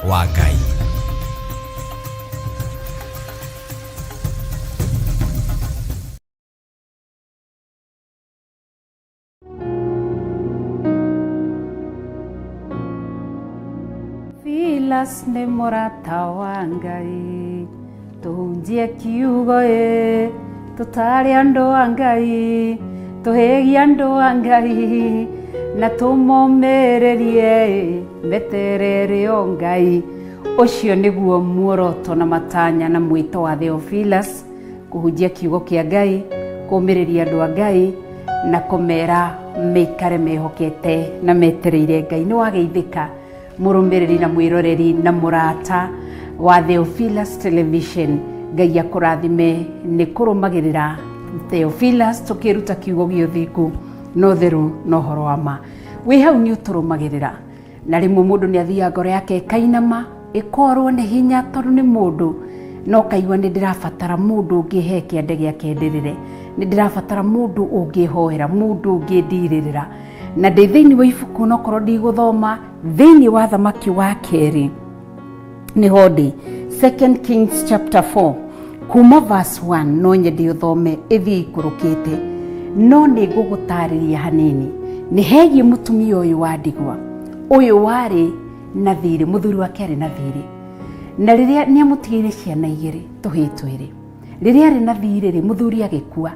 Wa Ngai. Filas nĩ mũrata wa Ngai, tũhunjie kiugo ĩ, tũtare andũ a Ngai, tũhĩgie andũ a Ngai, na tũmomĩrĩrie ĩ, meterere o Ngai. Ũcio nĩguo muoroto na matanya na mwĩto wa Theophilus kũhunjia kiugo kĩa Ngai, kũmĩrĩria andũ a Ngai na kũmera meikare mehokete na metereire Ngai. Nĩ wageithĩka mũrũmĩrĩri na mwĩroreri na mũrata wa Theophilus Television. Ngai akũrathime nĩ kũrũmagĩrĩra Theophilus tũkĩruta kiugo gĩa ũthingu na ũtheru na ũhoro wa ma. Wĩ hau nĩ ũtũrũmagĩrĩra Na rĩmwe mũndũ nĩ athiaga ngoro yake ĩkainama, ĩkorwo nĩ hinya tondũ nĩ mũndũ, no kaigua nĩ ndĩrabatara mũndũ ũngĩhe kĩande gĩake ndĩrĩre, nĩ ndĩrabatara mũndũ ũngĩhoera, mũndũ ũngĩndirĩrĩra. Na ndĩ thĩinĩ wa ibuku onokorwo ndigũthoma, thĩinĩ wa Thamaki wa kerĩ, nĩho ndĩ Second Kings chapter 4 kuma verse 1 no nyende ũthome ĩthiĩ ikũrũkĩte no nĩ ngũgũtarĩria hanini nĩ hegiĩ mũtumia ũyũ wa ndigwa ũyũ warĩ na thirĩ mũthuri wake arĩ na thirĩ na rĩrĩa nĩ amũtigĩire ciana igĩrĩ tũhĩĩ twĩrĩ rĩrĩa arĩ na thirĩ rĩ mũthuri agĩkua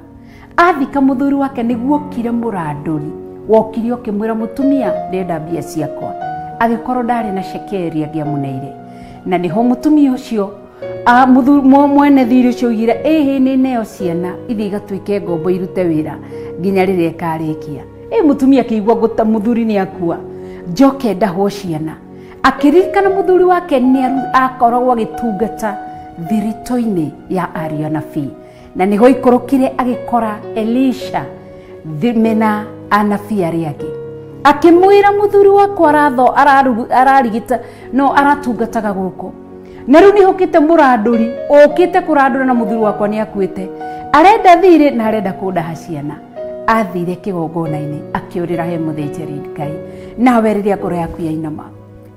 Athika mũthuri wake nĩguokire mũrandũri wokire ũkĩmwĩra mũtumia ndĩrenda mbia ciakwa agĩkorwo ndarĩ na cekeri angĩamũneire na nĩho mũtumia ũcio mwene thirĩ ũcio oigire ĩhĩ nĩ neo ciana ithiĩ igatuĩke ngombo irute wĩra nginya rĩrĩa ĩkarĩkia ĩ mũtumia akĩigua ngũta mũthuri nĩ akua njoke ndahwo ciana akĩririkana mũthuri wake nĩ akoragwo agĩtungata thiritũ-inĩ ya ariũ anabii Na nĩho aikũrũkire agĩkora Elisha mena anabii arĩa angĩ. Akĩmwĩra mũthuri wakwa aratho ararigita no aratungataga gũkũ. Na rĩu nĩhũkĩte mũrandũri ũkĩte kũrandũra na mũthuri wakwa nĩ akuĩte. Arenda thirĩ na arenda kũndaha ciana. Athire kĩgongona-inĩ akĩũrĩra he mũthĩnjĩri Ngai. Nawe rĩrĩa ngoro yaku yainama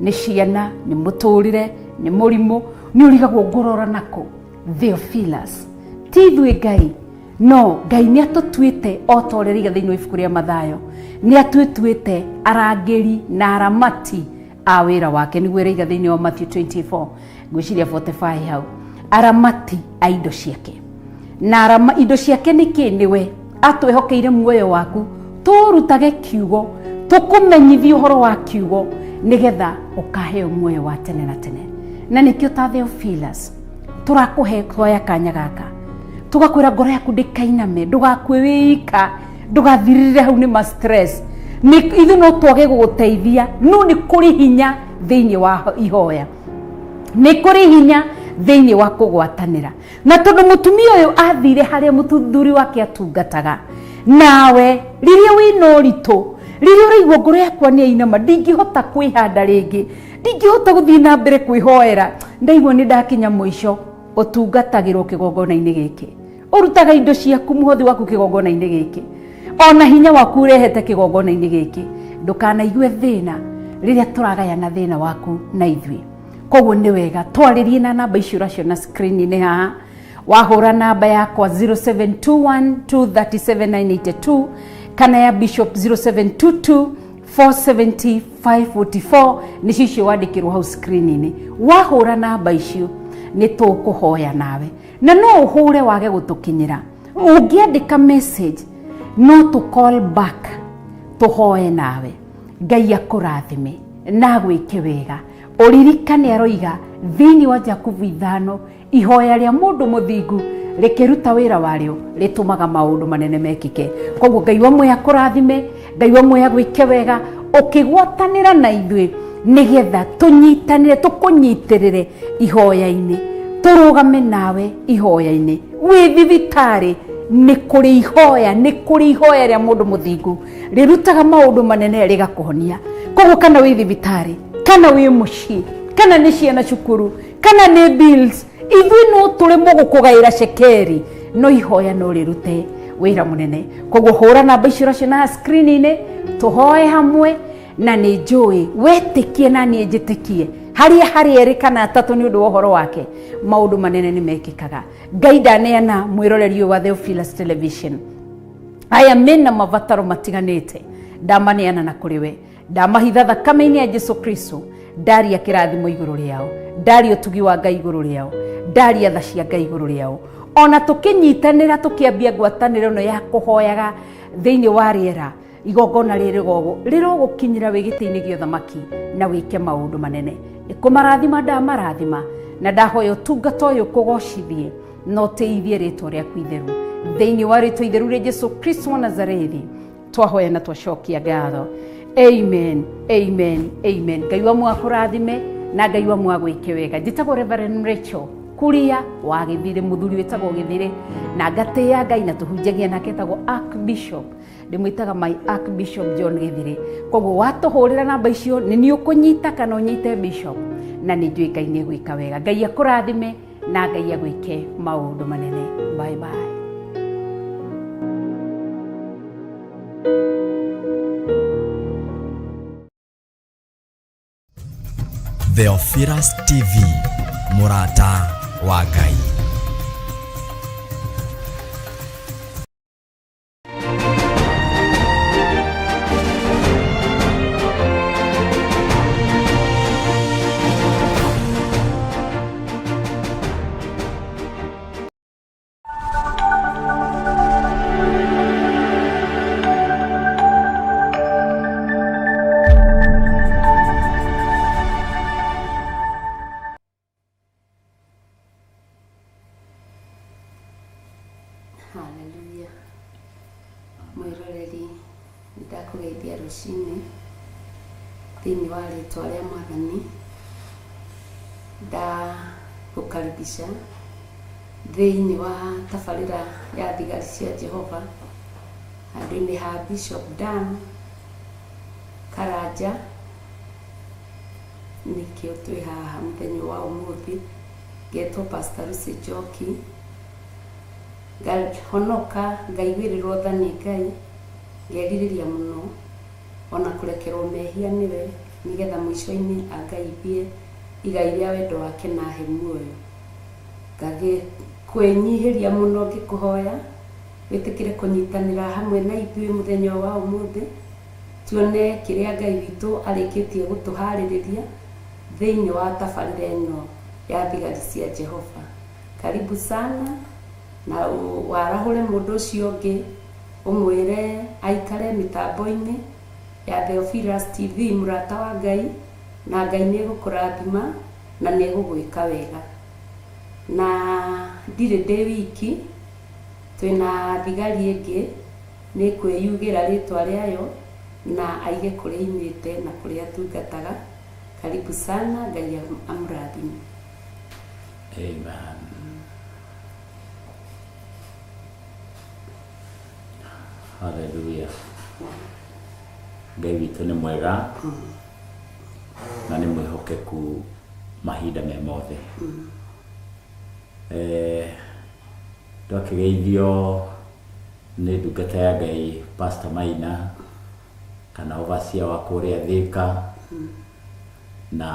nĩ ciana, nĩ mũtũrĩre, nĩ mũrimũ, nĩ ũrigagwo ngũrora nakũ. Theophilus ti ithuĩ Ngai no Ngai nĩ atũtuĩte o ta ũrĩa rĩiga thĩinĩ wa ibuku rĩa Mathayo nĩ atũtuĩte arangĩri na aramati a wĩra wake nĩguo ĩraiga thĩinĩ wa Matthew 24 ngwĩciria 45 hau aramati a indo ciake na arama, indo ciake nĩ kĩ nĩwe atwĩhokeire muoyo waku tũrutage kiugo tũkũmenyithie ũhoro wa kiugo nĩgetha ũkaheo muoyo wa tene na tene na nĩkĩo ta Theophilus tũrakũhe twoya kanya gaka tũgakwĩra ngoro yaku ndĩkainame ndũgakue wĩika ndũgathirĩrĩre hau nĩ ma stress nĩ ithuĩ no twage gũgũteithia no nĩ kũrĩ hinya thĩinĩ wa ihoya nĩ kũrĩ hinya thĩinĩ wa kũgwatanĩra na tondũ mũtumia ũyũ athire harĩa mũthuri wake atungataga nawe rĩrĩa wĩna ũritũ rĩrĩa ũraigua ngoro yakwa nĩ yainama ndingĩhota kwĩhanda rĩngĩ ndingĩhota gũthiĩ na mbere kwĩhoera ndaigua nĩ ndakinya mũico ũtungatagĩrwo kĩgongona-inĩ gĩkĩ ũrutaga indo ciaku mũhothi waku kĩgongona-inĩ gĩkĩ ona hinya waku ũrehete kĩgongona-inĩ gĩkĩ ndũkanaigue thĩna rĩrĩa tũragayana thĩna waku na ithuĩ koguo nĩ wega twarĩrie na namba icio ũraciona screen-inĩ haha wahũra namba yakwa 0721237982 kana ya bishop 0722 470 544 nĩcio icio wandĩkĩrwo hau screen-inĩ wahũra namba icio nĩ tũkũhoya nawe na no ũhũre wage gũtũkinyĩra ũngĩandĩka message no tũ call back tũhoe nawe ngai akũrathime na agwĩke wega ũririkane aroiga thĩinĩ wa Jakubu ithano Ihoya rĩa mũndũ mũthingu rĩkĩruta wĩra warĩo rĩtũmaga maũndũ manene mekĩke. Koguo Ngai wa muoyo akũrathime, Ngai wa muoyo agwĩke wega, ũkĩgwatanĩra na ithuĩ nĩgetha tũnyitanĩre, tũkũnyitĩrĩre ihoya-inĩ, tũrũgame nawe ihoya-inĩ. Wĩ thibitarĩ nĩ kũrĩ ihoya, nĩ kũrĩ ihoya rĩa mũndũ mũthingu rĩrutaga maũndũ manene rĩgakũhonia. Koguo kana wĩ thibitarĩ, kana wĩ mũciĩ, kana nĩ ciana cukuru, kana nĩ bills ithuĩ no tũremwo gũkũgaĩra cekeri no ihoya no rĩrute wĩra mũnene koguo hũra namba icio ũraciona screen-inĩ tũhoe hamwe na nĩ njũĩ wetĩkie na niĩ njĩtĩkie Harĩa harĩ erĩ kana atatũ nĩ ũndũ wa ũhoro wake, maũndũ manene nĩ mekĩkaga. Ngai ndaneana mwĩroreri ũyũ wa Theophilus Television, aya mena mabataro matiganĩte, ndamaneana na kũrĩ we, ndamahitha thakame-inĩ ya Jesu Kristo, ndaria kĩrathimo igũrũ rĩao, ndaria ũtugi wa Ngai igũrũ rĩao, ndaria tha cia Ngai igũrũ rĩao. Ona tũkĩnyitanĩra tũkĩambia ngwatanĩro ĩno ya kũhoyaga thĩinĩ wa rĩera, igongona rĩrĩ gogo rĩrogũkinyĩra wĩ gĩtĩ-inĩ gĩa ũthamaki na wĩke maũndũ manene. Nĩ kũmarathima ndamarathima, na ndahoya ũtungata ũyũ kũgocithie na ũtĩithie rĩtwa rĩaku itheru. Thĩinĩ wa rĩtwa itheru rĩa Jesu Kristo wa Nazarethi twahoya na twacokia ngatho. Amen, amen, amen. Ngai wa mwakũrathime na Ngai wa mwagwĩke wega. Njĩtagwo Reverend Rachel Kuria wa Gĩthirĩ, mũthuri wĩtagwo Gĩthirĩ, na ngatĩĩa Ngai na tũhunjagia nake etagwo Archbishop, ndĩmwĩtaga my Archbishop John Gĩthirĩ. Koguo watũhũrĩra namba icio nĩ niĩ ũkũnyita kana ũnyite Bishop, na nĩ njũĩ Ngai nĩ egwĩka wega. Ngai akũrathime na Ngai agwĩke maũndũ manene. Bye bye. Theophilus TV, mũrata wa Ngai. Haleluya. Mwĩroreri, nĩndakũgeithia rũcinĩ thĩinĩ wa rĩtwa rĩa Mwathani. Ndagũkaribisha thĩinĩ wa tabarĩra ya thigari cia Jehova handũ-inĩ ha Bishop Dan Karanja. Nĩkĩo twĩ haha mũthenya wa ũmũthĩ. Ngetwo Pastor Lucy Njoki. Ngahonoka, ngaiguĩrĩrwo tha nĩ Ngai, ngerirĩria mũno ona kũrekerwo mehia nĩwe, nĩgetha mũico-inĩ angaithie igai rĩa wendo wake na ahe muoyo. Ngagĩkwĩnyihĩria mũno ngĩkũhoya wĩtĩkĩre kũnyitanĩra hamwe na ithuĩ mũthenya wa ũmũthĩ, tuone kĩrĩa Ngai witũ arĩkĩtie gũtũharĩrĩria thĩinĩ wa tabarĩra ĩno ya thigari cia Jehova. Karibu sana, na warahũre mũndũ ũcio ũngĩ ũmwĩre aikare mĩtambo-inĩ ya Theophilus TV, mũrata wa Ngai, na Ngai nĩ egũkũrathima na nĩ egũgwĩka wega. Na ndirĩ ndĩ wiki, twĩna thigari ĩngĩ nĩ kwĩyugĩra rĩtwa rĩayo na aige kũrĩa imĩte na kũrĩa atungataga. Karibu sana, Ngai amũrathime. Amen. Hallelujah. Ngai witũ nĩ mwega na nĩ mwĩhokeku mahinda me mothe. Twakĩgeithio nĩ ndungata ya Ngai Pastor Maina kana overseer wa kũrĩa Thĩka, na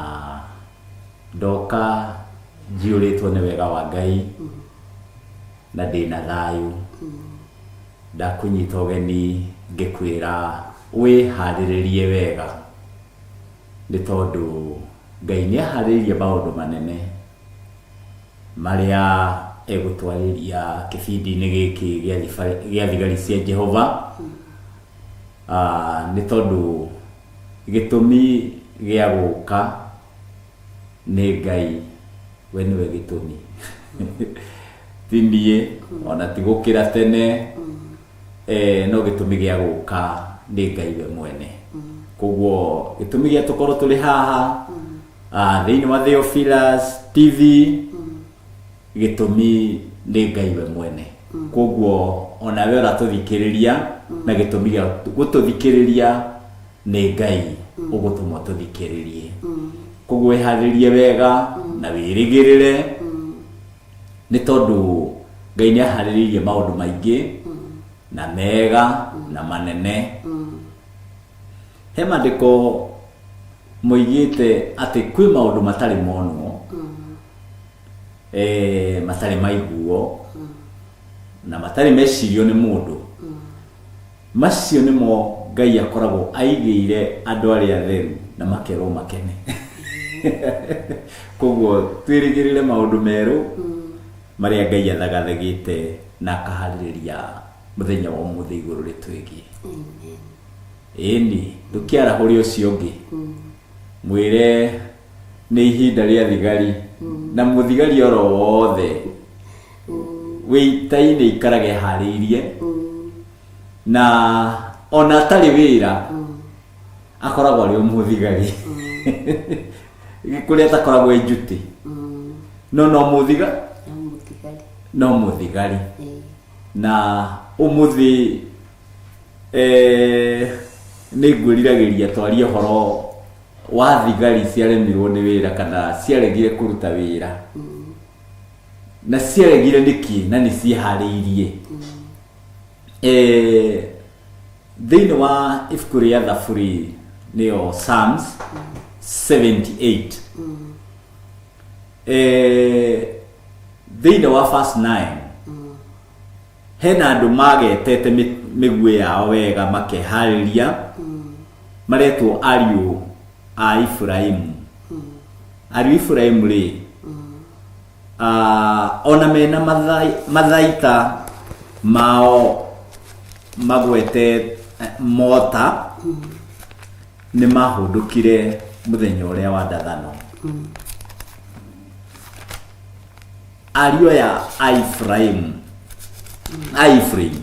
ndoka njiyũrĩtwo nĩ wega wa Ngai na ndĩna thayũ. Ndakũnyita ũgeni ngĩkwĩra wĩharĩrĩrie wega, nĩ tondũ Ngai nĩ aharĩrĩirie maũndũ manene marĩa egũtwarĩria kĩbindi-inĩ gĩkĩ gĩa thigari cia Jehova. Nĩ tondũ gĩtũmi gĩa gũka nĩ Ngai, we nĩwe gĩtũmi, ti niĩ ona ti gũkĩra tene, no gĩtũmi gĩa gũka nĩ Ngai we mwene. Koguo gĩtũmi gĩa tũkorwo tũrĩ haha thĩinĩ wa Theophilus TV, gĩtũmi nĩ Ngai we mwene. Koguo ona we ũratũthikĩrĩria, na gĩtũmi gĩa gũtũthikĩrĩria nĩ Ngai ũgũtũma ũtũthikĩrĩrie. Koguo wĩharĩrie wega na wĩrĩgĩrĩre, nĩ tondũ Ngai nĩ aharĩrĩirie maũndũ maingĩ na mega na manene. He maandĩko Moigĩte atĩ kwĩ maũndũ matarĩ monwo, matarĩ maiguo, na matarĩ mecirio nĩ mũndũ. Macio nĩmo Ngai akoragwo aigĩire andũ arĩa atheru na makerwo makene. Koguo twĩrĩgĩrĩre maũndũ merũ marĩa Ngai athagathagĩte na akaharĩrĩria mũthenya wa ũmũthĩ igũrũ rĩtwĩgiĩ. Ĩni, ndũkĩarahũre ũcio ũngĩ, mwĩre nĩ ihinda rĩa thigari, na mũthigari oro wothe wĩ ita-inĩ ikarage eharĩirie, na ona atarĩ wĩra akoragwo arĩ o mũthigari, kũrĩa atakoragwo e njuti, no no mũthiga No mũthigari. No mũthigari. Na ũmũthĩ nĩ ngwĩriragĩria twarie ũhoro wa thigari ciaremirwo nĩ wĩra kana ciaregire kũruta wĩra, na ciaregire nĩkĩ na nĩ ciĩharĩirie. Thĩinĩ wa ibuku rĩa Thaburi, nĩyo Psalms 78, thĩinĩ wa verse 9, hena andũ magetete mĩguĩ yao wega makeharĩria, maretwo ariũ a Iburaimu. Ariũ a Iburaimu rĩ, ona mena mathaita mao magwete mota, nĩ mahũndũkire mũthenya ũrĩa wa ndathano. Ariũ aya a Iburaimu, a Efraimu,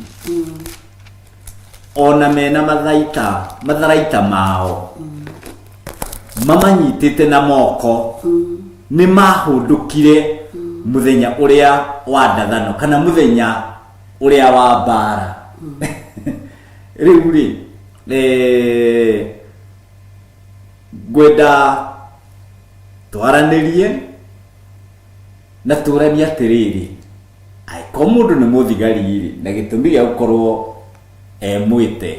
ona mena matharaita mao mamanyitĩte na moko, nĩ mahũndũkire mũthenya ũrĩa wa ndathano kana mũthenya ũrĩa wa mbara. Rĩu rĩ, ngwenda twaranĩrie na tũranie atĩrĩrĩ, angĩkorwo mũndũ nĩ mũthigari rĩ, na gĩtũmi gĩa gũkorwo emwĩte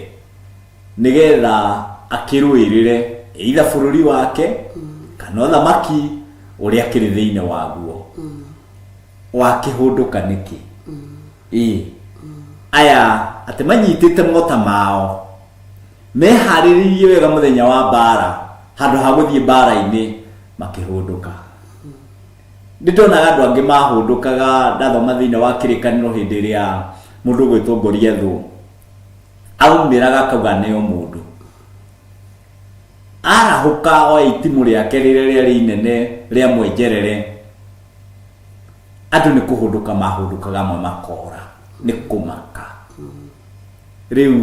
nĩgetha akĩrũĩrĩre either bũrũri wake kana ũthamaki ũrĩa akĩrĩ thĩinĩ waguo, wakĩhũndũka nĩkĩ? Ĩĩ, aya atĩ manyitĩte mota mao meharĩrĩirie wega mũthenya wa mbara, handũ ha gũthiĩ mbara-inĩ makĩhũndũka. Nĩ ndonaga andũ angĩ mahũndũkaga ndathoma thĩinĩ wa Kĩrĩkanĩro, hĩndĩ ĩrĩa mũndũ ũgwĩtwo Goliathũ aumĩraga akauga nĩo mũndũ arahũka oya itimũ rĩake rĩrĩa rĩarĩ inene rĩa mwenjerere, andũ nĩ kũhũndũka mahũndũkaga, amwe makora nĩ kũmaka. Rĩu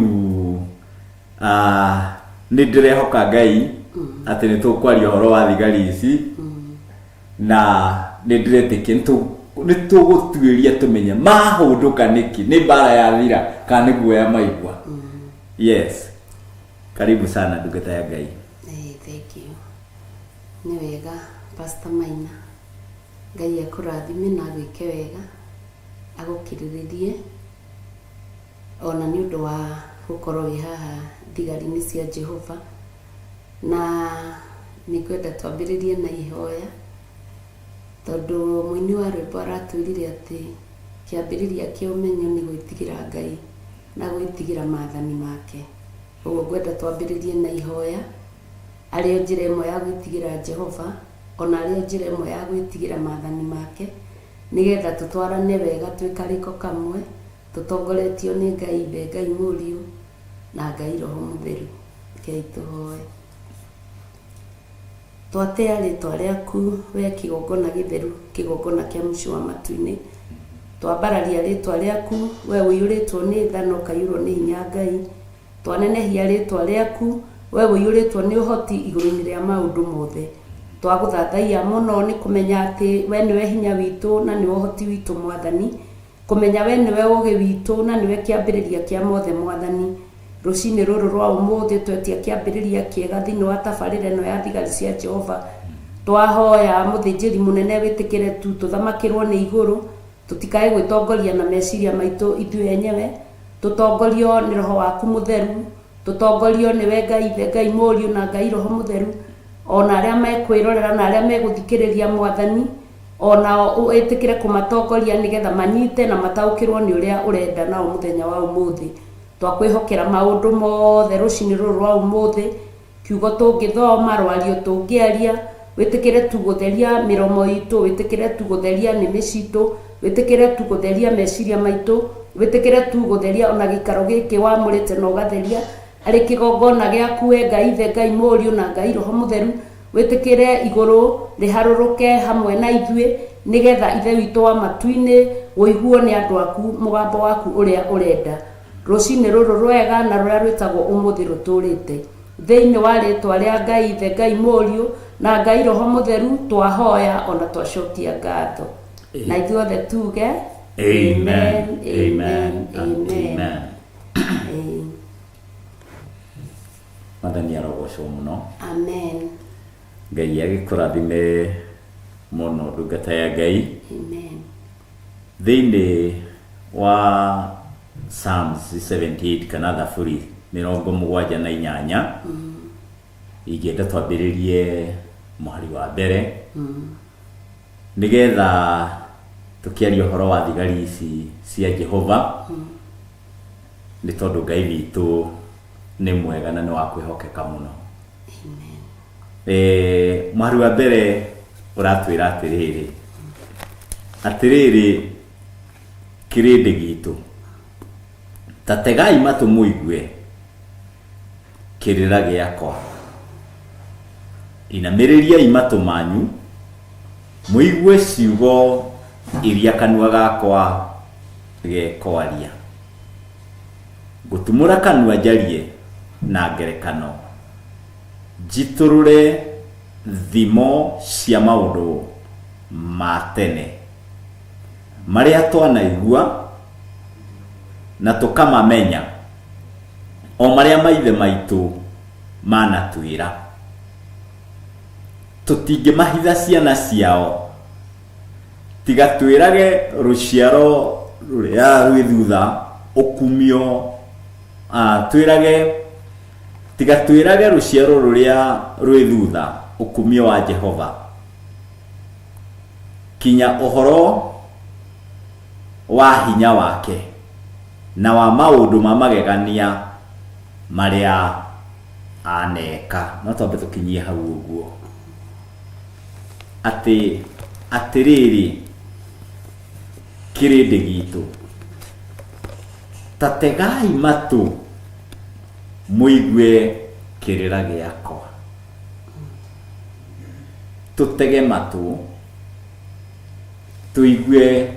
nĩ ndĩrehoka Ngai atĩ nĩ tũkwaria ũhoro wa thigari ici, na nĩ ndĩretĩkia nĩ tũgũtuĩria tũmenye mahũndũka nĩkĩ, nĩ mbara yathira kana nĩ guoya maigua. Yes, karibu sana, ndungata ya Ngai. Thank you. Nĩ wega, Pastor Maina. Ngai akũrathime na agwĩke wega, agũkirĩrĩrie ona nĩ ũndũ wa gũkorwo wĩ haha thigari-inĩ cia Jehova. Na nĩ ngwenda twambĩrĩrie na ihoya, tondũ mũini wa rwĩmbo aratwĩrire atĩ kĩambĩrĩria kĩa ũmenyo nĩ gwĩtigĩra Ngai na gwĩtigĩra maathani make. Ũguo ngwenda twambĩrĩrie na ihoya, arĩo njĩra ĩmwe ya gwĩtigĩra Jehova, ona arĩo njĩra ĩmwe ya gwĩtigĩra maathani make, nĩgetha tũtwarane wega twĩ karĩko kamwe, tũtongoretio nĩ Ngai Ithe, Ngai Mũriũ na Ngai Roho Mũtheru. Rekei tũhoe. Twatĩa rĩtwa rĩaku we kĩgongona gĩtheru, kĩgongona kĩa mũciĩ wa matu-inĩ. Twambararia rĩtwa rĩaku we ũiyũrĩtwo nĩ tha na ũkaiyũrwo nĩ hinya Ngai. Twanenehia rĩtwa rĩaku we ũiyũrĩtwo nĩ ũhoti igũrũ-inĩ rĩa maũndũ mothe. Twagũthathaiya mũno nĩ kũmenya atĩ we nĩwe hinya witũ na nĩwe ũhoti witũ Mwathani. Kũmenya we nĩwe ũũgĩ witũ na nĩwe kĩambĩrĩria kĩa mothe Mwathani. Rũcinĩ rũrũ rwa ũmũthĩ twetia kĩambĩrĩria kĩega thĩinĩ wa tabarĩra ĩno ya thigari cia Jehova. Twahoya mũthĩnjĩri mũnene wĩtĩkĩre tu tũthamakĩrwo nĩ igũrũ, tũtikae gwĩtongoria na meciria maitũ ithuĩ enyewe, tũtongorio nĩ Roho waku Mũtheru, tũtongorio nĩwe Ngai Ithe, Ngai Mũriũ na Ngai Roho Mũtheru. Ona arĩa mekwĩrorera na arĩa megũthikĩrĩria Mwathani, onao wĩtĩkĩre kũmatongoria nĩgetha manyite na mataũkĩrwo nĩ ũrĩa ũrenda nao mũthenya wa ũmũthĩ. Twakwĩhokera maũndũ mothe rũcinĩ rũrũ rwa ũmũthĩ, kiugo tũngĩthoma, rwario tũngĩaria, wĩtĩkĩre tu gũtheria mĩromo itũ, wĩtĩkĩre tu gũtheria nĩmĩ citũ, wĩtĩkĩre tu gũtheria meciria maitũ, wĩtĩkĩre tu gũtheria ona gĩikaro gĩkĩ wamũrĩte na ũgatheria arĩ kĩgongona gĩaku we Ngai Ithe, Ngai Mũriũ na Ngai Roho Mũtheru. Wĩtĩkĩre igũrũ rĩharũrũke hamwe na ithuĩ, nĩgetha Ithe witũ wa matu-inĩ ũiguo nĩ andũ aku mũgambo waku ũrĩa ũrenda rũcinĩ rũrũ rwega na rũrĩa rwĩtagwo ũmũthĩ rũtũrĩte. Thĩinĩ wa rĩtwa rĩa Ngai Ithe, Ngai Mũriũ na Ngai Roho Mũtheru twahoya ona twacokia ngatho. Na ithuothe tuge Amen, amen, and amen. Mwathani arogocwo mũno. Amen. Ngai agĩkũrathime mũno ndungata ya Ngai. Amen. Thĩinĩ wa Psalms 78 kana Thaburi 78, ingĩenda twambĩrĩrie mũhari wa mbere, nĩgetha tũkĩaria ũhoro wa thigari ici cia Jehova, nĩ tondũ Ngai witũ nĩ mwega na nĩ wa kwĩhokeka mũno. Mũhari wa mbere ũratwĩra atĩrĩrĩ, atĩrĩrĩ kĩrĩndĩ gitũ, ta tegai matũ mũigue kĩrĩra gĩakwa, inamĩrĩriai matũ manyu mũigue ciugo iria kanua gakwa gekwaria. Ngũtumũra kanua njarie na ngerekano, njitũrũre thimo cia maũndũ ma tene, marĩa twanaigua na tũkamamenya, o marĩa maithe maitũ manatwĩra. Tũtingĩmahitha ciana ciao, tiga twĩrage rũciaro rũrĩa rwĩ thutha ũkumio, twĩrage, tiga twĩrage rũciaro rũrĩa rwĩ thutha ũkumio wa Jehova, kinya ũhoro wa hinya wake na wa maũndũ ma magegania marĩa aneka. No twambe tũkinyie hau ũguo, atĩ atĩrĩrĩ kĩrĩndĩ gitũ, ta tegai matũ mũigue kĩrĩra gĩakwa. Tũtege matũ tũigue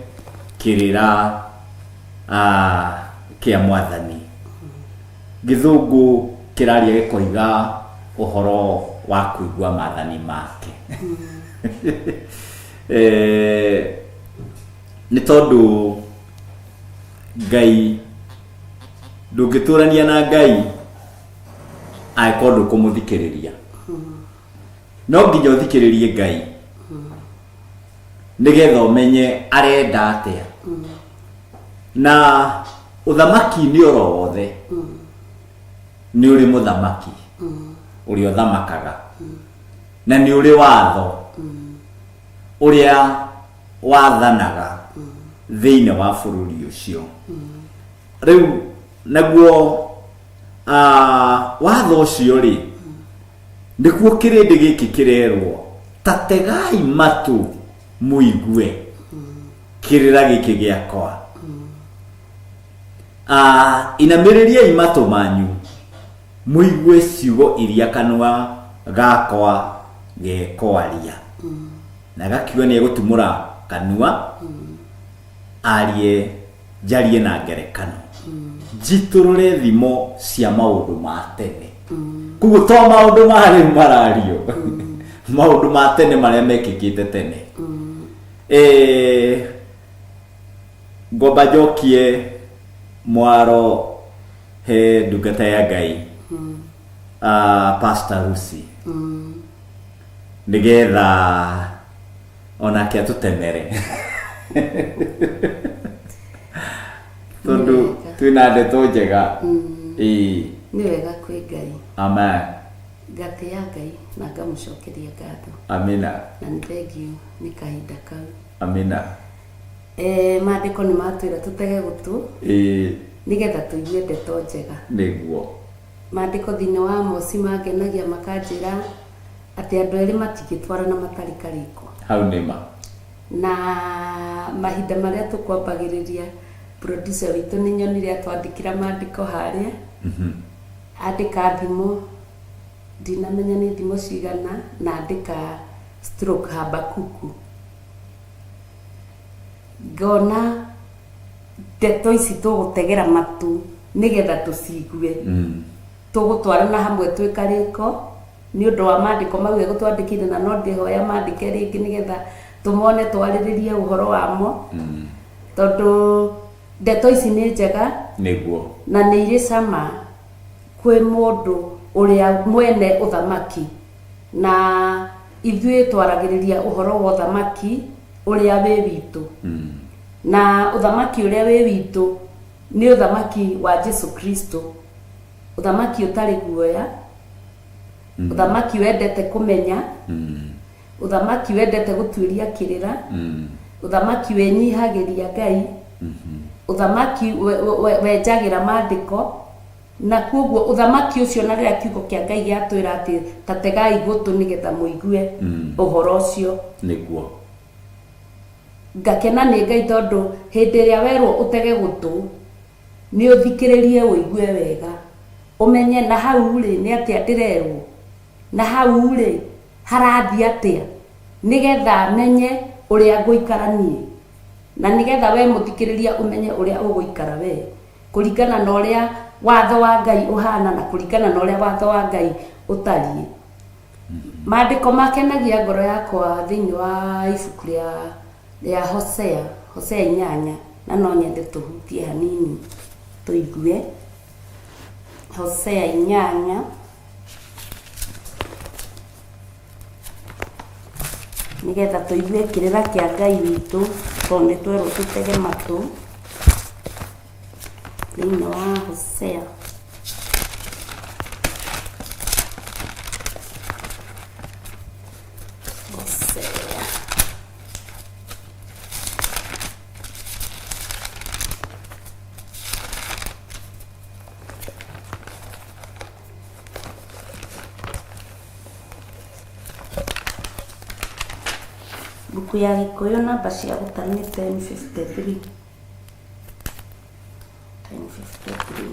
kĩrĩra kĩa Mwathani. Gĩthũngũ kĩraria gĩkoiga ũhoro wa kũigua maathani make. Nĩ tondũ Ngai, ndũngĩtũrania na Ngai angĩkorwo ndũkũmũthikĩrĩria. No nginya ũthikĩrĩrie Ngai nĩgetha ũmenye arenda atĩa. Na ũthamaki-inĩ oro wothe nĩ ũrĩ mũthamaki ũrĩa ũthamakaga, na nĩ ũrĩ watho ũrĩa wathanaga thĩinĩ wa bũrũri ũcio. Rĩu naguo watho ũcio rĩ, nĩguo kĩrĩndĩ gĩkĩ kĩrerwo, ta tegai matũ mũigue kĩrĩra gĩkĩ gĩakwa, inamĩrĩriai matũ manyu mũigue ciugo iria kanua gakwa gekwaria. Na gakiuga nĩ egũtumũra kanua arie, njarie na ngerekano, njitũrũre thimo cia maũndũ ma tene. Koguo to maũndũ ma rĩu marario, maũndũ ma tene marĩa mekĩkĩte tene. Ngomba njokie mwaro he ndungata ya Ngai, Pastor Lucy, nĩgetha onake atũtemere, tondũ twĩna ndeto njega. Ĩĩ. Nĩ wega kwĩ Ngai. Amen. Ngatĩa Ngai na ngamũcokeria ngatho. Amina. Na nĩ thengiũ nĩ kahinda kau. Amina. Maandĩko nĩ matwĩra tũtege gũtũ nĩgetha tũigue ndeto njega. Nĩguo. Maandĩko thĩinĩ wa Amosi mangenagia makanjĩra atĩ andũ erĩ matingĩtwarana matarĩ karĩko. Hau nĩ ma. Na mahinda marĩa tũkwambagĩrĩria producer witũ nĩ nyonire atwandĩkĩra maandĩko harĩa. Andĩka thimo, ndinamenya nĩ thimo cigana, na andĩka stroke Habakuku. Ngona ndeto ici tũgũtegera matũ nĩgetha tũciigue. Tũgũtwarana hamwe twĩ karĩko nĩ ũndũ wa maandĩko mau egũtwandĩkĩire, na no ndĩhoya mandĩke rĩngĩ nĩgetha tũmone twarĩrĩrie ũhoro wamo. Tondũ ndeto ici nĩ njega. Nĩguo. Na nĩ irĩ cama kwĩ mũndũ ũrĩa mwene ũthamaki. Na ithuĩ twaragĩrĩria ũhoro wa ũthamaki ũrĩa wĩ witũ. Na ũthamaki ũrĩa wĩ witũ nĩ ũthamaki wa Jesu Kristo. Ũthamaki ũtarĩ guoya, ũthamaki wendete kũmenya, ũthamaki wendete gũtuĩria kĩrĩra, ũthamaki wĩnyihagĩria Ngai, ũthamaki wenjagĩra maandĩko. Na koguo ũthamaki ũcio, na rĩrĩa kiugo kĩa Ngai gĩatwĩra atĩ ta tegai gũtũ nĩgetha mũigue ũhoro ũcio. Nĩguo. Ngakena nĩ Ngai tondũ hĩndĩ ĩrĩa werwo ũtege gũtũ nĩ ũthikĩrĩrie ũigue wega, ũmenye na hau rĩ nĩ atĩa ndĩrerwo, na hau rĩ harathiĩ atĩa, nĩgetha menye ũrĩa ngũikara niĩ, na nĩgetha we mũthikĩrĩria ũmenye ũrĩa ũgũikara we kũringana na ũrĩa watho wa Ngai ũhana na kũringana na ũrĩa watho wa Ngai ũtariĩ. Maandĩko makenagia ngoro yakwa thĩinĩ wa ibuku rĩa Hosea, Hosea 8, na no nyende tũhutie hanini tũigue. Hosea 8 nĩgetha tũigue kĩrĩra kĩa Ngai witũ, tondũ nĩ twerwo tũtege matũ. Thĩinĩ wa Hosea Hosea Mbuku ya Gĩkũyũ namba cia gũtara nĩ 1053. 1053.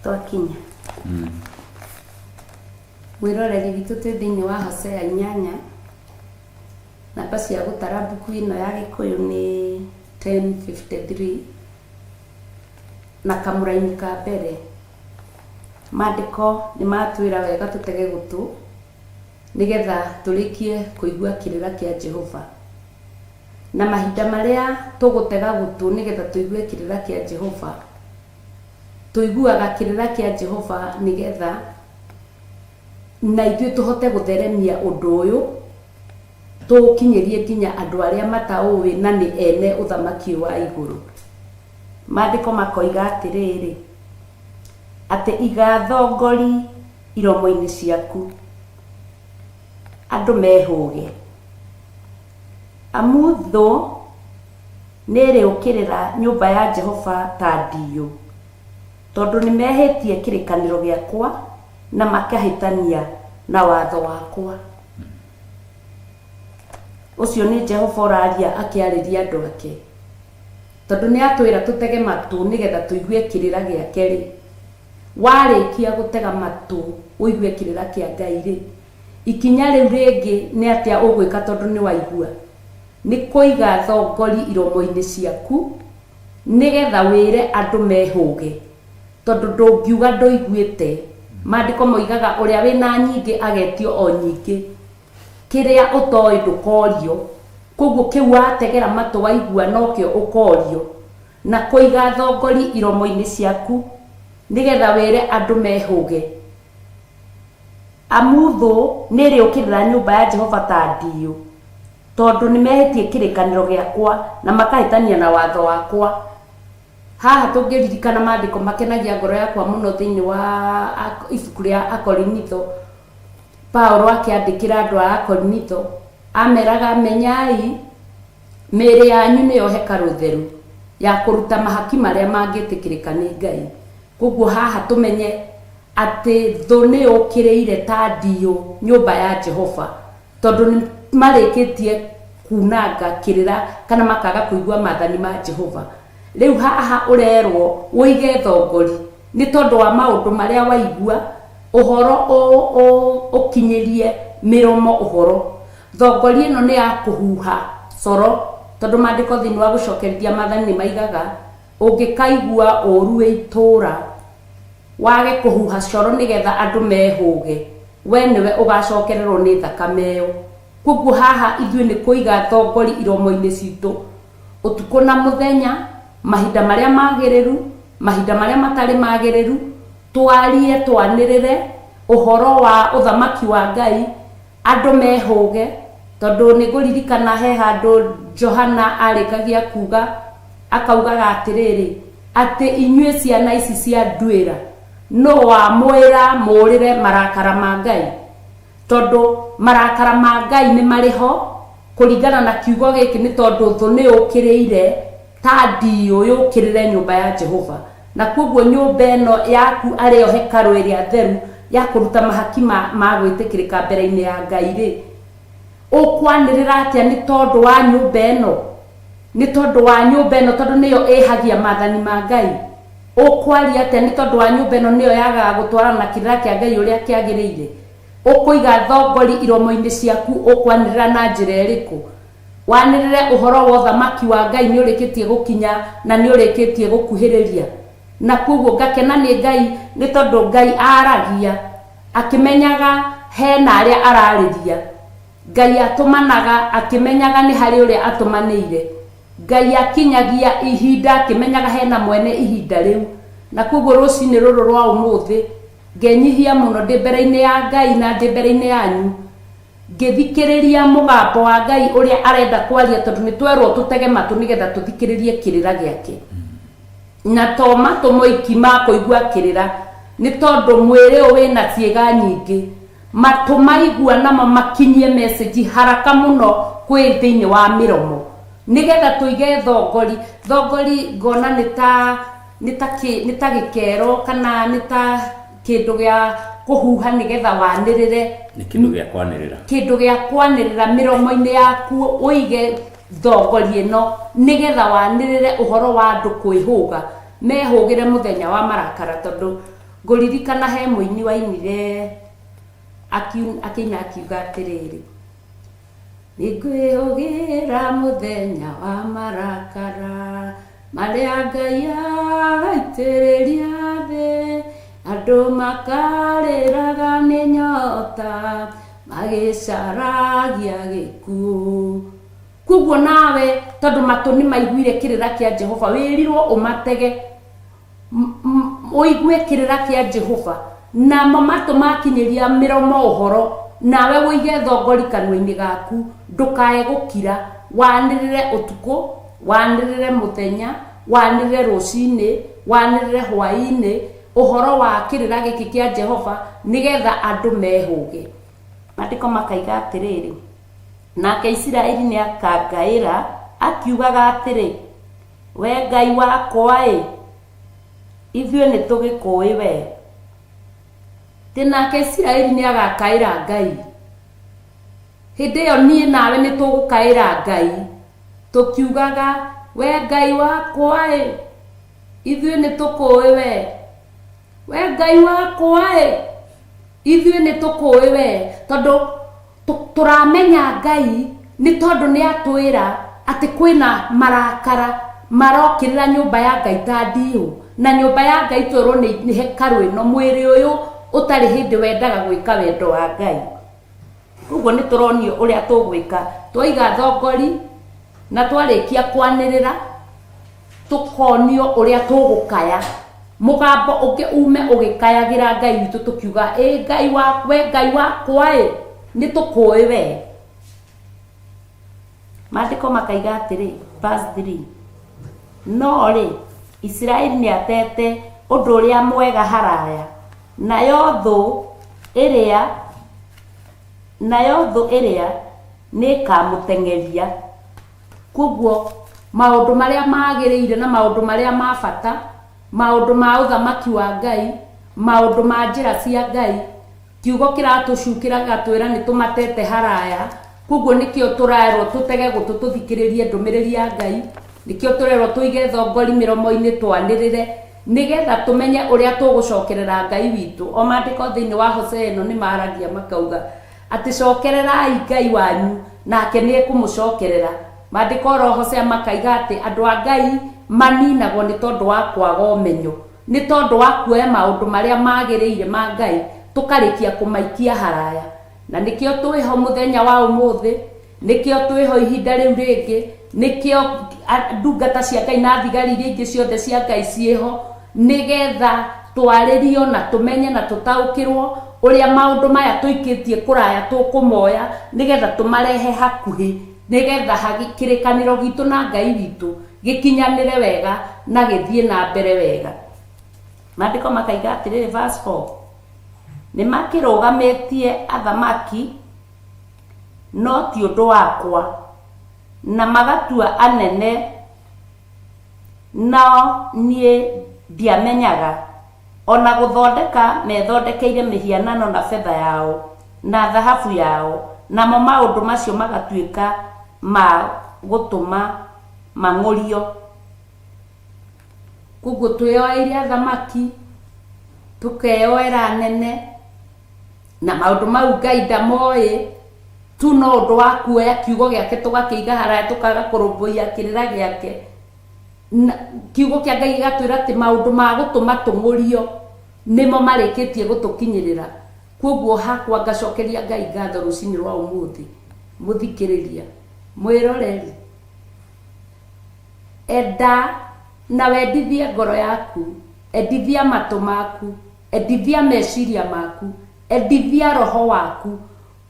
Twakinya. Mwĩroreri witũ, twĩ thĩinĩ wa Hosea 8, namba cia gũtara mbuku ĩno ya Gĩkũyũ nĩ 1053 na kamũraini ka mbere. Maandĩko nĩ matwĩra wega tũtege gũtũ nĩgetha tũrĩkie kũigua kĩrĩra kĩa Jehova. Na mahinda marĩa tũgũtega gũtũ nĩgetha tũigue kĩrĩra kĩa Jehova, tũiguaga kĩrĩra kĩa Jehova nĩgetha na ithuĩ tũhote gũtheremia ũndũ ũyũ, tũũkinyĩrie nginya andũ arĩa mataũĩ na nĩ ene ũthamaki wa igũrũ. Maandĩko makoiga atĩrĩrĩ, atĩ iga thongori iromo-inĩ ciaku, andũ mehũge, amu thũ nĩĩrĩũkĩrĩra nyũmba ya Jehova ta ndiyũ, tondũ nĩmehĩtie kĩrĩkanĩro gĩakwa na makahĩtania na watho wakwa. Ũcio nĩ Jehova ũraria akĩarĩria andũ ake, tondũ nĩ atwĩra tũtege matũ nĩgetha tũigue kĩrĩra gĩake rĩ. Warĩkia gũtega matũ ũigue kĩrĩra kĩa Ngai rĩ, ikinya rĩu rĩngĩ nĩ atĩa ũgwĩka tondũ nĩ waigua? Nĩ kũiga thongori iromo-inĩ ciaku nĩgetha wĩre andũ mehũge, tondũ ndũngiuga ndũiguĩte. Maandĩko moigaga ũrĩa wĩna nyingĩ agetio o nyingĩ, kĩrĩa ũtoĩ ndũkorio. Koguo kĩu wategera matũ waigua nokĩo ũkorio. Na kũiga thongori iromo-inĩ ciaku nĩgetha wĩre andũ mehũge, amu thũ nĩĩrĩũkĩrĩra nyũmba ya Jehova ta ndiyũ. Tondũ nĩmehĩtie kĩrĩkanĩro gĩakwa, na makahĩtania na watho wakwa. Haha tũngĩririkana maandĩko makenagia ngoro yakwa mũno thĩinĩ wa ibuku rĩa Akorinitho, Paulo akĩandĩkĩra andũ a Akorinitho, ameraga menyai mĩĩrĩ yanyu nĩyo hekarũ theru ya kũruta mahaki marĩa mangĩtĩkĩrĩka nĩ Ngai. Koguo haha tũmenye atĩ thũ nĩyũkĩrĩire ta ndiũ nyũmba ya Jehova. Tondũ nĩ marĩkĩtie kuunanga kĩrĩra kana makaga kũigua maathani ma Jehova. Rĩu haha ũrerwo ũige thongori nĩ tondũ wa maũndũ marĩa waigua, ũhoro ũkinyĩrie mĩromo ũhoro. Thongori ĩno nĩ ya kũhuha coro tondũ maandĩko thĩinĩ wa gũcokerithia maathani nĩ maigaga, ũngĩkaigua ũũru wĩ itũũra, Wage kũhuha coro nĩ getha andũ mehũge, wee nĩwe ũgacokererwo nĩ thakame ĩyo. Kwoguo haha ithuĩ nĩ kũiga thongori iromo-inĩ citũ, ũtukũ na mũthenya, mahinda marĩa magĩrĩru, mahinda marĩa matarĩ magĩrĩru, twarie twanĩrĩre ũhoro wa ũthamaki wa Ngai, andũ mehũge, tondũ nĩ ngũririkana he handũ Johana arĩkagia kuga, akaugaga atĩrĩrĩ, atĩ inyuĩ ciana ici cia nduĩra, nũ wamwĩra mũũrĩre marakara ma Ngai? Tondũ marakara ma Ngai nĩ marĩ ho, kũringana na kiugo gĩkĩ, nĩ tondũ thũ nĩ yũkĩrĩire ta ndiiyũ yũkĩrĩre nyũmba ya Jehova. Na kwoguo nyũmba ĩno yaku arĩ yo hekarũ ĩrĩa theru ya kũruta mahaki ma, ma gwĩtĩkĩrĩka mbere-inĩ ya Ngai-rĩ, ũkwanĩrĩra atĩa nĩ tondũ wa nyũmba ĩno? Nĩ tondũ wa nyũmba ĩno, tondũ nĩyo ĩhagia maathani ma Ngai? Ũkwaria atĩa nĩ tondũ wa nyũmba ĩno nĩyo yagaga gũtwarana na kĩrĩra kĩa Ngai ũrĩa kĩagĩrĩire? Ũkũiga thongori iromo-inĩ ciaku ũkwanĩrĩra na njĩra ĩrĩkũ? Wanĩrĩre ũhoro wa ũthamaki wa Ngai nĩũrĩkĩtie gũkinya na nĩũrĩkĩtie gũkuhĩrĩria. Na kwoguo ngakena nĩ Ngai nĩ tondũ Ngai aragia akĩmenyaga hena arĩa ararĩria. Ngai atũmanaga akĩmenyaga nĩ harĩ ũrĩa atũmanĩire. Ngai akinyagia ihinda akĩmenyaga hena mwene ihinda rĩu. Na kwoguo rũcinĩ rũrũ rwa ũmũthĩ ngenyihia mũno ndĩ mbere-inĩ ya Ngai na ndĩ mbere-inĩ yanyu Ngĩthikĩrĩria mũgambo wa Ngai ũrĩa arenda kwaria tondũ nĩ twerwo tũtege matũ nĩgetha tũthikĩrĩrie kĩrĩra gĩake. Na to matũ moiki ma kũigua kĩrĩra, nĩ tondũ mwĩrĩ ũyũ wĩna ciĩga nyingĩ. Matũ maigua namo makinyie message haraka mũno kwĩ thĩinĩ wa mĩromo. Nĩgetha tũige thongori, thongori ngona nĩ ta nĩ ta kĩ nĩ ta gĩkero kana nĩ ta kĩndũ gĩa kũhuha nĩgetha wanĩrĩre. Nĩ kĩndũ gĩa kwanĩrĩra. Kĩndũ gĩa kwanĩrĩra mĩromo-inĩ yaku ũige thongori ĩno nĩgetha wanĩrĩre ũhoro wa andũ kwĩhũga, mehũgĩre mũthenya wa marakara tondũ ngũririkana he mũini wainire akĩina akiuga atĩrĩrĩ, Nĩngwĩhũgĩra mũthenya wa marakara Marĩa Ngai agaitĩrĩria thĩ, Andũ makarĩraga nĩ nyota Magĩcaragia gĩkuũ. Kwoguo nawe tondũ matũ nĩmaiguire kĩrĩra kĩa Jehova, wĩrirwo ũmatege. Ũigue kĩrĩra kĩa Jehova, namo matũ makinyĩria mĩromo ũhoro, nawe ũige thongori kanua-inĩ gaku, ndũkae gũkira, wanĩrĩre ũtukũ, wanĩrĩre mũthenya, wanĩrĩre rũcinĩ, wanĩrĩre hwaĩ-inĩ, ũhoro wa kĩrĩra gĩkĩ kĩa Jehova, nĩ getha andũ mehũge. Maandĩko makaiga atĩrĩrĩ, Nake Isiraeli nĩakangaĩra, akiugaga atĩrĩ, Wee Ngai wakwa-ĩ, ithuĩ nĩtũgĩkũũĩ wee. Atĩ nake Isiraeli nĩagakaĩra Ngai. Hĩndĩ ĩyo niĩ nawe nĩtũgũkaĩra Ngai, tũkiugaga, Wee Ngai wakwa-ĩ, ithuĩ nĩtũkũũĩ wee. Wee Ngai wakwa-ĩ, ithuĩ nĩtũkũũĩ wee. Tondũ Tũramenya Ngai nĩ tondũ nĩ atwĩra atĩ kwĩna marakara marokĩrĩra nyũmba ya Ngai ta ndiihũ. Na nyũmba ya Ngai twerwo nĩ hekarũ ĩno, mwĩrĩ ũyũ ũtarĩ hĩndĩ wendaga gwĩka wendo wa Ngai. Koguo nĩ tũronio ũrĩa tũgwĩka. Twaiga thongori na twarĩkia kwanĩrĩra, tũkonio ũrĩa tũgũkaya. Mũgambo ũngĩ ume ũgĩkayagĩra Ngai witũ tũkiuga, ĩ Ngai wa, we Ngai wakwa-ĩ, nĩ tũkũĩ wee. Maandĩko makaiga atĩrĩ, verse 3, no rĩ, Isiraeli nĩatete ũndũ ũrĩa mwega haraya, nayo thũ ĩrĩa nayo thũ ĩrĩa nĩĩkamũteng'eria. Koguo maũndũ marĩa magĩrĩire na maũndũ marĩa ma bata, maũndũ ma ũthamaki wa Ngai, maũndũ ma njĩra cia Ngai, kiugo kĩratũcukĩra gĩgatwĩra nĩ tũmatete haraya. Koguo nĩkĩo tũrerwo tũtege gũtũ tũthikĩrĩrie ndũmĩrĩri ya Ngai, nĩkĩo tũrerwo tũige thongori mĩromo-inĩ twanĩrĩre, nĩgetha tũmenye ũrĩa tũgũcokerera Ngai witũ. O maandĩko thĩinĩ wa Hosea ĩno nĩ maragia makauga atĩ cokererai Ngai wanyu nake nĩ ekũmũcokerera. Maandĩko oro Hosea makaiga atĩ andũ a Ngai maninagwo nĩ tondũ wa kwaga ũmenyo, nĩ tondũ wa kuoya maũndũ marĩa magĩrĩire ma Ngai tũkarĩkia kũmaikia haraya. Na nĩkĩo twĩho mũthenya wa ũmũthĩ, nĩkĩo twĩho ihinda rĩu rĩngĩ, nĩkĩo ndungata cia Ngai na thigari iria ingĩ ciothe cia Ngai ciĩho, nĩgetha twarĩrio na tũmenye na tũtaũkĩrwo ũrĩa maũndũ maya tũikĩtie kũraya tũkũmoya, nĩgetha tũmarehe hakuhĩ, nĩgetha kĩrĩkanĩro gitũ na Ngai witũ gĩkinyanĩre wega na gĩthiĩ na mbere wega. Maandĩko makaiga atĩrĩrĩ, verse 4, nĩ makĩrũgamĩtie athamaki no ti ũndũ wakwa, na magatua anene no niĩ ndiamenyaga, ona gũthondeka methondekeire mĩhianano na betha yao na thahabu yao, namo maũndũ macio magatuĩka ma gũtũma mang'ũrio. Koguo twĩyoeire athamaki, tũkeyoera anene, na maũndũ mau Ngai ndamoĩ, tu no ũndũ wa kuoya kiugo gĩake tũgakĩiga haraya tũkaga kũrũmbũiya kĩrĩra gĩake. Na kiugo kĩa Ngai gĩgatwĩra atĩ maũndũ ma gũtũma tũng'ũrio nĩmo marĩkĩtie gũtũkinyĩrĩra. Koguo hakwa ngacokeria Ngai ngatho rũcinĩ rwa ũmũthĩ. Mũthikĩrĩria, mwĩroreri, enda na wendithie ngoro yaku, endithia matũ maku, endithia meciria maku, endithia roho waku,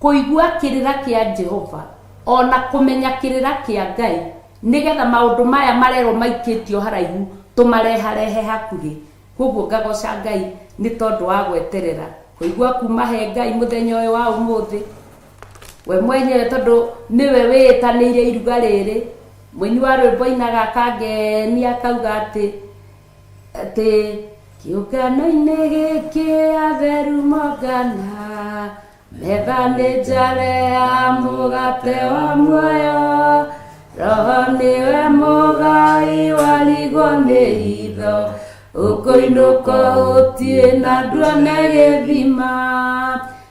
kũigua kĩrĩra kĩa Jehova ona kũmenya kĩrĩra kĩa Ngai, nĩgetha maũndũ maya marerwo maikĩtio haraihu tũmareharehe hakuhĩ. Koguo ngagoca Ngai nĩ tondũ wa gweterera kũigua kuma he Ngai mũthenya ũyũ wa ũmũthĩ. We mwenyewe tondũ nĩwe wĩĩtanĩire iruga rĩrĩ. Mũini wa rwĩmbo ainaga akangenia akauga atĩ atĩ kĩũngano-inĩ gĩkĩ atheru mongana, metha nĩ njare ya mũgate wa muoyo, roho nĩwe mũgai warigwo nĩ itho, ũkũinũka ũtiĩ na nduone gĩthima,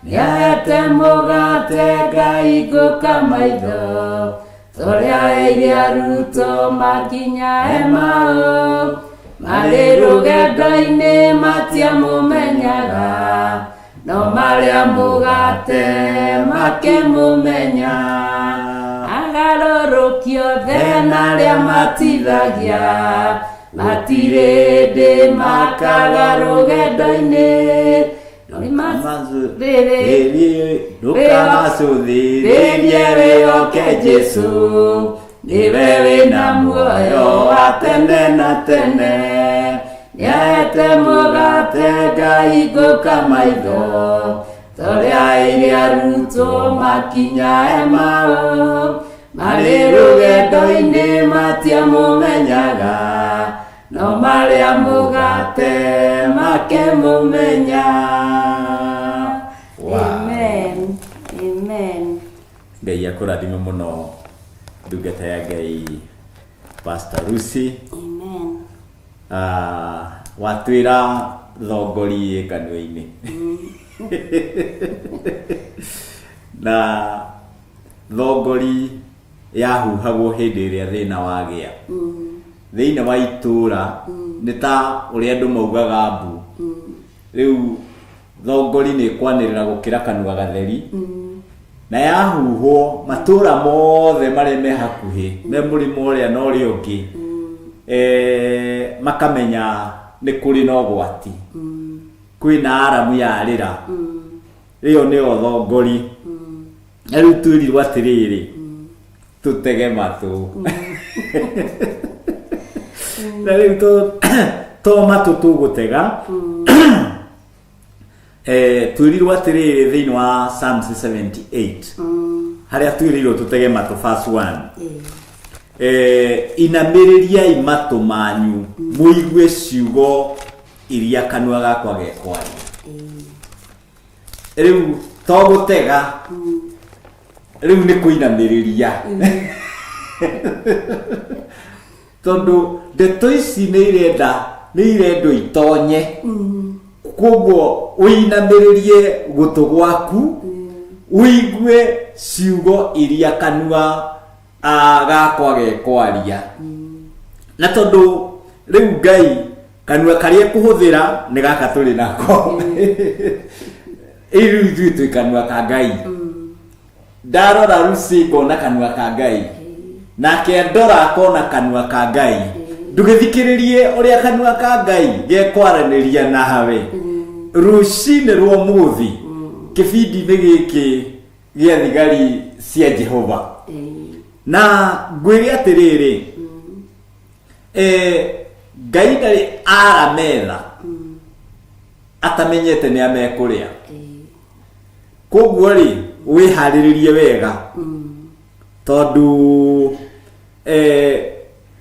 nĩahete mũgate Ngai ngũka maitho, torĩa heire arutwo makinya Emau, marĩ rũgendo-inĩ matiamũmenyaga, no marĩa mũgate makĩmũmenya. Agarũrũki othe na arĩa matithagia, matirĩ hĩndĩ makaga rũgendo-inĩ. Ndũkamacũthĩrĩrie wĩhoke Jesũ, nĩwe wĩna muoyo wa tene na tene. Nĩahete mũgate Ngai ngũka maitho, torĩa heire arutwo makinya Emau, marĩ rũgendo-inĩ matiamũmenyaga, no marĩa mũgate makĩmũmenya. Wow. Amen. Amen. Ngai akũrathime mũno ndungata ya Ngai Pastor Lucy. Amen. Watwĩra thongori ĩ kanua-inĩ na thongori yahuhagwo hĩndĩ ĩrĩa thĩna wagĩa thĩinĩ wa itũra, nĩ ta ũrĩa andũ maugaga mbu. Rĩu thongori nĩ ĩkwanĩrĩra gũkĩra kanua gatheri, na yahuhwo matũra mothe marĩa me hakuhĩ me mũrĩmo ũrĩa na ũrĩa ũngĩ, makamenya nĩ kũrĩ na ũgwati, kwĩna aramu yarĩra. Ĩyo nĩyo thongori. Na rĩu twĩrirwo atĩrĩrĩ, Tũtege matũ. Na rĩu to matũ tũgũtega. Twĩrirwo atĩrĩrĩ thĩinĩ wa Psalms 78, harĩa twĩrĩirwo tũtege matũ, verse 1: "Inamĩrĩriai matũ manyu mũigue ciugo iria kanua gakwa gekwaria." Rĩu to gũtega, rĩu nĩ kũinamĩrĩria, tondũ ndeto ici nĩ irenda, nĩ irendwo itonye. Koguo ũinamĩrĩrie gũtũ gwaku ũigue ciugo iria kanua gakwa gekwaria. Na tondũ rĩu Ngai kanua karĩa ekũhũthĩra nĩ gaka tũrĩ nako rĩu, ithuĩ twĩ kanua ka Ngai. Ndarora Lucy ngona kanua ka Ngai, nake andora akona kanua ka Ngai. Ndũgĩthikĩrĩrie ũrĩa kanua ka Ngai gekwaranĩria nawe rũcinĩ rwa ũmũthĩ kĩbindi-inĩ gĩkĩ gĩa Thigari cia Jehova. Na ngwĩre atĩrĩrĩ, Ngai ndarĩ ara metha atamenyete nĩ amekũrĩa. Koguo rĩ, wĩharĩrĩrie wega, tondũ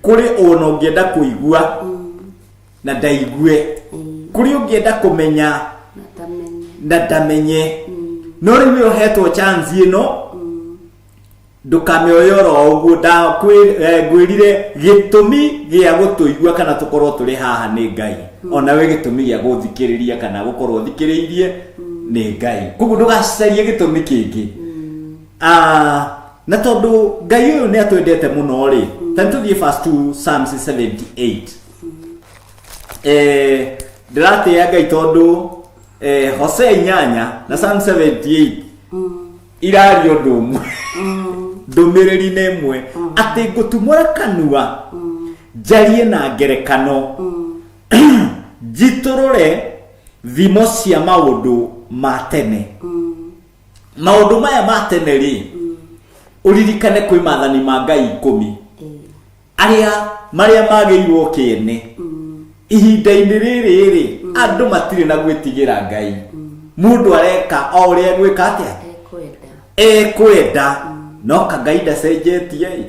kũrĩ ona ũngĩenda kũigua na ndaigue, kũrĩ ũngĩenda kũmenya na ndamenye. Na ndamenye. No rĩu we ũhetwo chance ĩno, ndũkamĩoye oro ũguo. Ngwĩrire gĩtũmi gĩa gũtũigua kana tũkorwo tũrĩ haha nĩ Ngai. Onawe gĩtũmi gĩa gũthikĩrĩria kana gũkorwo ũthikĩrĩirie nĩ Ngai. Koguo ndũgacarie gĩtũmi kĩngĩ. Na tondũ Ngai ũyũ nĩ atwendete mũno rĩ, ta nĩ tũthiĩ first to Psalms 78. Ndĩratĩĩa Ngai tondũ Hosea 8 na Psalm 78 iraria ũndũ ũmwe, ndũmĩrĩri nĩ ĩmwe, atĩ ngũtumũra kanua njarie na ngerekano, njitũrũre thimo cia maũndũ ma tene. Maũndũ maya ma tene rĩ, ũririkane kwĩ maathani ma Ngai 10 arĩa marĩa magĩirwo kĩene. Ihinda-inĩ rĩrĩ rĩ, andũ matirĩ na gwĩtigĩra Ngai. Mũndũ areka o ũrĩa egwĩka atĩa? Ekwenda. Ekwenda. No ka Ngai ndacenjetie ĩ.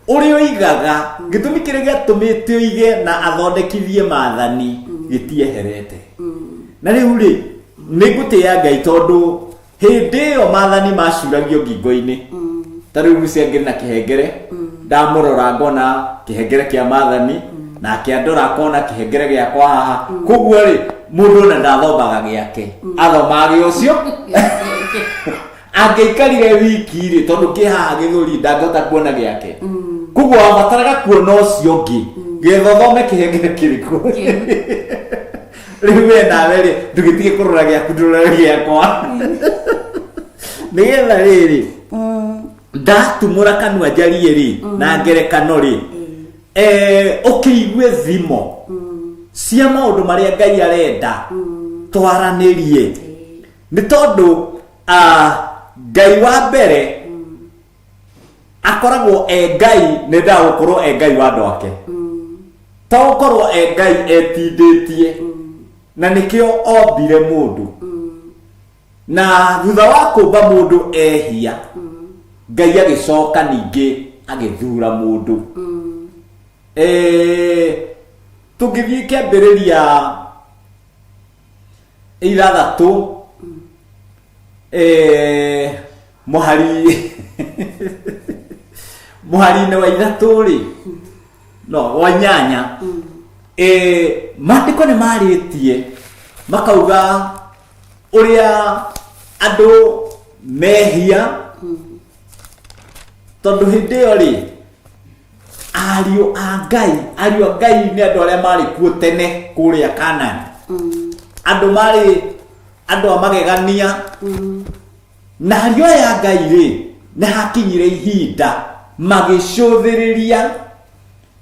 Ũrĩa oigaga, gĩtũmi kĩrĩa gĩatũmĩte oige na athondekithie maathani gĩtieherete. Na rĩu rĩ, nĩ ngũtĩĩa Ngai tondũ hĩndĩ ĩyo maathani macuragio ngingo-inĩ. Ta rĩu Lucy angĩrĩ na kĩhengere, ndamũrora ngona kĩhengere kĩa maathani, nake andora akona kĩhengere gĩakwa haha. Koguo rĩ, mũndũ ona ndathomaga gĩake, athomaga gĩa ũcio. Angĩikarire wiki rĩ, tondũ kĩ haha gĩthũri, ndangĩhota kuona gĩake. Koguo wabataraga kuona ũcio ũngĩ getha ũthome kĩhengere kĩrĩkũ. Rĩu we nawe rĩ, ndũgĩtige kũrora gĩaku, ndũrore gĩakwa, nĩgetha rĩrĩ ndatumũra kanua njarie rĩ na ngerekano rĩ, ũkĩigue thimo cia maũndũ marĩa Ngai arenda twaranĩrie. Nĩ tondũ Ngai wa mbere akoragwo e Ngai, nĩ endaga gũkorwo e Ngai wa andũ ake, to gũkorwo e Ngai etindĩtie. Na nĩkĩo ombire mũndũ, na thutha wa kũmba mũndũ ehia, Ngai agĩcoka ningĩ agĩthura mũndũ. Tũngĩthiĩ Kĩambĩrĩria 6, mũhari-inĩ wa 3 rĩ, no wa 8, maandĩko nĩ marĩtie makauga ũrĩa andũ mehia, tondũ hĩndĩ ĩyo rĩ, ariũ a Ngai, ariũ a Ngai nĩ andũ arĩa marĩ kuo tene kũrĩa Kanani, andũ marĩ andũ a magegania. Na ariũ aya a Ngai rĩ, nĩ hakinyire ihinda magĩcũthĩrĩria,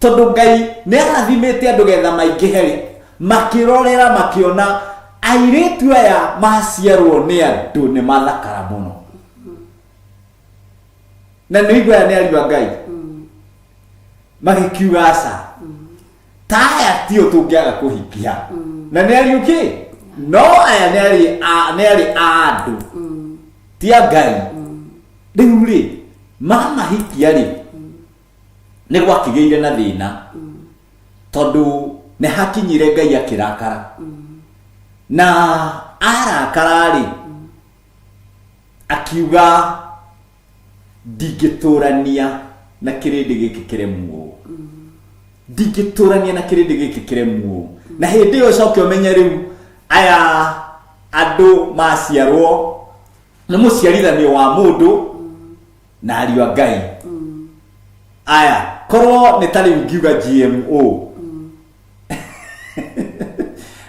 tondũ Ngai nĩ arathimĩte andũ getha maingĩhe rĩ, makĩrorera makĩona airĩtu aya maciarwo nĩ andũ nĩ mathakara mũno. Na nĩ igua aya nĩ ariũ a Ngai magĩkiuga aca, ta aya tio tũngĩaga kũhikia, na nĩ ariũ kĩ, no aya nĩ arĩ a nĩ arĩ a andũ, ti a Ngai. Rĩu rĩ, mamahikia rĩ, nĩ gwakĩgĩire na thĩna, tondũ nĩ hakinyire Ngai akĩrakara, na arakara rĩ, akiuga ndingĩtũrania na kĩrĩndĩ gĩkĩ kĩremu ũũ, ndingĩtũrania na kĩrĩndĩ gĩkĩ kĩremu ũũ. Na hĩndĩ ĩyo ũcoke ũmenye rĩu aya andũ maciarwo nĩ mũciarithanio wa mũndũ na ariũ a Ngai aya, korwo nĩ ta rĩu ngiuga GMO,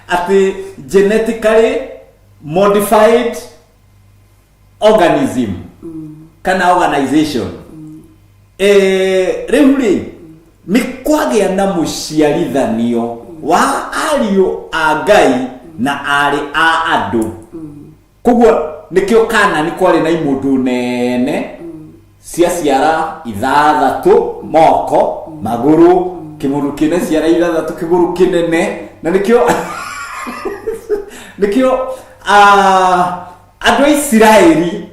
atĩ genetically modified organism kana organization. Rĩu rĩ, nĩ kwagĩa na mũciarithanio wa ariũ a Ngai na arĩ a andũ. Koguo nĩkĩo Kanani kwarĩ na imũndũ nene cia ciara 6, moko, magũrũ, kĩmũndũ kĩna ciara 6, kĩgũrũ kĩnene. Na nĩkĩo andũ a Isiraeli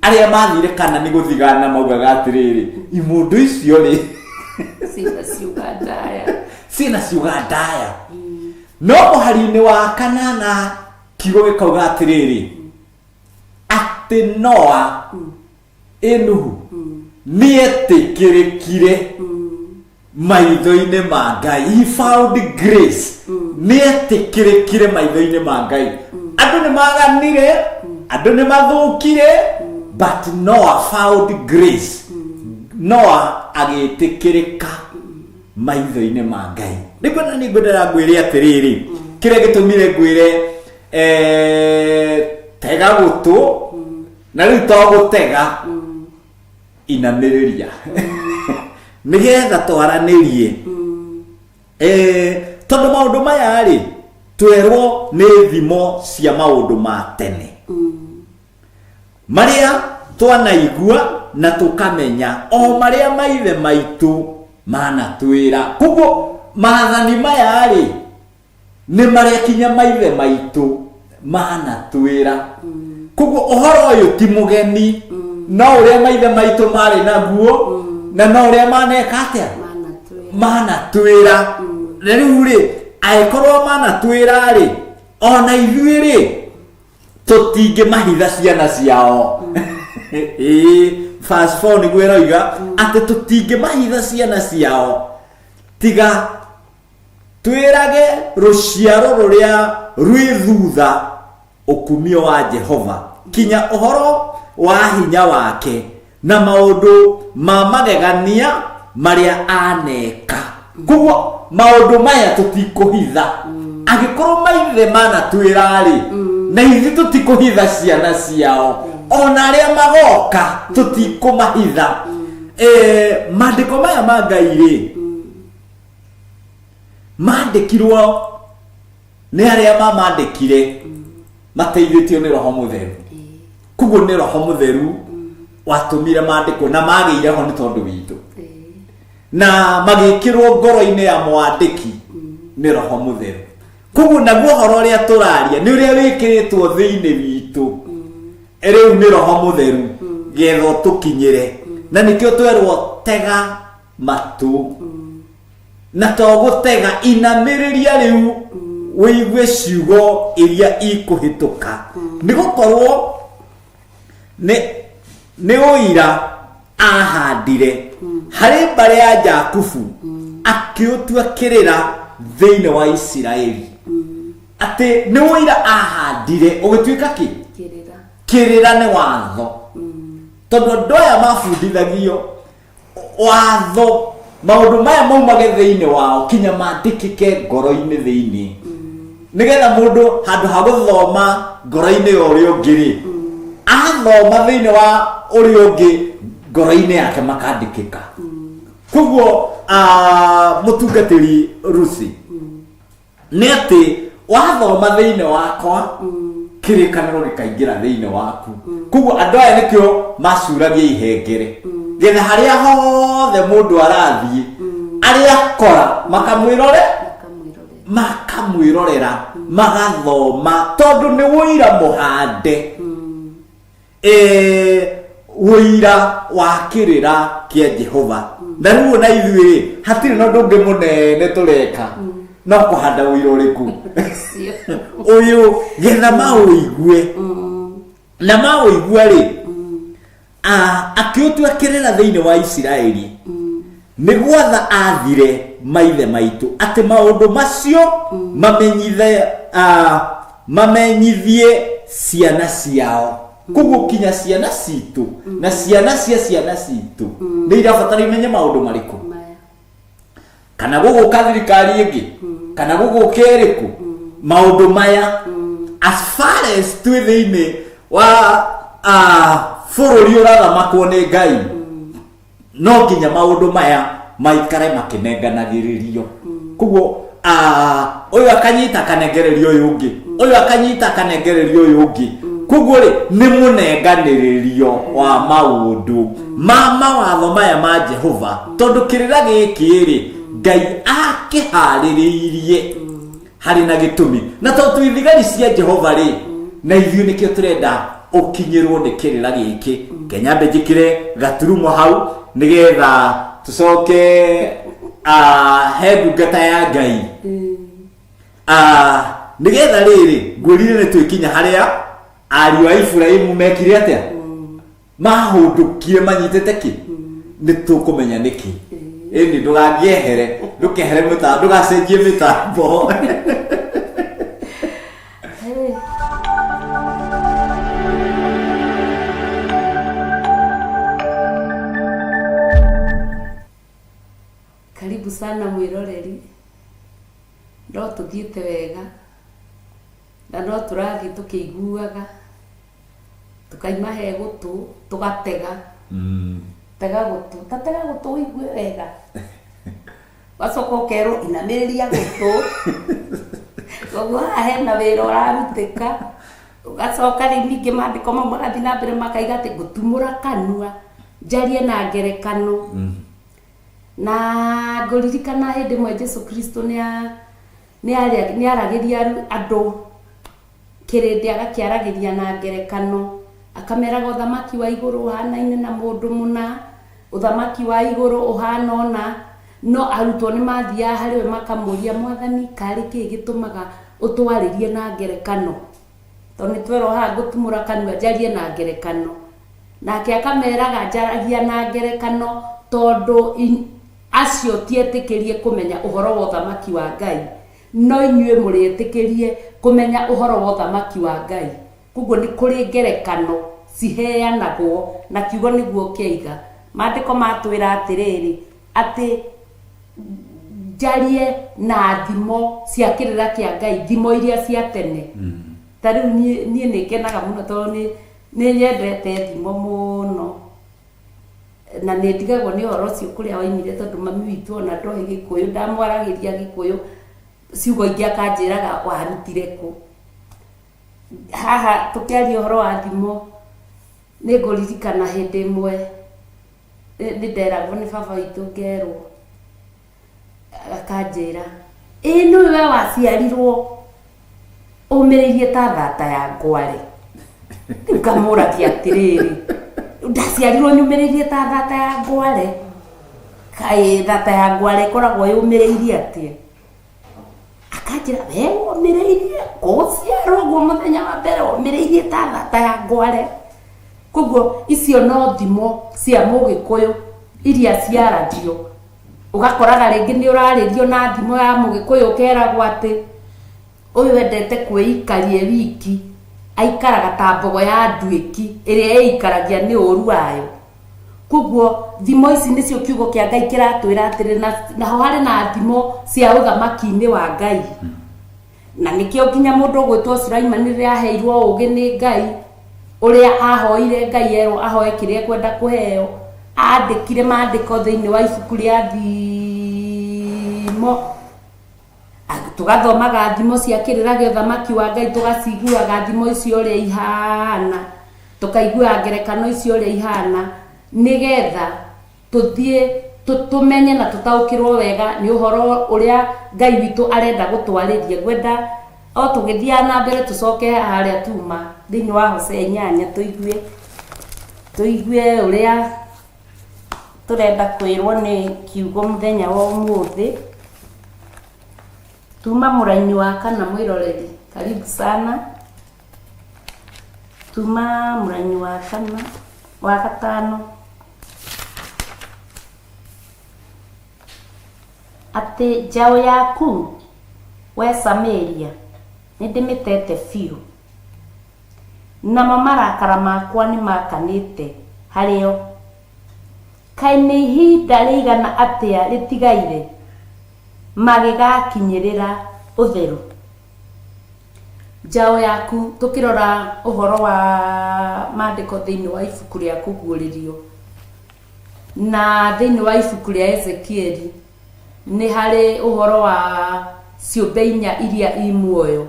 arĩa mathire Kanani gũthigana maugaga atĩrĩrĩ, imũndũ icio rĩ ciĩna ciũga ndaya, ciĩna ciũga ndaya. No mũhari-inĩ wa 8 kiugo gĩkauga atĩrĩrĩ, atĩ Noa, ĩ Nuhu, nĩetĩkĩrĩkire maitho-inĩ ma Ngai. He found grace. Nĩetĩkĩrĩkire maitho-inĩ ma Ngai. Andũ nĩ maganire, andũ nĩ mathũkire, but Noah found grace. Noah agĩtĩkĩrĩka maitho-inĩ ma Ngai. Nĩguo na nĩngwendaga ngwĩre atĩrĩrĩ, kĩrĩa gĩtũmire ngwĩre tega gũtũ, na rĩu to gũtega, inamĩrĩria nĩgetha twaranĩrie. Tondũ maũndũ maya rĩ, twerwo nĩ thimo cia maũndũ ma tene marĩa twanaigua na tũkamenya, o marĩa maithe maitũ manatwĩra. Koguo maathani maya rĩ, nĩ marĩa kinya maithe maitũ manatwĩra. Koguo ũhoro ũyũ ti mũgeni, no ũrĩa maithe maitũ marĩ naguo na no ũrĩa maneka atĩa, manatwĩra. Manatwĩra. Na rĩu rĩ, angĩkorwo manatwĩra rĩ, ona ithuĩ rĩ, tũtingĩmahitha ciana ciao. Ĩĩ, verse 4 nĩguo ĩroiga atĩ tũtingĩmahitha ciana ciao, tiga twĩrage rũciaro rũrĩa rwĩ thutha ũkumio wa Jehova, kinya ũhoro wa hinya wake na maũndũ ma magegania marĩa aneka. Koguo maũndũ maya tũtikũhitha. Angĩkorwo maithe manatwĩra rĩ, na ithuĩ tũtikũhitha ciana ciao, ona arĩa magoka tũtikũmahitha. Maandĩko maya ma Ngai rĩ, mandĩkirwo nĩ arĩa mamandĩkire mateithĩtio nĩ Roho Mũtheru. Koguo nĩ Roho Mũtheru watũmire mandĩkwo, na magĩire ho nĩ tondũ witũ, na magĩkĩrwo ngoro-inĩ ya mwandĩki nĩ Roho Mũtheru. Koguo naguo ũhoro ũrĩa tũraria nĩ ũrĩa wĩkĩrĩtwo thĩinĩ witũ rĩu nĩ Roho Mũtheru, getha ũtũkinyĩre. Na nĩkĩo twerwo tega matũ, na to gũtega, inamĩrĩria rĩu wĩigue ciugo iria ikũhĩtũka, nĩ gũkorwo nĩ ũira ahandire harĩ mbarĩ ya Jakubu, akĩũtua kĩrĩra thĩinĩ wa Isiraeli, atĩ nĩ ũira ahandire ũgĩtuĩka kĩ? Kĩrĩra. Kĩrĩra nĩ watho, tondũ andũ aya mabundithagio watho, maũndũ maya maumage thĩinĩ wao kinya mandĩkĩke ngoro-inĩ thĩinĩ, nĩgetha mũndũ handũ ha gũthoma ngoro-inĩ ya ũrĩa ũngĩ rĩ, athoma thĩinĩ wa ũrĩa ũngĩ, ngoro-inĩ yake makandĩkĩka. Koguo mũtungatĩri Rusi, nĩ atĩ wathoma thĩinĩ wakwa, kĩrĩkanĩro gĩkaingĩra thĩinĩ waku. Koguo andũ aya nĩkĩo macuragia ihengere. Getha harĩa hothe mũndũ arathiĩ, arĩa akora makamwĩrore, makamwĩrorera, makamwĩrorera, magathoma, tondũ nĩ wũira mũhande, wũira wa kĩrĩra kĩa Jehova. Na rĩu ona ithuĩ rĩ, hatirĩ na ũndũ ũngĩ mũnene tũreka no kũhanda wũira ũrĩkũ? Ũcio. Ũyũ, getha maũigue. Na maũigua rĩ, akĩũtua kĩrĩra thĩinĩ wa Isiraeli, nĩ gwatha athire maithe maitũ atĩ maũndũ macio mamenyithe, mamenyithie ciana ciao. Koguo kinya ciana citũ na ciana cia ciana citũ nĩ irabatara imenye maũndũ marĩkũ? Maya. Kana gũgũka thirikari ĩngĩ, kana gũgũka ĩrĩkũ, maũndũ maya, as far as twĩ thĩinĩ wa bũrũri ũrathamakwo nĩ Ngai, no nginya maũndũ maya maikare makĩnenganagĩrĩrio. Koguo ũyũ akanyita akanengereria ũyũ ũngĩ, ũyũ akanyita akanengereria ũyũ ũngĩ. Koguo rĩ, nĩ mũnenganĩrĩrio wa maũndũ ma mawatho maya ma Jehova, tondũ kĩrĩra gĩkĩ rĩ, Ngai akĩharĩrĩirie harĩ na gĩtũmi. Na tondũ twĩ thigari cia Jehova rĩ, na ithuĩ nĩkĩo tũrenda ũkinyĩrwo nĩ kĩrĩra gĩkĩ. Kenyambe njĩkĩre gaturumo hau nĩgetha tũcoke he ndungata ya Ngai, nĩgetha rĩrĩ ngwĩrire nĩ twĩkinya harĩa ariũ a Iburahĩmu mekire atĩa, mahũndũkire manyitĩte kĩ. Nĩ tũkũmenya nĩkĩ. Ĩni ndũgakĩehere, ndũkehere mĩtambo, ndũgacenjie mĩtambo. Hey. Karibu sana mwĩroreri, no tũthiĩte wega na no tũrathiĩ tũkĩiguaga, tũkaima he gũtũ tũgatega. Tega gũtũ, ta tega gũtũ ũigue wega, wacoka ũkerwo inamĩrĩria gũtũ. Koguo haha hena wĩra ũrarutĩka. Ũgacoka rĩu ningĩ maandĩko mau magathiĩ na mbere makaiga atĩ ngũtumũra kanua njarie na ngerekano. Na ngũririkana hĩndĩ ĩmwe Jesu Kristo nĩ aragĩria andũ kĩrĩndĩ, agakĩaragĩria na ngerekano, akameraga ũthamaki wa igũrũ ũhanaine na mũndũ mũna, ũthamaki wa igũrũ ũhana ũna. No arutwo nĩ mathiaga harĩ we makamũria, Mwathani, karĩ kĩĩ gĩtũmaga ũtwarĩrie na ngerekano? Tondũ nĩ twerwo haha ngũtumũra kanua njarie na ngerekano. Nake akameraga njaragia na ngerekano tondũ acio ti etĩkĩrie kũmenya ũhoro wa ũthamaki wa Ngai, no inyuĩ mũrĩ etĩkĩrie kũmenya ũhoro wa ũthamaki wa Ngai. Koguo nĩ kũrĩ ngerekano ciheanagwo, na kiugo nĩguo kĩaiga. Maandĩko matwĩra atĩrĩrĩ, atĩ njarie na thimo cia kĩrĩra kĩa Ngai, thimo iria cia tene. Ta rĩu niĩ nĩ ngenaga mũno tondũ nĩ nyendete thimo mũno, na nĩ ndigagwo nĩ ũhoro ũcio kũrĩa waimire, tondũ mami witũ ona ndoĩ Gĩkũyũ, ndamwaragĩria Gĩkũyũ ciugo ingĩ akanjĩraga warutire kũ. Haha tũkĩaria ũhoro wa thimo, nĩ ngũririkana hĩndĩ ĩmwe nĩ nderagwo nĩ baba witũ, ngerwo akanjĩra, ĩ nĩũĩ we waciarirwo ũmĩrĩirie ta thata ya ngware. Rĩu ngamũragia atĩrĩrĩ, ndaciarirwo nyũmĩrĩirie ta thata ya ngware? Kaĩ thata ya ngware ĩkoragwo yũmĩrĩirie atĩa? Akanjĩra we womĩrĩirie gũciarwo ũguo mũthenya wa mbere womĩrĩirie ta thata ya ngware. Koguo icio no thimo cia Mũgĩkũyũ iria ciaragio. Ũgakoraga rĩngĩ nĩ ũrarĩrio na thimo ya Mũgĩkũyũ, ũkeragwo atĩ ũyũ endete kwĩikaria e wiki, aikaraga ta mbogo ya nduĩki ĩrĩa ĩikaragia nĩ ũru wayo. Koguo thimo ici nĩcio kiugo kĩa Ngai kĩratwĩra atĩrĩ, naho harĩ na thimo cia ũthamaki-inĩ wa Ngai. Na nĩkĩo nginya mũndũ ũgwĩtwo Sulaimani rĩrĩa aheirwo ũũgĩ nĩ Ngai, ũrĩa ahoire Ngai erwo ahoe kĩrĩa ekwenda kũheo, andĩkire maandĩko thĩinĩ wa ibuku rĩa thimo. Tũgathomaga thimo cia kĩrĩra gĩa ũthamaki wa Ngai, tũgaciguaga thimo icio ũrĩa ihana, tũkaiguaga ngerekano icio ũrĩa ihana, nĩgetha Tũthiĩ tũmenye na tũtaũkĩrwo wega nĩ ũhoro ũrĩa Ngai witũ arenda gũtwarĩria. Ngwenda o tũgĩthiaga na mbere tũcoke harĩa tuma thĩinĩ wa Hosea 8, tũigue ũrĩa tũrenda kwĩrwo nĩ kiugo mũthenya wa ũmũthĩ. Tuma mũraini wa kana, mwĩroreri, karibu sana. Tuma mũraini wa kana, wa gatano, atĩ njaũ yaku we Samaria nĩ ndĩmĩtete biũ, namo marakara makwa nĩ makanĩte harĩo. Kaĩ nĩ ihinda rĩigana atĩa rĩtigaire magĩgakinyĩrĩra ũtheru? Njaũ yaku, tũkĩrora ũhoro wa maandĩko thĩinĩ wa ibuku rĩa Kũguũrĩrio na thĩinĩ wa ibuku rĩa Ezekieli, nĩ harĩ ũhoro wa ciũmbe inya iria i muoyo,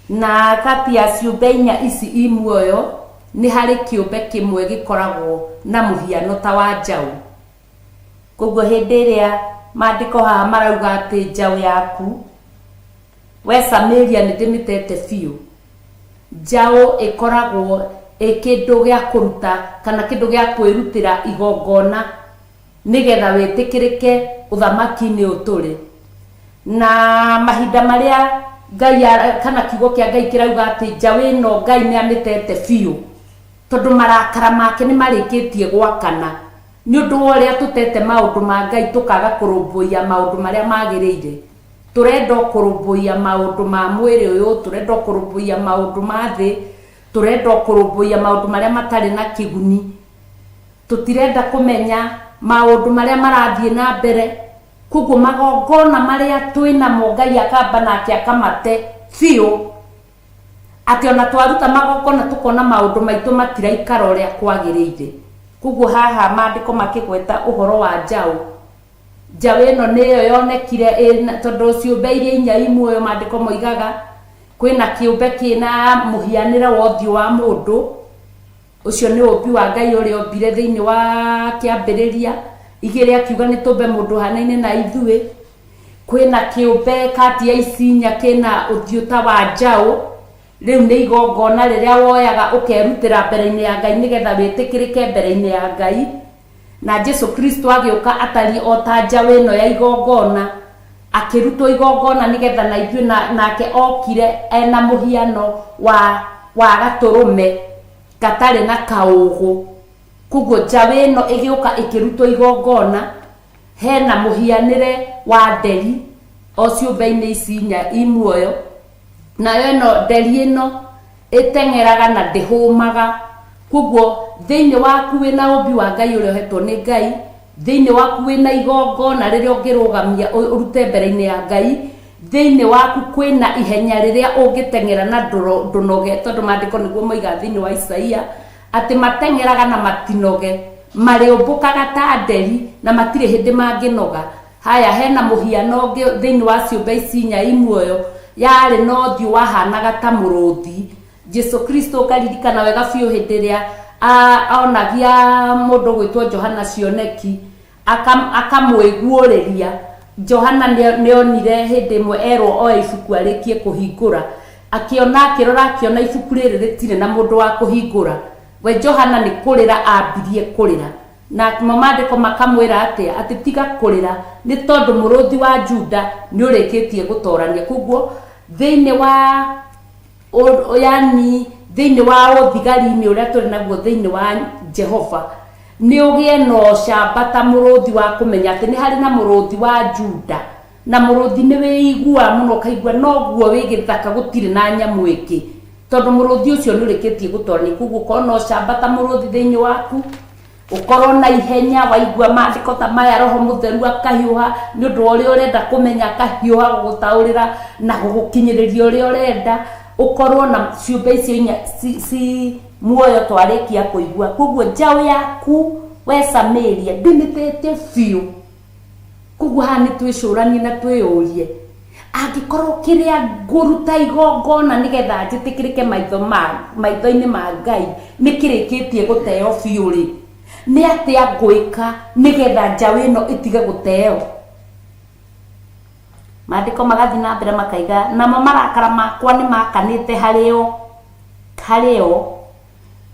na kati ya ciũmbe inya ici i muoyo nĩ harĩ kĩũmbe kĩmwe gĩkoragwo na mũhiano ta wa njaũ. Koguo hĩndĩ ĩrĩa maandĩko haha marauga atĩ njaũ yaku we Samaria nĩ ndĩmĩtete biũ, njaũ ĩkoragwo ĩ kĩndũ gĩa kũruta kana kĩndũ gĩa kwĩrutĩra igongona nĩgetha wĩtĩkĩrĩke ũthamaki-inĩ ũyũ tũrĩ. Na mahinda marĩa Ngai kana kiugo kĩa Ngai kĩrauga atĩ njaũ ĩno Ngai nĩ amĩtete biũ, tondũ marakara make nĩ marĩkĩtie gwakana nĩ ũndũ wa ũrĩa tũtete maũndũ ma Ngai, tũkaga kũrũmbũiya maũndũ marĩa magĩrĩire. Tũrenda o kũrũmbũiya maũndũ ma mwĩrĩ ũyũ, tũrenda o kũrũmbũiya maũndũ ma thĩ, tũrenda o kũrũmbũiya maũndũ marĩa matarĩ na kĩguni. Tũtirenda kũmenya maũndũ marĩa marathiĩ na mbere. Koguo magongona marĩa twĩnamo Ngai akamba nake akamate biũ, atĩ ona twaruta magongona tũkona maũndũ maitũ matiraikara ũrĩa kwagĩrĩire. Koguo haha maandĩko makĩgweta ũhoro wa njaũ, njaũ ĩno nĩyo yonekire tondũ ciũmbe iria inya i muoyo, maandĩko moigaga kwĩna kĩũmbe kĩna mũhianĩre wa ũthiũ wa mũndũ. Ũcio nĩ ũmbi wa Ngai ũrĩa ombire thĩinĩ wa kĩambĩrĩria igĩrĩ, akiuga nĩ tũmbe mũndũ ũhanaine na ithuĩ. Kwĩna kĩũmbe kati ya ici inya kĩna ũthiũ ta wa njaũ. Rĩu nĩ igongona rĩrĩa woyaga ũkerutĩra mbere-inĩ ya Ngai nĩgetha wĩtĩkĩrĩke mbere-inĩ ya Ngai. Na Jesu Kristo agĩũka atariĩ o ta njaũ ĩno ya igongona, akĩrutwo igongona nĩgetha na ithuĩ nake okire ena mũhiano wa gatũrũme gatarĩ na kaũgũ. Koguo njaũ ĩno ĩgĩũka ĩkĩrutwo igongona, hena mũhianĩre wa nderi o ciũmbe-inĩ ici inya i muoyo. Nayo ĩno nderi ĩno ĩteng'eraga na ndĩhũmaga. Koguo thĩinĩ waku wĩna ũmbi wa Ngai ũrĩa ũhetwo nĩ Ngai, thĩinĩ waku wĩna igongona rĩrĩa ũngĩrũgamia ũrute mbere-inĩ ya Ngai, thĩinĩ waku kwĩna ihenya rĩrĩa ũngĩteng'era na ndũnoge, tondũ maandĩko nĩguo moigaga thĩinĩ wa Isaia atĩ mateng'eraga na matinoge, marĩũmbũkaga ta nderi na matirĩ hĩndĩ mangĩnoga. Haya, hena mũhiano ũngĩ thĩinĩ wa ciũmbe ici inya i muoyo, yarĩ na ũthiũ wahanaga ta mũrũthi. Jesu Kristo, ũkaririkana wega biũ hĩndĩ ĩrĩa onagia mũndũ gwĩtwo Johana cioneki, akamwĩguũrĩria. Johana nĩ onire hĩndĩ ĩmwe erwo oe ibuku arĩkie kũhingũra, akĩona, akĩrora, akĩona ibuku rĩrĩ rĩtirĩ na mũndũ wa kũhingũra. We Johana nĩ kũrĩra ambirie kũrĩra, namo maandĩko makamwĩra atĩa? Atĩ tiga kũrĩra, nĩ tondũ mũrũthi wa Juda nĩ ũrĩkĩtie gũtorania. Koguo thĩinĩ wa yani thĩinĩ wa ũthigari-inĩ ũrĩa tũrĩ naguo thĩinĩ wa Jehova, nĩ ũgĩe na ũcamba ta mũrũthi wa kũmenya atĩ nĩ harĩ na mũrũthi wa Juda. Na mũrũthi nĩ wĩiguaga mũno, ũkaigua noguo wĩ gĩthaka gũtirĩ na nyamũ ĩngĩ, tondũ mũrũthi ũcio nĩ ũrĩkĩtie gũtorania. Koguo ũkorwo na ũcamba ta mũrũthi thĩinĩ waku, ũkorwo na ihenya waigua maandĩko ta maya, Roho Mũtheru akahiũha nĩ ũndũ wa ũrĩa ũrenda kũmenya, akahiũha gũgũtaũrĩra na gũgũkinyĩrĩria ũrĩa ũrenda. Ũkorwo na ciũmbe icio inya ci muoyo twarĩkia kũigua. Koguo njaũ yaku we Samaria ndĩmĩtete biũ. Koguo haha nĩ twĩcũranie na twĩyũrie, angĩkorwo kĩrĩa ngũruta igongona nĩgetha njĩtĩkĩrĩke maitho-inĩ ma Ngai nĩ kĩrĩkĩtie gũteo biũ rĩ, Nĩ atĩa ngwĩka nĩgetha njaũ ĩno ĩtige gũteo? Maandĩko magathiĩ na mbere makaiga, namo marakara makwa nĩ makanĩte harĩo, harĩo.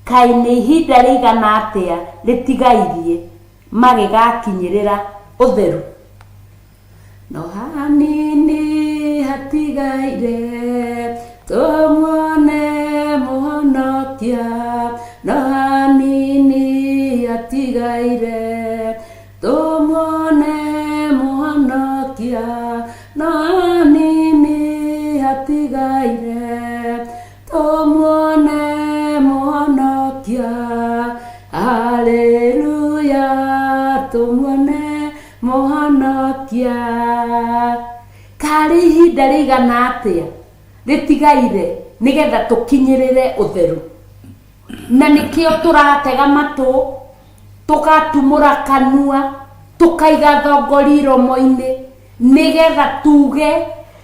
Kaĩ nĩ ihinda rĩigana atĩa rĩtigairie magĩgakinyĩrĩra ũtheru? No hanini hatigaire tũmuone Mũhonokia, no hanini hatigaire tũmuone Mũhonokia, no hanini hatigaire tũmuone Mũhonokia. Haleluya, tũmuone Mũhonokia. Karĩ ihinda rĩigana atĩa rĩtigaire nĩgetha tũkinyĩrĩre ũtheru? Na nĩkĩo tũratega matũ, tũgatumũra kanua, tũkaiga thongori iromo-inĩ, nĩgetha tuge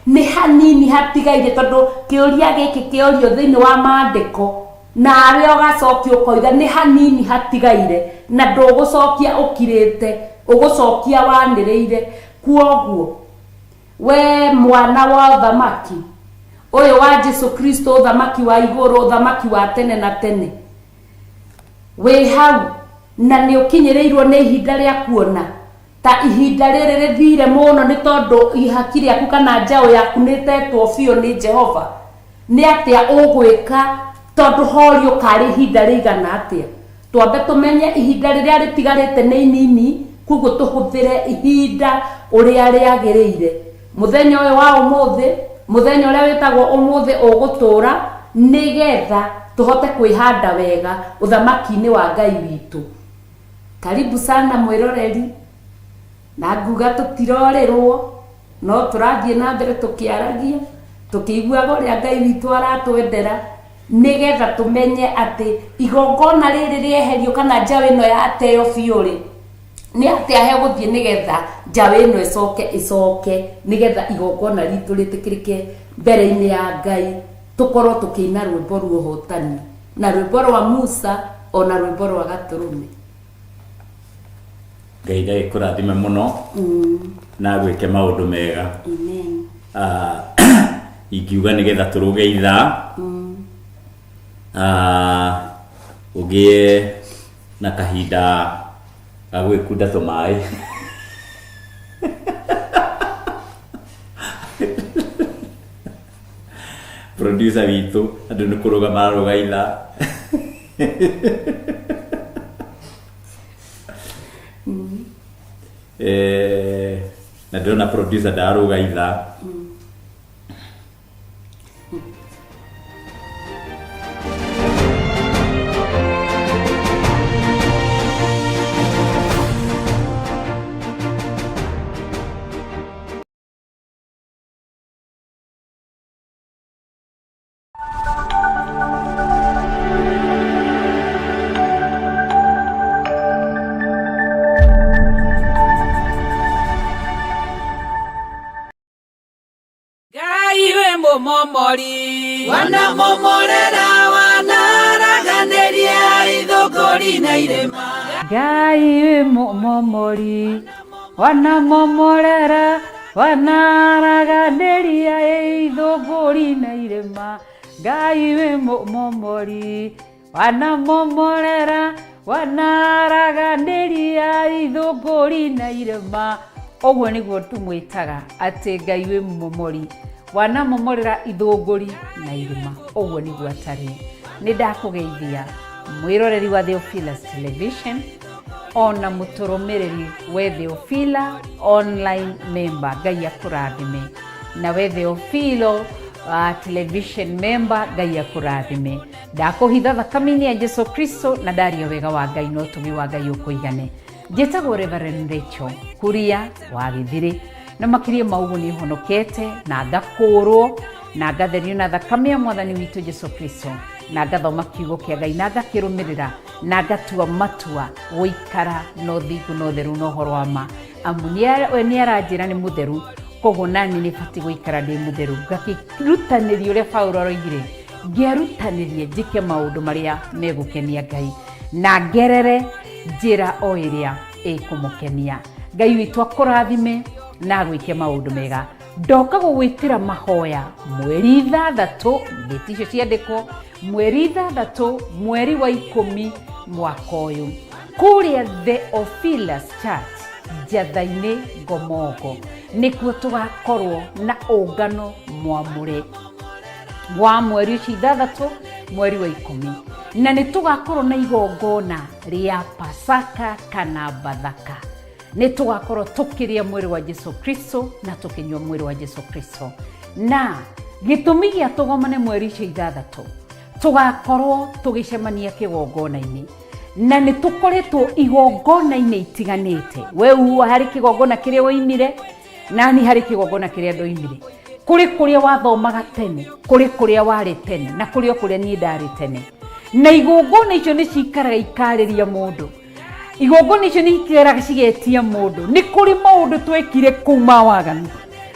nĩ hanini hatigaire, tondũ kĩũria gĩkĩ kĩorio thĩinĩ wa maandĩko, nawe ũgacokia ũkoiga nĩ hanini hatigaire, na ndũgũcokia ũkirĩte, ũgũcokia wanĩrĩire. Kwoguo we mwana wa ũthamaki ũyũ wa Jesu Kristo, ũthamaki wa igũrũ, ũthamaki wa tene na tene, wĩ hau na nĩ ũkinyĩrĩirwo nĩ ihinda rĩa kuona ta ihinda rĩrĩ rĩthire mũno, nĩ tondũ ihaki rĩaku kana njaũ yaku nĩ ĩtetwo biũ nĩ Jehova. Nĩ atĩa ũgwĩka tondũ horio karĩ ihinda rĩigana atĩa? Twambe tũmenye ihinda rĩrĩa rĩtigarĩte nĩ inini, koguo tũhũthĩre ihinda ũrĩa rĩagĩrĩire. Mũthenya ũyũ wa ũmũthĩ, mũthenya ũrĩa wĩtagwo ũmũthĩ ũgũtũra, nĩgetha tũhote kwĩhanda wega ũthamaki-inĩ wa Ngai witũ. Karibu sana mwĩroreri, na nguga tũtirorĩrwo, no tũrathiĩ na mbere tũkĩaragia, tũkĩiguaga ũrĩa Ngai witũ aratwendera, nĩgetha tũmenye atĩ igongona rĩrĩ rĩeherio kana njaũ ĩno yateo biũ rĩ, nĩ atĩa hegũthiĩ nĩgetha njaũ ĩno ĩcoke ĩcoke, nĩgetha igongona ritũ rĩtĩkĩrĩke mbere-inĩ ya Ngai, tũkorwo tũkĩina rwĩmbo rwa ũhotani na rwĩmbo rwa Musa ona rwĩmbo rwa Gatũrũme. Ngai ndagĩkũrathime mũno na agwĩke maũndũ mega. Amen. Ingiuga nĩgetha tũrũge ithaa, ũgĩe na kahinda ga gwĩkunda tũmaĩ. Producer witũ, andũ nĩ kũrũga mararũga ithaa. Na ndĩrona producer ndarũga ithaa. Ngai wĩ mũmomori, wanamomorera, wanaraganĩria ithũngũri na irĩma. Ngai wĩ mũmomori, wanamomorera, wanaraganĩria ithũngũri na irĩma. Ngai wĩ mũmomori, wanamomorera, wanaraganĩria ithũngũri na irĩma. Ũguo nĩguo tũmwĩtaga atĩ Ngai wĩ mũmomori, wanamomorera ithũngũri na irĩma. Ũguo nĩguo atariĩ. Nĩ ndakũgeithia mwĩroreri wa Theophilus Television ona mũtũrũmĩrĩri we Theophila online member, Ngai akũrathime. Na we Theophilo television member, Ngai akũrathime. Ndakũhitha thakame-inĩ ya Jesu Kristo na ndaria wega wa Ngai na ũtugi wa Ngai ũkũigane. Njĩtagwo Reverend Rachel Kuria wa Gĩthirĩ, na makĩria ma ũguo nĩ honokete na ngakũũrwo na ngatherio na thakame ya Mwathani witũ Jesu Kristo, na ngathoma kiugo kĩa Ngai na ngakĩrũmĩrĩra na ngatua matua gũikara na ũthingu na ũtheru na ũhoro wa ma, amu we nĩ aranjĩra nĩ mũtheru, koguo nani nĩ batiĩ gũikara ndĩ mũtheru. Ngakĩrutanĩria ũrĩa Paulo aroigire, ngĩerutanĩrie njĩke maũndũ marĩa megũkenia Ngai na ngerere Njĩra o ĩrĩa ĩkũmũkenia. Ngai witũ akũrathime na agwĩke maũndũ mega. Ndoka gũgwĩtĩra mahoya mweri 6, ndĩti icio ciandĩkwo, mweri 6 mweri wa 10 mwaka ũyũ, kũrĩa Theophilus Church Njatha-inĩ Ngomongo, nĩkuo tũgakorwo na ũngano mwamũre wa mweri ũcio 6 mweri wa 10, na nĩ tũgakorwo na igongona rĩa Pasaka kana Bathaka. Nĩ tũgakorwo tũkĩrĩa mwĩrĩ wa Jesu Kristo na tũkĩnyua mwĩrĩ wa Jesu Kristo. Na gĩtũmi gĩa tũgomane mweri ũcio 6, tũgakorwo tũgĩcemania kĩgongona-inĩ, na nĩ tũkoretwo igongona-inĩ itiganĩte. We harĩ kĩgongona kĩrĩa woimire, nani harĩ kĩgongona kĩrĩa ndoimire. Kũrĩ kũrĩa wathomaga tene, kũrĩ kũrĩa warĩ tene, na kũrĩ o kũrĩa niĩ ndarĩ tene. Na igongona icio nĩ cikaraga ikarĩria mũndũ, igongona icio nĩ ikaraga cigetia mũndũ. Nĩ kũrĩ maũndũ twekire kũu ma waganu,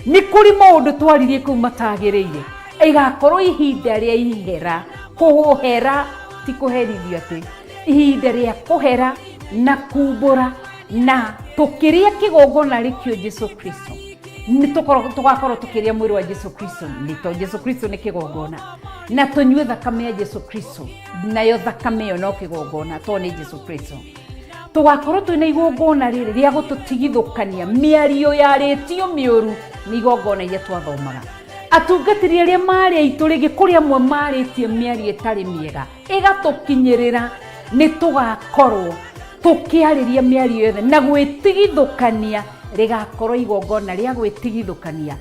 nĩ kũrĩ maũndũ twaririe kũu matagĩrĩire. Ĩgakorwo ihinda rĩa ihera, kũhera ti kũherithio, atĩ ihinda rĩa kũhera na kumbũra, na tũkĩrĩa kĩgongona rĩkĩo Jesu Kristo, nĩ tũgakorwo tũkĩrĩa mwĩrĩ wa Jesu Kristo, nĩ to Jesu Kristo nĩ kĩgongona, na tũnyue thakame ya Jesu Kristo, nayo thakame ĩyo no kĩgongona to nĩ Jesu Kristo. Tũgakorwo twĩna igongona rĩrĩ rĩa gũtũtigithũkania mĩario yarĩtio mĩũru nĩ igongona iria twathomaga. Atungatĩri arĩa marĩ aitũ rĩngĩ, kũrĩ amwe marĩtie mĩario ĩtarĩ mĩega ĩgatũkinyĩrĩra, nĩ tũgakorwo tũkĩarĩria mĩario yothe na gwĩtigithũkania. Rĩgakorwo igongona rĩa gwĩtigithũkania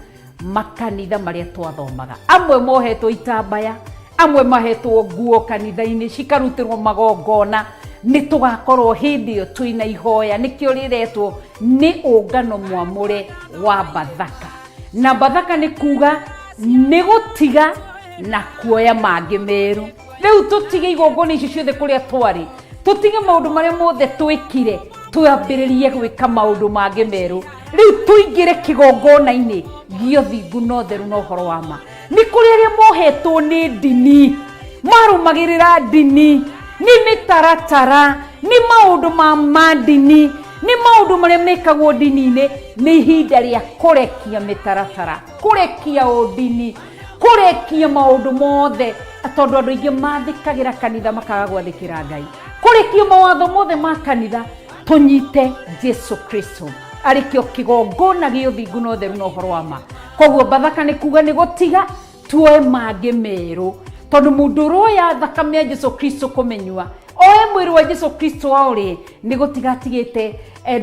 makanitha marĩa twathomaga. Amwe mohetwo itambaya, amwe mahetwo nguo kanitha-inĩ cikarutĩrwo magongona. Nĩ tũgakorwo hĩndĩ ĩyo twĩna ihoya, nĩkĩo rĩretwo nĩ ũngano mwamũre wa Bathaka. Na Bathaka nĩ kuga nĩ gũtiga na kuoya mangĩ merũ. Rĩu tũtige igongona icio ciothe kũrĩa twarĩ, tũtige maũndũ marĩa mothe twĩkire, twambĩrĩrie gwĩka maũndũ mangĩ merũ. Rĩu tũingĩre kĩgongona-inĩ gĩa ũthingu na ũtheru na ũhoro wa ma. Nĩ kũrĩ arĩa mohetwo nĩ ndini, marũmagĩrĩra ndini, nĩ mĩtaratara, nĩ maũndũ ma mandini, nĩ maũndũ marĩa mekagwo ndini-inĩ. Nĩ ihinda rĩa kũrekia mĩtaratara, kũrekia ũndini, kũrekia maũndũ mothe, tondũ andũ aingĩ mathĩkagĩra kanitha makaga gwathĩkĩra Ngai. Kũrekia mawatho mothe ma kanitha, tũnyite Jesu Kristo arĩ kĩo kĩgongona gĩa ũthingu na ũtheru na ũhoro wa ma. Koguo Bathaka nĩ kuga nĩ gũtiga tuoe mangĩ merũ, tondũ mũndũ ũroya thakame ya Jesu Kristo kũmenyua, oe mwĩrĩ wa Jesu Kristo aũrĩe, nĩ gũtiga atigĩte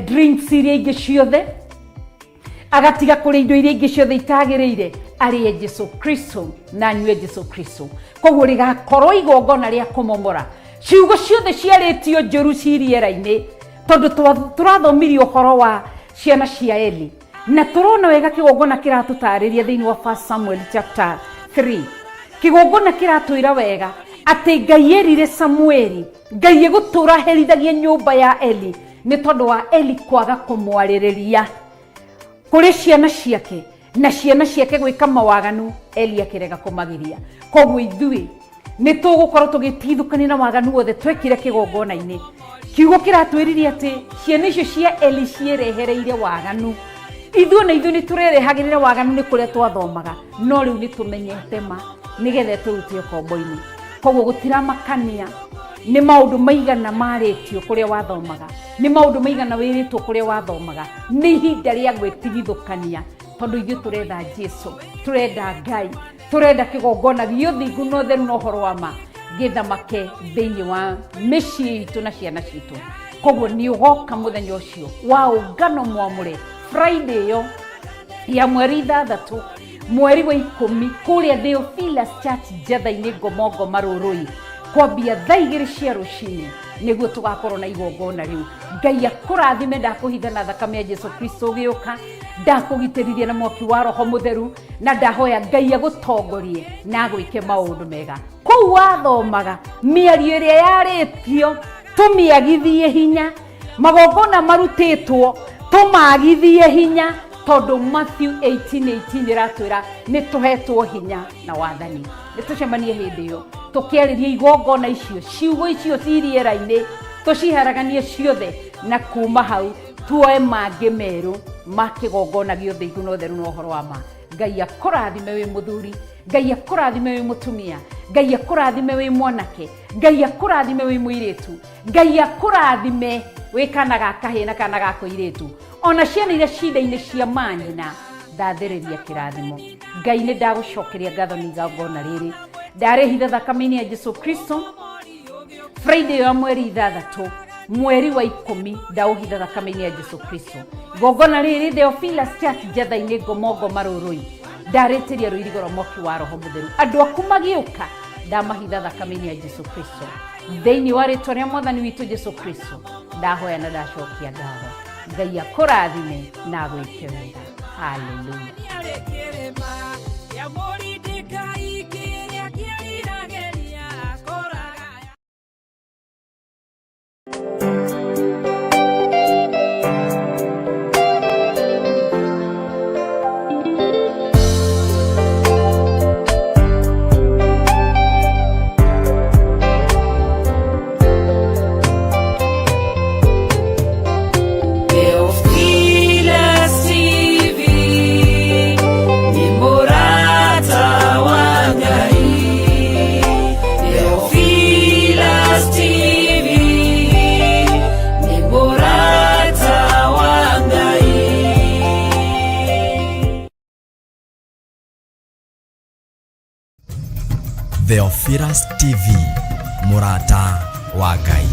drinks iria ingĩ ciothe, agatiga kũrĩa indo iria ingĩ ciothe itagĩrĩire, arĩe Jesu Kristo na anyue Jesu Kristo. Koguo rĩgakorwo igongona rĩa kũmomora ciugo ciothe ciarĩtio njũru ci rĩera-inĩ, tondũ tũrathomirie ũhoro wa ciana cia Eli, na tũrona wega kĩgongona kĩratũtarĩria thĩinĩ wa 1 Samuel chapter 3. Kĩgongona kĩratwĩra wega atĩ Ngai erire Samueli, Ngai egũtũra herithagia nyũmba ya Eli nĩ tondũ wa Eli kwaga kũmwarĩrĩria kũrĩ ciana ciake, na ciana ciake gwĩka mawaganu, Eli akĩrega kũmagiria. Koguo ithuĩ nĩ tũgũkorwo tũgĩtigithũkania na waganu wothe twekire kĩgongona-inĩ. Kiugo kĩratwĩrire atĩ ciana icio cia Eli ciĩrehereire waganu. Ithuĩ na ithuĩ nĩ tũrerehagĩrĩra waganu nĩ kũrĩa twathomaga, no rĩu nĩ tũmenyete ma nĩgetha tũrute ũkombo-inĩ. Koguo gũtiramakania nĩ maũndũ maigana marĩtio kũrĩa wathomaga, nĩ maũndũ maigana wĩrĩtwo kũrĩa wathomaga, nĩ ihinda rĩa gwĩtigithũkania, tondũ ithuĩ tũretha Jesu, tũrenda Ngai, tũrenda kĩgongona gĩa ũthingu na ũtheru na ũhoro wa ma gĩthamake thĩinĩ wa mĩciĩ itũ na ciana citũ. Koguo nĩ ũgoka mũthenya ũcio wa ũngano mwamũre, Friday ĩyo ya mweri 6 mweri wa 10, kũrĩa Theophilus Church Njatha-inĩ Ngomongo Marũrũi, kwambia thaa 2 cia rũcinĩ, nĩguo tũgakorwo na igongona rĩu. Ngai akũrathime. Ndakũhitha na thakame ya Jesu Kristo ũgĩũka, ndakũgitĩrithia na mwaki wa Roho Mũtheru, na ndahoya Ngai agũtongorie na agwĩke maũndũ mega. Kũu wathomaga, mĩario ĩrĩa yarĩtio tũmĩagithie hinya, magongona marutĩtwo tũmagithie hinya, tondũ Matthew 18:18 ĩratwĩra nĩ tũhetwo hinya na wathani. Nĩ tũcemanie hĩndĩ ĩyo tũkĩarĩria igongona icio, ciugo icio ci rĩera-inĩ. Tũciharaganie ciothe na kuma hau tuoe mangĩ merũ ma kĩgongona gĩa ũthingu na ũtheru na ũhoro wa ma. Ngai akũrathime wĩ mũthuri, Ngai akũrathime wĩ mũtumia, Ngai akũrathime wĩ mwanake, Ngai akũrathime wĩ mũirĩtu, Ngai akũrathime wĩ kana ga kahĩĩ na kana ga kũirĩtu, ona ciana iria cinda-inĩ cia manyina, ndathĩrĩria kĩrathimo. Ngai nĩ ndagũcokeria ngatho nĩ igongona rĩrĩ ndarĩhitha thakame-inĩ ya Jesu Kristo. Friday ya mweri 6 mweri wa 10 ndaũhitha thakame-inĩ ya Jesu Kristo. Igongona rĩrĩ Theophilus Church Njetha-inĩ Ngomongo Marũrũi, ndarĩtĩria rũirigo rwa mwaki wa Roho Mũtheru. Andũ aku magĩũka ndamahitha thakame-inĩ ya Jesu Kristo. Thĩinĩ wa rĩtwa rĩa Mwathani witũ Jesu Kristo ndahoya na ndacokia ngatho. Ngai akũrathime na agwĩke wega. Hallelujah. Theophilus TV nĩ mũrata wa Ngai. Theophilus TV nĩ mũrata wa Ngai. Theophilus TV, mũrata wa Ngai.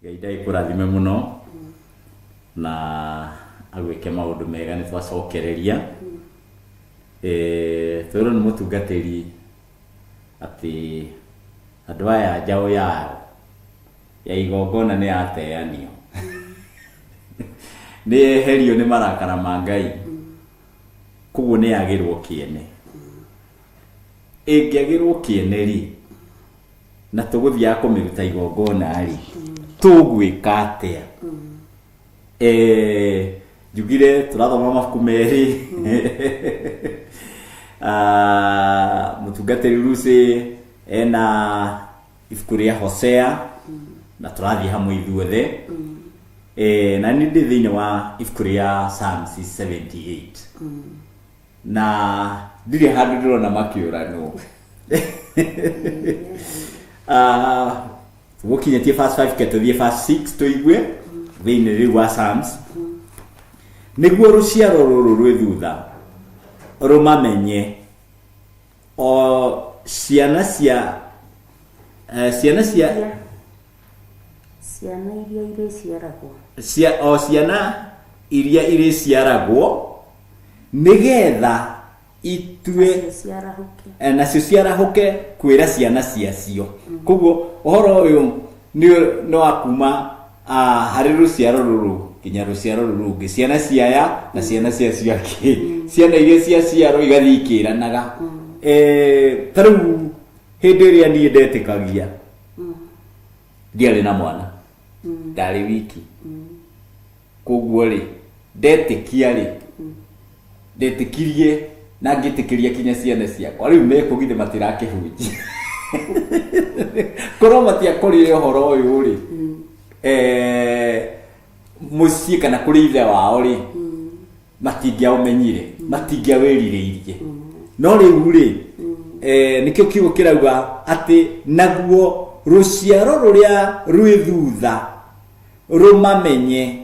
Ngai ndagĩkũrathime mũno na agwĩke maũndũ mega nĩ twacokereria. Twĩrwo nĩ mũtungatĩri atĩ andũ aya njaũ yao ya igongona nĩ yateanio, nĩ yeherio nĩ marakara ma Ngai, koguo nĩ yagĩrwo kĩene. Ĩngĩagĩrwo kĩene rĩ, na tũgũthiaga kũmĩruta igongona rĩ, tũgwĩka atĩa? Njugire tũrathoma mabuku merĩ. Mũtungatĩri Lucy ena ibuku rĩa Hosea na tũrathiĩ hamwe ithuothe. Na nĩ ndĩ thĩinĩ wa ibuku rĩa Psalms 78 na ndirĩ handũ ndĩrona makĩũranwo. Gũkinyĩtie verse 5, ke tũthiĩ verse 6 tũigue thĩinĩ rĩu wa Psalms. Nĩguo rũciaro rũrũ rwĩ thutha rũmamenye, o ciana cia ciana cia Ciana iria irĩciaragwo. Cia, o ciana iria irĩciaragwo, nĩgetha itue Nacio ciarahũke. Nacio ciarahũke kwĩra ciana ciacio. Koguo ũhoro ũyũ nĩ wa kuma harĩ rũciaro rũrũ nginya rũciaro rũrũ rũngĩ, ciana ciaya na ciana ciacio angĩ, ciana iria ciaciarwo igathiĩ ikĩranaga. Ta rĩu hĩndĩ ĩrĩa niĩ ndetĩkagia, ndiarĩ na mwana, ndarĩ wiki. Koguo rĩ, ndetĩkia rĩ, ndetĩkirie na ngĩtĩkĩria kinya ciana ciakwa. Rĩu mekũgithĩ matirakĩhunjia, korwo matiakorire ũhoro ũyũ rĩ, mũciĩ kana kũrĩ ithe wao rĩ, matingĩaũmenyire, matingĩawĩrirĩirie. No rĩu rĩ, nĩkĩo kiugo kĩrauga atĩ naguo rũciaro rũrĩa rwĩ thutha rũmamenye,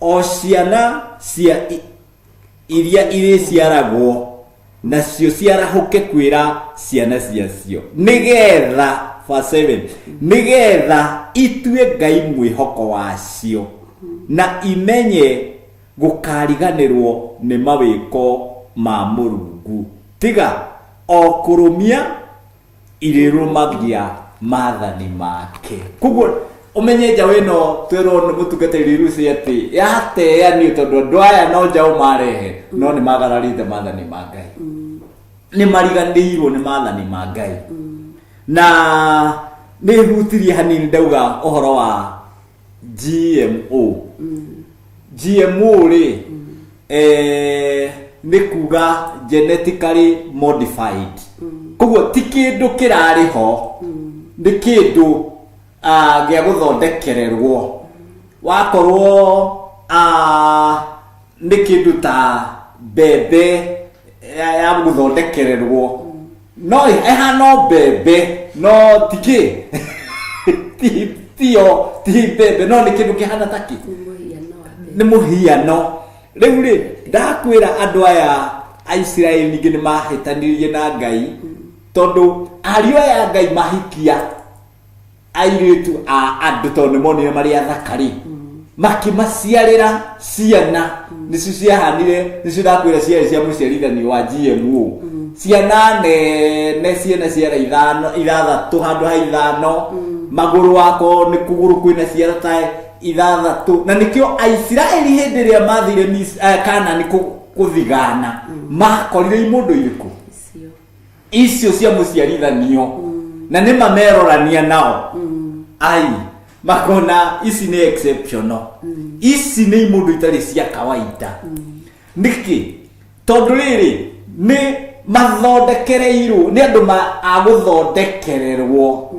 o ciana cia iria irĩciaragwo, nacio ciarahũke kwĩra ciana ciacio, nĩgetha, verse 7, nĩgetha itue Ngai mwĩhoko wacio na imenye gũkariganĩrwo nĩ mawĩko ma Mũrungu, tiga o kũrũmia. Irĩrũmagia maathani make. Koguo ũmenye njaũ ĩno twerwo nĩ mũtungatĩri Lucy atĩ yateanio tondũ andũ aya no njaũ marehe no nĩ magararĩte maathani ma Ngai. Nĩ mariganĩirwo nĩ maathani ma Ngai. Na nĩ hutirie hanini ndauga ũhoro wa GMO. GMO rĩ nĩ kuga genetically modified. Koguo ti kĩndũ kĩrarĩ ho, nĩ kĩndũ gĩa gũthondekererwo. Wakorwo nĩ kĩndũ ta mbembe ya gũthondekererwo, no ĩhana o mbembe no ti kĩ tiyo ti mbembe, no nĩ kĩndũ kĩhana ta kĩ nĩ mũhiano. Rĩu rĩ ndakwĩra andũ aya a Isiraeli ningĩ nĩ mahĩtanirie na Ngai, tondũ ariũ aya a Ngai mahikia airĩtu a andũ tondũ nĩ monire marĩ athaka rĩ, makĩmaciarĩra ciana nĩcio ciahanire, nĩcio ndakwĩra ciarĩ cia mũciarithanio wa GMO, ciana nene ciĩna ciara ithano ithathatũ handũ ha ithano, magũrũ wako nĩ kũgũrũ kwĩna ciara ta ithathatũ. Na nĩkĩo Aisiraeli hĩndĩ ĩrĩa mathire Kanani kũthigana makorire imũndũ irĩkũ icio cia mũciarithanio, na nĩ mamerorania nao ai makona ici nĩ exceptional, ici nĩ imũndũ itarĩ cia kawaida. Nĩkĩ? Tondũ rĩrĩ nĩ mathondekereirwo nĩ andũ a gũthondekererwo,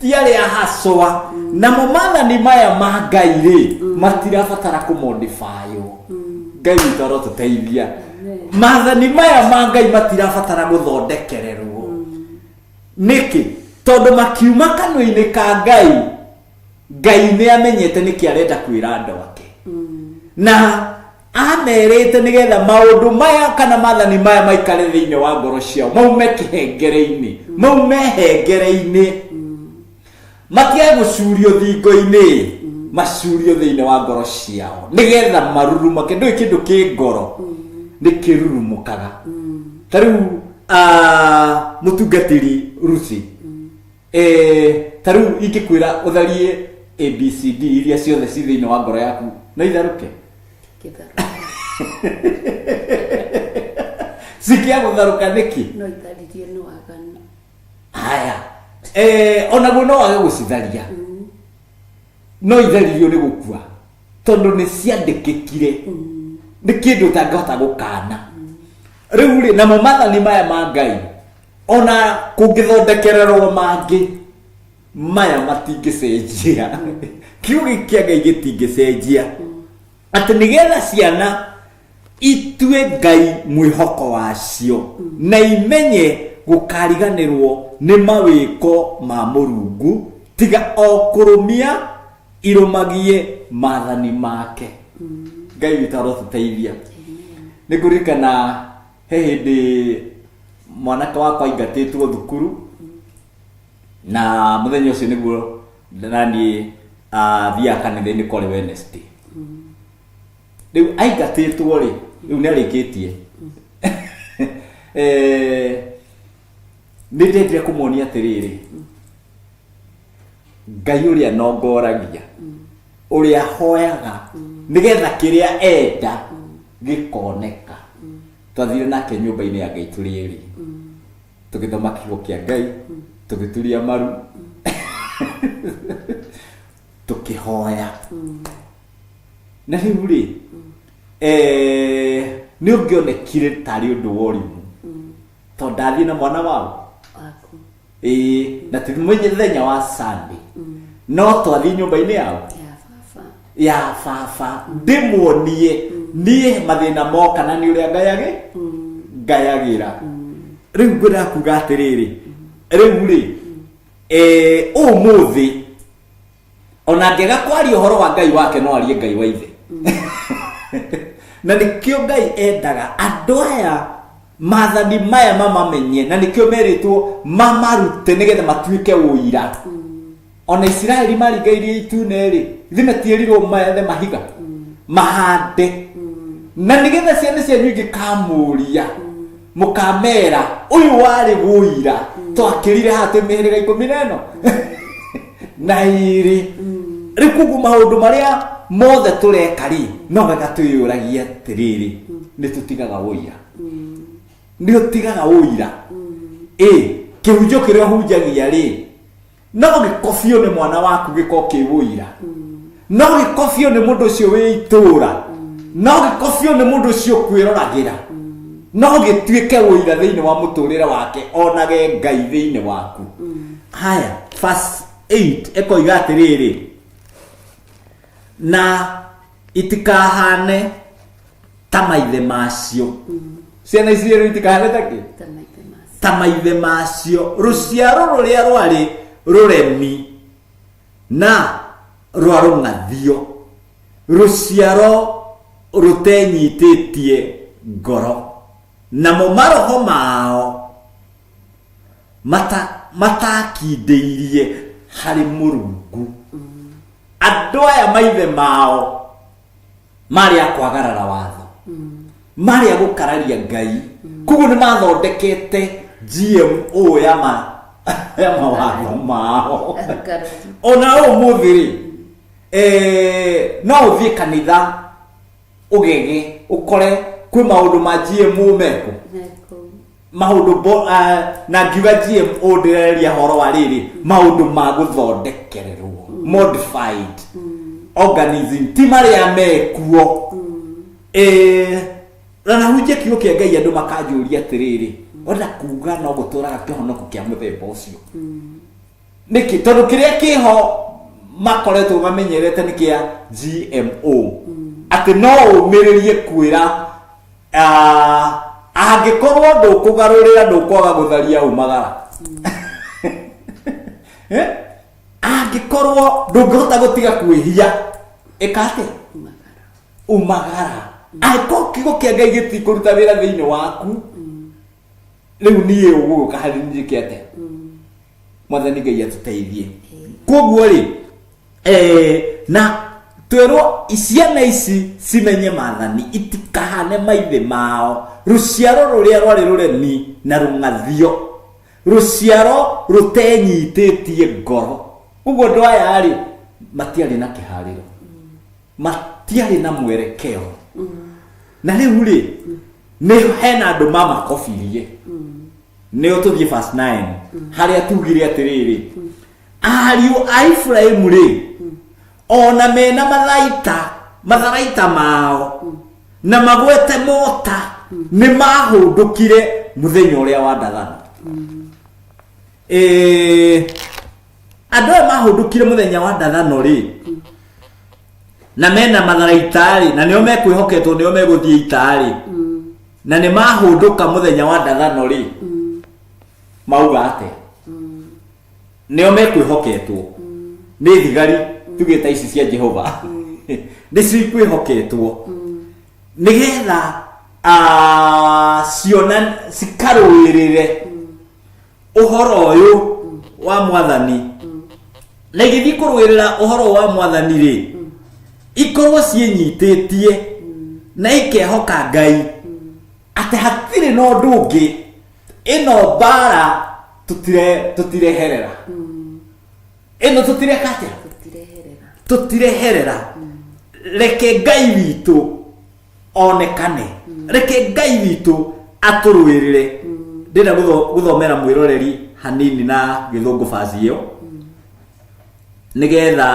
ti arĩa hacwa. Namo maathani maya ma Ngai rĩ matirabatara kũmodifywo. Ngai witũ arotũteithia. Maathani maya ma Ngai matirabatara gũthondekererwo. Nĩkĩ? Tondũ makiuma kanua-inĩ ka Ngai, Ngai nĩ amenyete nĩkĩ arenda kwĩra andũ ake, na amerĩte nĩgetha maũndũ maya kana maathani maya maikare thĩinĩ wa ngoro ciao, maume kĩhengere-inĩ, maume hengere-inĩ, matigae gũcurio thingo-inĩ, macurio thĩinĩ wa ngoro ciao nĩgetha marurumake. Ndũĩ kĩndũ kĩ ngoro nĩ kĩrurumũkaga. Ta rĩu mũtungatĩri Ruthi, ta rĩu ingĩkwĩra ũtharie ABCD iria ciothe ci thĩinĩ wa ngoro yaku, no itharũke? Cikĩa gũtharũka nĩkĩ? No itharirie nĩ waganu. Haya, onaguo no wage gũcitharia, no itharirio nĩ gũkua, tondũ nĩ ciandĩkĩkire, nĩ kĩndũ ũtangĩhota gũkana. Rĩu rĩ, namo mathani maya ma Ngai, ona kũngĩthondekererwo mangĩ, maya matingĩcenjia. Kiugo gĩkĩ kĩa Ngai gĩtingĩcenjia, atĩ nĩgetha ciana itue Ngai mwĩhoko wacio na imenye gũkariganĩrwo nĩ mawĩko ma Mũrungu, tiga o kũrũmia irũmagie maathani make. Ngai witũ arotũteithia. Nĩ ngũririkana he hĩndĩ mwanake wakwa aingatĩtwo thukuru, na mũthenya ũcio nĩguo naniĩ thiaga kanitha-inĩ kwarĩ Wednesday. Rĩu aingatĩtwo rĩ, rĩu nĩ arĩkĩtie. Nĩ ndendire kũmuonia atĩrĩrĩ, Ngai ũrĩa nongoragia, ũrĩa hoyaga nĩgetha kĩrĩa enda gĩkoneka. Twathire nake nyũmba-inĩ ya Ngai tũrĩ erĩ, tũgĩthoma kiugo kĩa Ngai, tũgĩturia maru, tũkĩhoya. Na rĩu rĩ, nĩ ũngĩonekire tarĩ ũndũ wa ũrimũ, tondũ ndathiĩ na mwana wao waku. Ĩĩ, na ti mũthenya wa Sunday, no twathiĩ nyũmba-inĩ yao ya baba, ya baba, ndĩmuonie niĩ mathĩna moka na nĩ ũrĩa ngayagĩ ngayagĩra. Rĩu ngwendaga kuga atĩrĩrĩ, rĩu rĩ, ũmũthĩ ona angĩaga kwaria ũhoro wa Ngai wake, no arie Ngai wa ithe. Na nĩkĩo Ngai endaga andũ aya maathani maya mamamenye, na nĩkĩo merĩtwo mamarute nĩgetha matuĩke ũira. Ona Isiraeli maringa iria itune rĩ, ithe matierirwo methe mahiga mahande, na nĩgetha ciana cianyu ingĩkamũria. Mũkamera ũyũ warĩ wũira twakĩrire haha twĩ mĩhĩrĩga 12 na ĩrĩ. Rĩu koguo maũndũ marĩa mothe tũreka rĩ, no wega twĩyũragie atĩrĩrĩ, nĩ tũtigaga ũira? Nĩ ũtigaga ũira? Ĩ kĩhunjio kĩrĩa ũhunjagia rĩ, no gĩkobio nĩ mwana waku gĩko kĩ ũira, no gĩkobio nĩ mũndũ ũcio wĩ itũũra, no gĩkobio nĩ mũndũ ũcio ũkwĩroragĩra, no gĩtuĩke ũira thĩinĩ wa mũtũrĩre wake, onage Ngai thĩinĩ waku. Haya, verse 8 ĩkoiga atĩrĩrĩ, na itikahane ta maithe macio. Ciana ici rĩu itikahane ta kĩ? Ta maithe macio. Ta maithe macio, rũciaro rũrĩa rwarĩ rũremi na rwa rũng'athio, rũciaro rũtenyitĩtie ngoro, namo maroho mao matakindĩirie harĩ Mũrungu. Andũ aya maithe mao marĩ a kwagarara watho, marĩ a gũkararia Ngai, koguo nĩ mathondekete GMO ya mawatho mao. Ngarari. Ona ũmũthĩ rĩ, no ũthiĩ kanitha ũgege ũkore kwĩ maũndũ ma GMO meko. Meko. Maũndũ na ngiuga GMO ndĩreria horo wa rĩrĩ, maũndũ ma gũthondekererwo, modified organism, ti marĩa mekuo. Na nahunjia kiugo kĩa Ngai, andũ makanjũria atĩrĩrĩ, ona kuga no gũtũraga kĩhonoko kĩa mũthemba ũcio nĩkĩ? Tondũ kĩrĩa kĩho makoretwo mamenyerete nĩ kĩa GMO, atĩ no ũmĩrĩrie kwĩra, angĩkorwo ndũkũgarũrĩra, ndũkwaga gũtharia umagara. Eh? Angĩkorwo ndũngĩhota gũtiga kwĩhia, ĩka atĩa? Umagara. Umagara. Angĩkorwo kiugo kĩa Ngai gĩtikũruta wĩra thĩinĩ waku, rĩu niĩ ũgũgũka harĩ njĩke atĩa? Mwathani Ngai atũteithie. Koguo rĩ, na twĩrwo ciana ici cimenye maathani, itikahane maithe mao, rũciaro rũrĩa rwarĩ rũremi na rũng'athio, rũciaro rũtenyitĩtie ngoro. Ũguo andũ aya rĩ, matiarĩ na kĩharĩro, matiarĩ na mwerekeo. Na rĩu rĩ, nĩ hena andũ mamakobirie. Nĩo tũthiĩ verse 9, harĩa tugire atĩrĩrĩ, ariũ a Efraimu rĩ, ona mena matharaita mao na magwete mota, nĩ mahũndũkire mũthenya ũrĩa wa ndathano. Andũ aya mahũndũkire mũthenya wa ndathano rĩ, na mena matharaita rĩ, na nĩo mekwĩhoketwo nĩo megũthiĩ ita rĩ, na nĩ mahũndũka mũthenya wa ndathano rĩ, mauga atĩa? Nĩo mekwĩhoketwo nĩ thigari, tuge ta ici cia Jehova nĩcio ikwĩhoketwo nĩgetha ciona cikarũĩrĩre ũhoro ũyũ wa Mwathani, na igĩthiĩ kũrũĩrĩra ũhoro wa Mwathani rĩ, ikorwo ciĩnyitĩtie na ikehoka Ngai atĩ hatirĩ na ũndũ ũngĩ, ĩno mbara tũtireherera, ĩno tũtireka atĩa? Tũtireherera. Tũtireherera, reke Ngai witũ onekane, reke Ngai witũ atũrũĩrĩre. Ndĩrenda gũthomera mwĩroreri hanini na gĩthũngũ baci ĩyo nĩgetha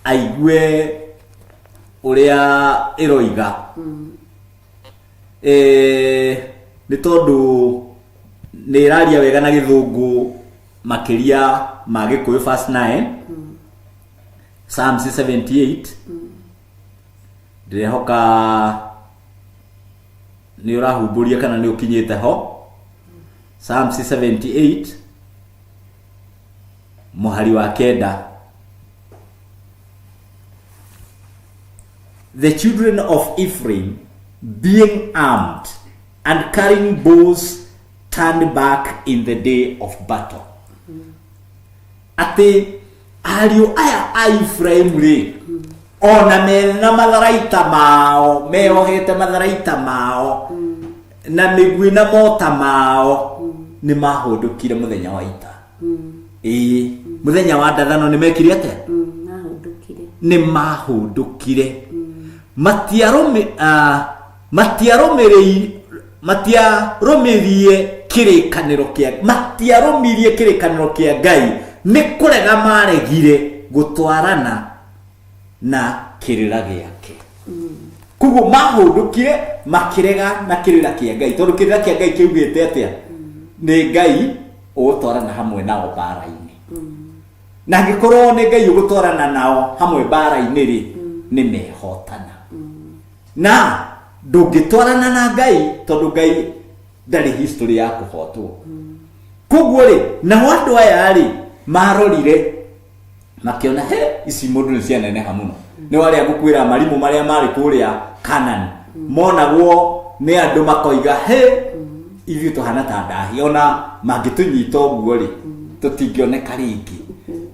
aigue ũrĩa ĩroiga. Nĩ tondũ nĩ ĩraria wega na gĩthũngũ makĩria ma gĩkũyũ. Verse 9, Psalms 78. Ndĩrehoka nĩ ũrahumbũria kana nĩ ũkinyĩte ho. Psalms 78 mũhari wa 9: "The children of Ephraim, being armed and carrying bows, turned back in the day of battle." Atĩ ariũ aya a Efraimu rĩ, ona mena matharaita mao, meohete matharaita mao. Na mĩguĩ na mota mao nĩ mahũndũkire mũthenya wa ita. Ĩĩ, mũthenya wa ndathano nĩ mekire atĩa? Mahũndũkire. Nĩ mahũndũkire. Matiarũmĩ matiarũmĩrĩi matiarũmĩrie kĩrĩkanĩro kĩa matiarũmirie kĩrĩkanĩro kĩa Ngai, nĩ kũrega maregire gũtwarana na kĩrĩra gĩake. Koguo mahũndũkire makĩrega na kĩrĩra kĩa Ngai, tondũ kĩrĩra kĩa Ngai kĩugĩte atĩa? Nĩ Ngai ũgũtwarana hamwe nao mbara-inĩ. Na angĩkorwo nĩ Ngai ũgũtwarana nao hamwe mbara-inĩ rĩ, nĩ mehotana. Na ndũngĩtwarana na Ngai, tondũ Ngai ndarĩ history ya kũhotwo. Koguo rĩ, nao andũ aya rĩ, marorire makĩona he ici mũndũ nĩ cianeneha mũno. Nĩ warĩa ngũkwĩra marimũ marĩa marĩ kũrĩa Kanani monagwo nĩ andũ makoiga he ithuĩ tũhana ta ndahi, ona mangĩtũnyita ũguo rĩ, tũtingĩoneka rĩngĩ.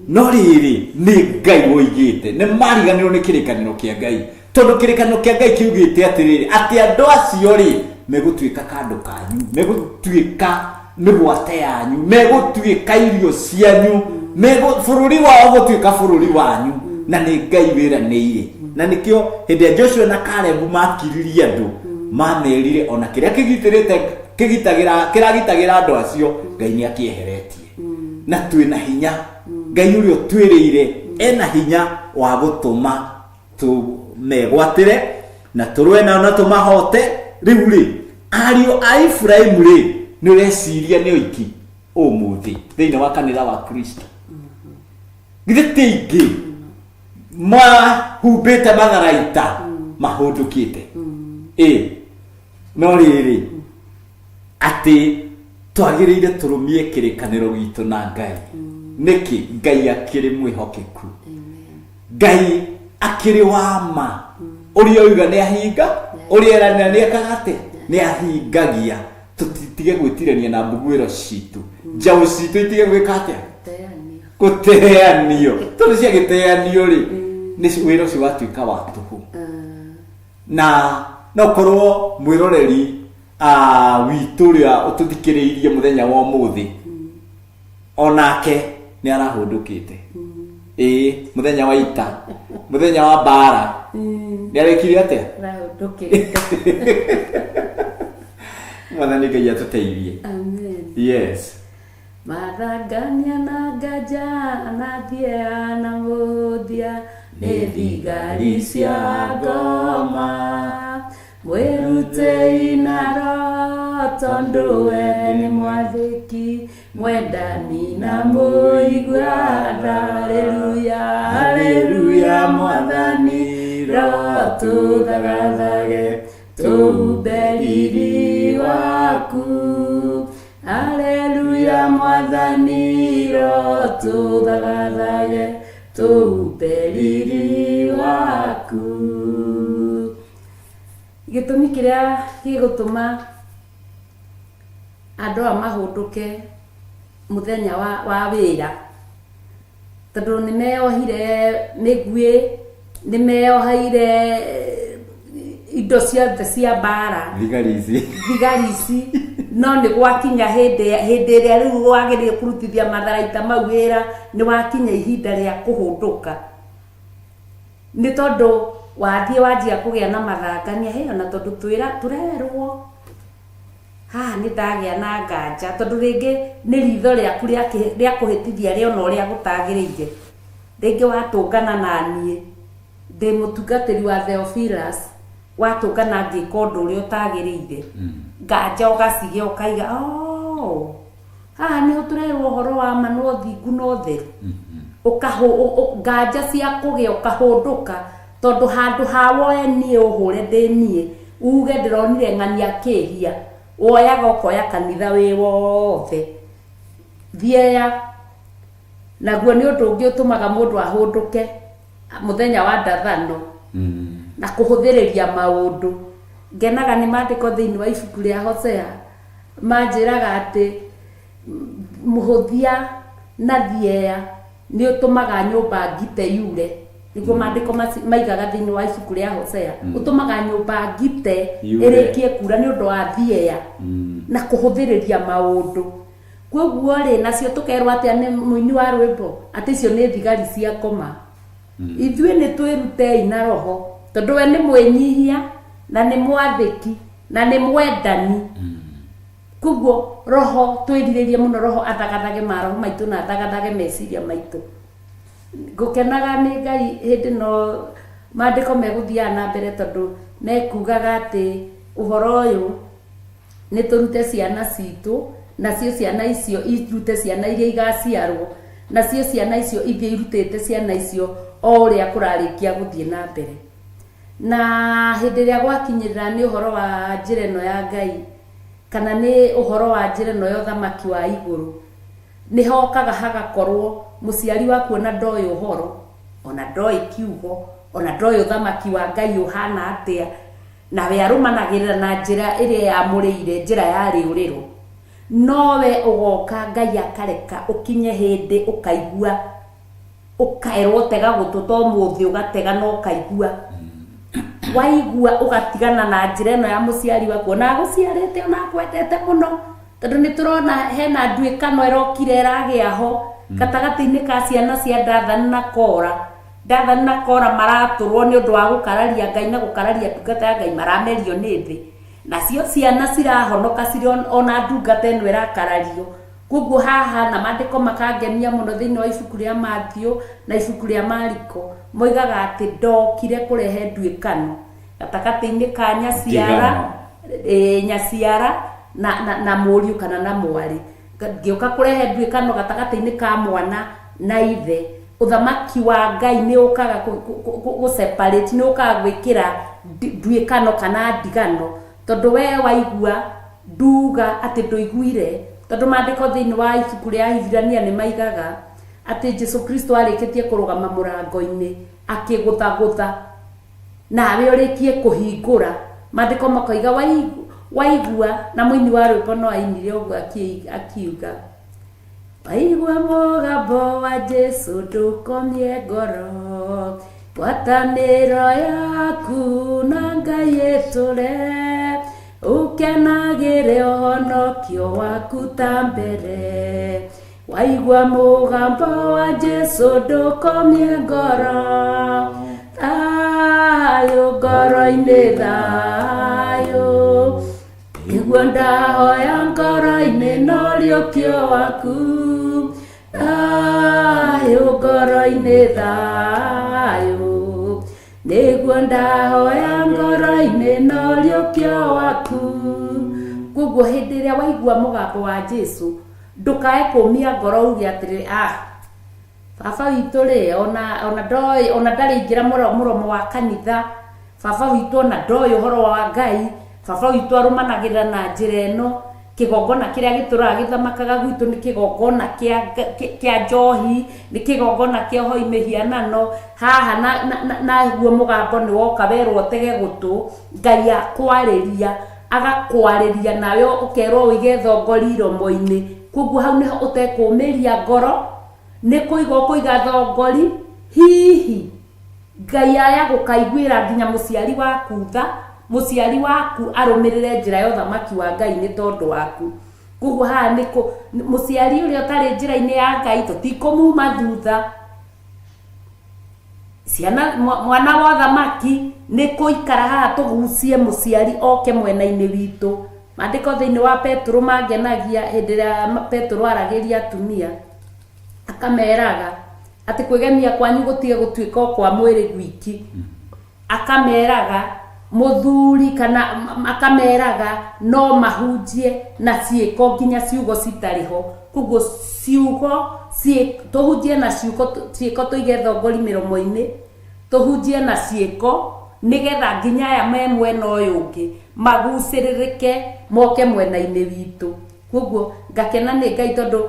No rĩrĩ, nĩ Ngai woigĩte. Nĩ mariganĩrwo nĩ kĩrĩkanĩro kĩa Ngai, tondũ kĩrĩkanĩro kĩa Ngai kiugĩte atĩrĩrĩ, atĩ andũ acio rĩ, megũtuĩka kandũ kanyu, megũtuĩka mĩgwate yanyu, megũtuĩka irio cianyu, bũrũri wao gũtuĩka bũrũri wanyu. Na nĩ Ngai wĩranĩire. Na nĩkĩo hĩndĩ ĩrĩa Joshua na Kalebu makiririe andũ, mamerire ona kĩrĩa kĩgitĩrĩte kĩgitagĩra kĩragitagĩra andũ acio, Ngai nĩ akĩeheretie. Na twĩna hinya, Ngai ũrĩa ũtwĩrĩire ena hinya wa gũtũma tũmegwatĩre na tũrũe nao na tũmahote. Rĩu rĩ, ariũ a Iburahĩmu rĩ, nĩ ũreciria nĩ oiki ũmũthĩ thĩinĩ wa kanitha wa Kristo? Githĩ ti aingĩ mahumbĩte matharaita mahũndũkĩte? Ĩ no rĩrĩ, atĩ twagĩrĩire tũrũmie kĩrĩkanĩro gitũ na Ngai. Nĩkĩ? Ngai akĩrĩ mwĩhokeku, Ngai akĩrĩ wa ma. Ũrĩa oiga nĩ ahinga, ũrĩa eranĩra nĩ ekaga atĩa? Nĩ ahingagia. Tũtitige gwĩtirania na mbuguĩro citũ, njaũ citũ itige gwĩka atĩa? Teanio. Gũteanio, tondũ ciagĩteanio rĩ, nĩ wĩra ũcio watuĩka wa tũhũ. Na no korwo mwĩroreri witũ ũrĩa ũtũthikĩrĩirie mũthenya wa ũmũthĩ onake nĩ arahũndũkĩte. Ĩĩ, mũthenya wa ita, mũthenya wa mbara, nĩ arekire atĩa? Rahũndũkĩte. Mwathani Ngai atũteithie. Amen. Yes. Mathangania na nganja na thia na mũthia nĩ thigari cia ngoma, mwĩrutei naro tondũ we nĩ mwathĩki, mwendani na mũigua. Haleluya, haleluya, Mwathani rotũthagathage tũhumbe riri waku. Haleluya, Mwathani rotũthagathage tũhumbe riri waku. Gĩtũmi kĩrĩa gĩgũtũma andũ aya mahũndũke mũthenya wa wĩra, tondũ nĩ meyohire mĩguĩ, nĩ meyoheire indo ciothe cia mbara. Thigari ici. Thigari ici. No nĩ gwakinya hĩndĩ hĩndĩ ĩrĩa rĩu wagĩrĩire kũrutithia matharaita mau wĩra, nĩ wakinya ihinda rĩa kũhũndũka. Nĩ tondũ wathiĩ wanjia kũgĩa na mathangania, hĩ ona tondũ tũrerwo haha nĩ ndagĩa na nganja, tondũ rĩngĩ nĩ ritho rĩaku rĩa kũhĩtithia rĩona ũrĩa gũtagĩrĩire. Rĩngĩ watũngana na niĩ ndĩ mũtungatĩri wa Theophilus, watũngana ngĩka ũndũ ũrĩa ũtagĩrĩire, nganja ũgacigĩa ũkaiga, oh, haha nĩho tũrerwo ũhoro wa ma na ũthingu na ũtheru. Nganja cia kũgĩa ũkahũndũka, tondũ handũ ha woe niĩ ũhũre ndĩ niĩ uge ndĩronire ng'ania kĩhia, woyaga ũkoya kanitha wĩ wothe. Thieya naguo nĩ ũndũ ũngĩ ũtũmaga mũndũ ahũndũke mũthenya wa ndathano na kũhũthĩrĩria maũndũ. Ngenaga nĩ maandĩko thĩinĩ wa ibuku rĩa Hosea manjĩraga atĩ mũhũthia na thieya nĩ ũtũmaga nyũmba ngite yure. Nĩguo maandĩko maigaga thĩinĩ wa ibuku rĩa Hosea, ũtũmaga nyũmba ngite Yure. Ĩrĩkie kura nĩ ũndũ wa thieya na kũhũthĩrĩria maũndũ. Koguo rĩ, nacio tũkerwo atĩa nĩ mũini wa rwĩmbo? Atĩ icio nĩ thigari cia ngoma. Ithuĩ nĩ twĩrutei na roho, tondũ we nĩ mwĩnyihia na nĩ mwathĩki na nĩ mwendani. Koguo roho twĩrirĩrie mũno roho athagathage maroho maitũ na athagathage meciria maitũ. Ngũkenaga nĩ Ngai hĩndĩ no maandĩko megũthiaga na mbere, tondũ mekugaga atĩ ũhoro ũyũ nĩ tũrute ciana citũ, nacio ciana icio irute ciana iria igaciarwo, nacio ciana icio ithiĩ irutĩte ciana icio, o ũrĩa kũrarĩkia gũthiĩ na mbere. Na hĩndĩ ĩrĩa gwakinyĩrĩra nĩ ũhoro wa njĩra ĩno ya Ngai, kana nĩ ũhoro wa njĩra ĩno ya ũthamaki wa igũrũ, nĩ hokaga hagakorwo mũciari waku ona ndoĩ ũhoro, ona ndoĩ kiugo, ona ndoĩ ũthamaki wa Ngai ũhana atĩa, nawe arũmanagĩrĩra na njĩra ĩrĩa yamũrĩire, njĩra ya rĩũrĩro. Nowe ũgoka, Ngai akareka ũkinye hĩndĩ ũkaigua, ũkaerwo tega gũtũ to mũthĩ, ũgatega na ũkaigua. Waigua ũgatigana na njĩra ĩno ya mũciari waku, ona agũciarĩte, ona akwendete mũno, tondũ nĩ tũrona hena nduĩkano ĩrokire ĩragĩa ho gatagatĩ-inĩ ka ciana cia Dathani na Kora. Dathani na Kora maratũrwo nĩ ũndũ wa gũkararia Ngai na gũkararia ndungata ya Ngai, maramerio nĩ thĩ. Nacio ciana cirahonoka cirĩ ona ndungata ĩno ĩrakarario. Koguo haha na maandĩko makangenia mũno thĩinĩ wa ibuku rĩa Matthew na ibuku rĩa Mariko, moigaga atĩ ndokire kũrehe nduĩkano gatagatĩ-inĩ ka nyaciara, Ndigano. Nyaciara na mũriũ kana na mwarĩ. Ngĩũka kũrehe nduĩkano gatagatĩ-inĩ ka mwana na ithe. Ũthamaki wa Ngai nĩ ũkaga gũ separate, nĩ ũkaga gwĩkĩra nduĩkano kana ndigano, tondũ we waigua nduga atĩ ndũiguire, tondũ maandĩko thĩinĩ wa ibuku rĩa Ahibirania nĩ maigaga atĩ Jesu Kristo arĩkĩtie kũrũgama mũrango-inĩ akĩgũthagũtha, nawe ũrĩkie kũhingũra. Maandĩko makoiga waigua, na mũini wa rwĩmbo no ainire ũguo akiuga, "Waigua mũgambo wa Jesu ndũkomie ngoro, ngwatanĩro yaku na Ngai ĩtũre, ũkenagĩre ũhonokio waku ta mbere. Waigua mũgambo wa Jesu ndũkomie ngoro, thayũ ngoro-inĩ, thayũ nĩguo ndahoya ngoro-inĩ, no riũkio waku, thayũ ngoro-inĩ, thayũ nĩguo ndahoya ngoro-inĩ, no riũkio waku." Koguo hĩndĩ ĩrĩa waigua mũgambo wa Jesu, ndũkae kũmia ngoro uge atĩrĩrĩ, "Ah, baba witũ rĩ, ona ndoĩ, ona ndarĩ ingĩra mũromo wa kanitha, baba witũ ona ndoĩ ũhoro wa Ngai, baba witũ arũmanagĩrĩra na njĩra ĩno, kĩgongona kĩrĩa gĩtũraga gĩthamakaga gwitũ nĩ kĩgongona kĩa njohi, nĩ kĩgongona kĩa ũhoi mĩhianano." Haha naguo mũgambo nĩ woka, werwo tege gũtũ, Ngai akwarĩria, agakwarĩria, nawe ũkerwo ũige thongori iromo-inĩ. Koguo hau nĩho ũtekũmĩria ngoro, nĩ kũiga ũkũiga thongori, hihi Ngai aya gũkaiguĩra nginya mũciari waku tha, mũciari waku arũmĩrĩre njĩra ya ũthamaki wa Ngai nĩ tondũ waku. Koguo haha nĩ mũciari ũrĩa ũtarĩ njĩra-inĩ ya Ngai, tũtikũmuma thutha. Ciana, mwana wa ũthamaki nĩ kũikara haha tũgucie mũciari oke mwena-inĩ witũ. Maandĩko thĩinĩ wa Petũrũ mangenagia hĩndĩ ĩrĩa Petũrũ aragĩria atumia, akameraga atĩ kwĩgemia kwanyu gũtige gũtuĩka o kwa mwĩrĩ gwiki. Akameraga mũthuri kana akameraga no mahunjie na ciĩko nginya ciugo citarĩ ho. Koguo ciugo tũhunjie na ciugo, ciĩko, tũige thongori mĩromo-inĩ, tũhunjie na ciĩko, nĩgetha nginya aya me mwena ũyũ ũngĩ magucĩrĩrĩke moke mwena-inĩ witũ. Koguo ngakena nĩ Ngai, tondũ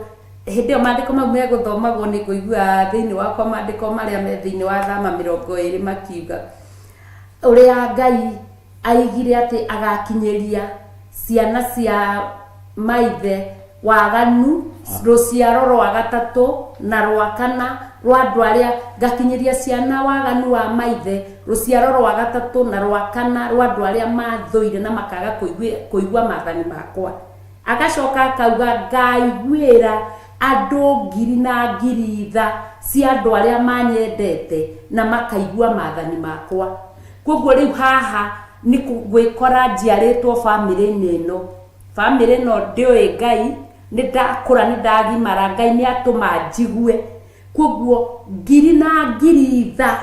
hĩndĩ ĩyo maandĩko mau megũthomagwo, nĩ ngũigua thĩinĩ wakwa maandĩko marĩa me thĩinĩ wa Thama 20 makiuga ũrĩa Ngai aigire atĩ agakinyĩria ciana cia maithe waganu rũciaro rwa gatatũ na rwa kana. Rwa andũ arĩa ngakinyĩria ciana waganu wa maithe, rũciaro rwa gatatũ na rwa kana rwa andũ arĩa mathũire na makaga kũigua maathani makwa. Agacoka akauga ngaiguĩra andũ ngiri na ngiri tha cia andũ arĩa manyendete na makaigua maathani makwa. Koguo rĩu haha nĩ gwĩkora njiarĩtwo bamĩrĩ-inĩ ĩno. Bamĩrĩ ĩno ndĩũĩ Ngai, nĩ ndakũra nĩ ndagimara, Ngai nĩ atũma njigue. Koguo ngiri na ngiri tha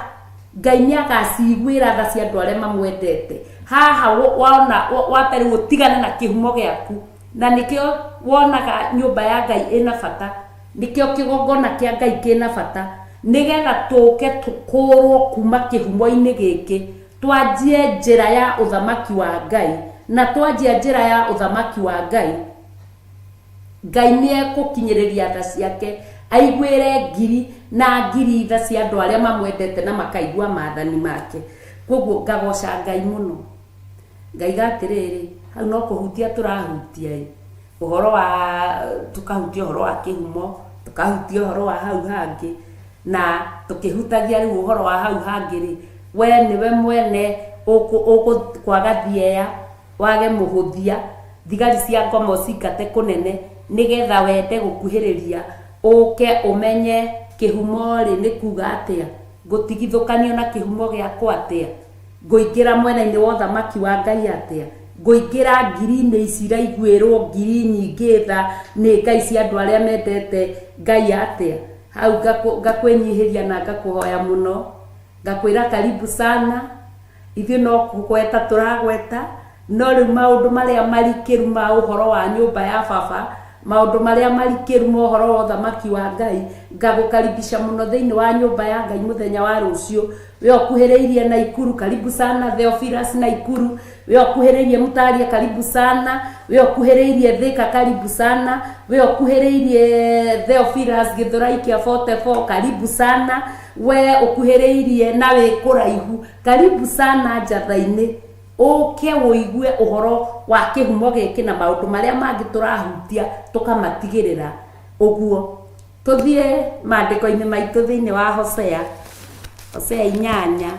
Ngai nĩ agaciguĩra tha cia andũ arĩa mamwendete. Haha wona wa mbere ũtigane na kĩhumo gĩaku, na nĩkĩo wonaga nyũmba ya Ngai ĩna bata, nĩkĩo kĩgongona kĩa Ngai kĩna bata, nĩgetha tũke tũkũrwo kuma kĩhumo-inĩ gĩkĩ, twanjie njĩra ya ũthamaki wa Ngai, na twanjia njĩra ya ũthamaki wa Ngai, Ngai nĩ egũkinyĩrĩria tha ciake, aiguĩre ngiri na ngiri tha cia andũ arĩa mamwendete na makaigua maathani make. Koguo ngagoca Ngai mũno. Ngaiga atĩrĩrĩ, hau no kũhutia tũrahutia ĩ, ũhoro wa tũkahutia ũhoro wa kĩhumo, tũkahutia ũhoro wa hau hangĩ, na tũkĩhutagia rĩu ũhoro wa hau hangĩ rĩ, we nĩwe mwene ũkwaga thieya, wage mũhũthia, thigari cia ngoma ũcingate kũnene, nĩgetha wende gũkuhĩrĩria, ũke ũmenye kĩhumo rĩ nĩ kuga atĩa, ngũtigithũkanio na kĩhumo gĩakwa atĩa, ngũingĩra mwena-inĩ wa ũthamaki wa Ngai atĩa, ngũingĩra ngiri-inĩ ici iraiguĩrwo ngiri nyingĩ tha nĩ Ngai cia andũ arĩa mendete Ngai atĩa. Hau ngakwĩnyihĩria na ngakũhoya mũno, ngakwĩra karibu sana. Ithuĩ no kũgweta tũragweta, no rĩu maũndũ marĩa marikĩru ma ũhoro wa nyũmba ya baba, maũndũ marĩa marikĩru ma ũhoro wa ũthamaki wa Ngai, ngagũkaribisha mũno thĩinĩ wa nyũmba ya Ngai mũthenya wa rũciũ. We ũkuhĩrĩirie Naikuru, karibu sana Theophilus Naikuru. We ũkuhĩrĩirie Mutaria, karibu sana. We ũkuhĩrĩirie Thika, karibu sana. We ũkuhĩrĩirie Theophilus Gĩthũrai kĩa 44, karibu sana. We ũkuhĩrĩirie na wĩ kũraihu, karibu sana Njatha-inĩ, ũke ũigue ũhoro wa kĩhumo gĩkĩ na maũndũ marĩa mangĩ tũrahutia tũkamatigĩrĩra ũguo. Tũthiĩ maandĩko-inĩ maitũ thĩinĩ wa Hosea, Hosea 8,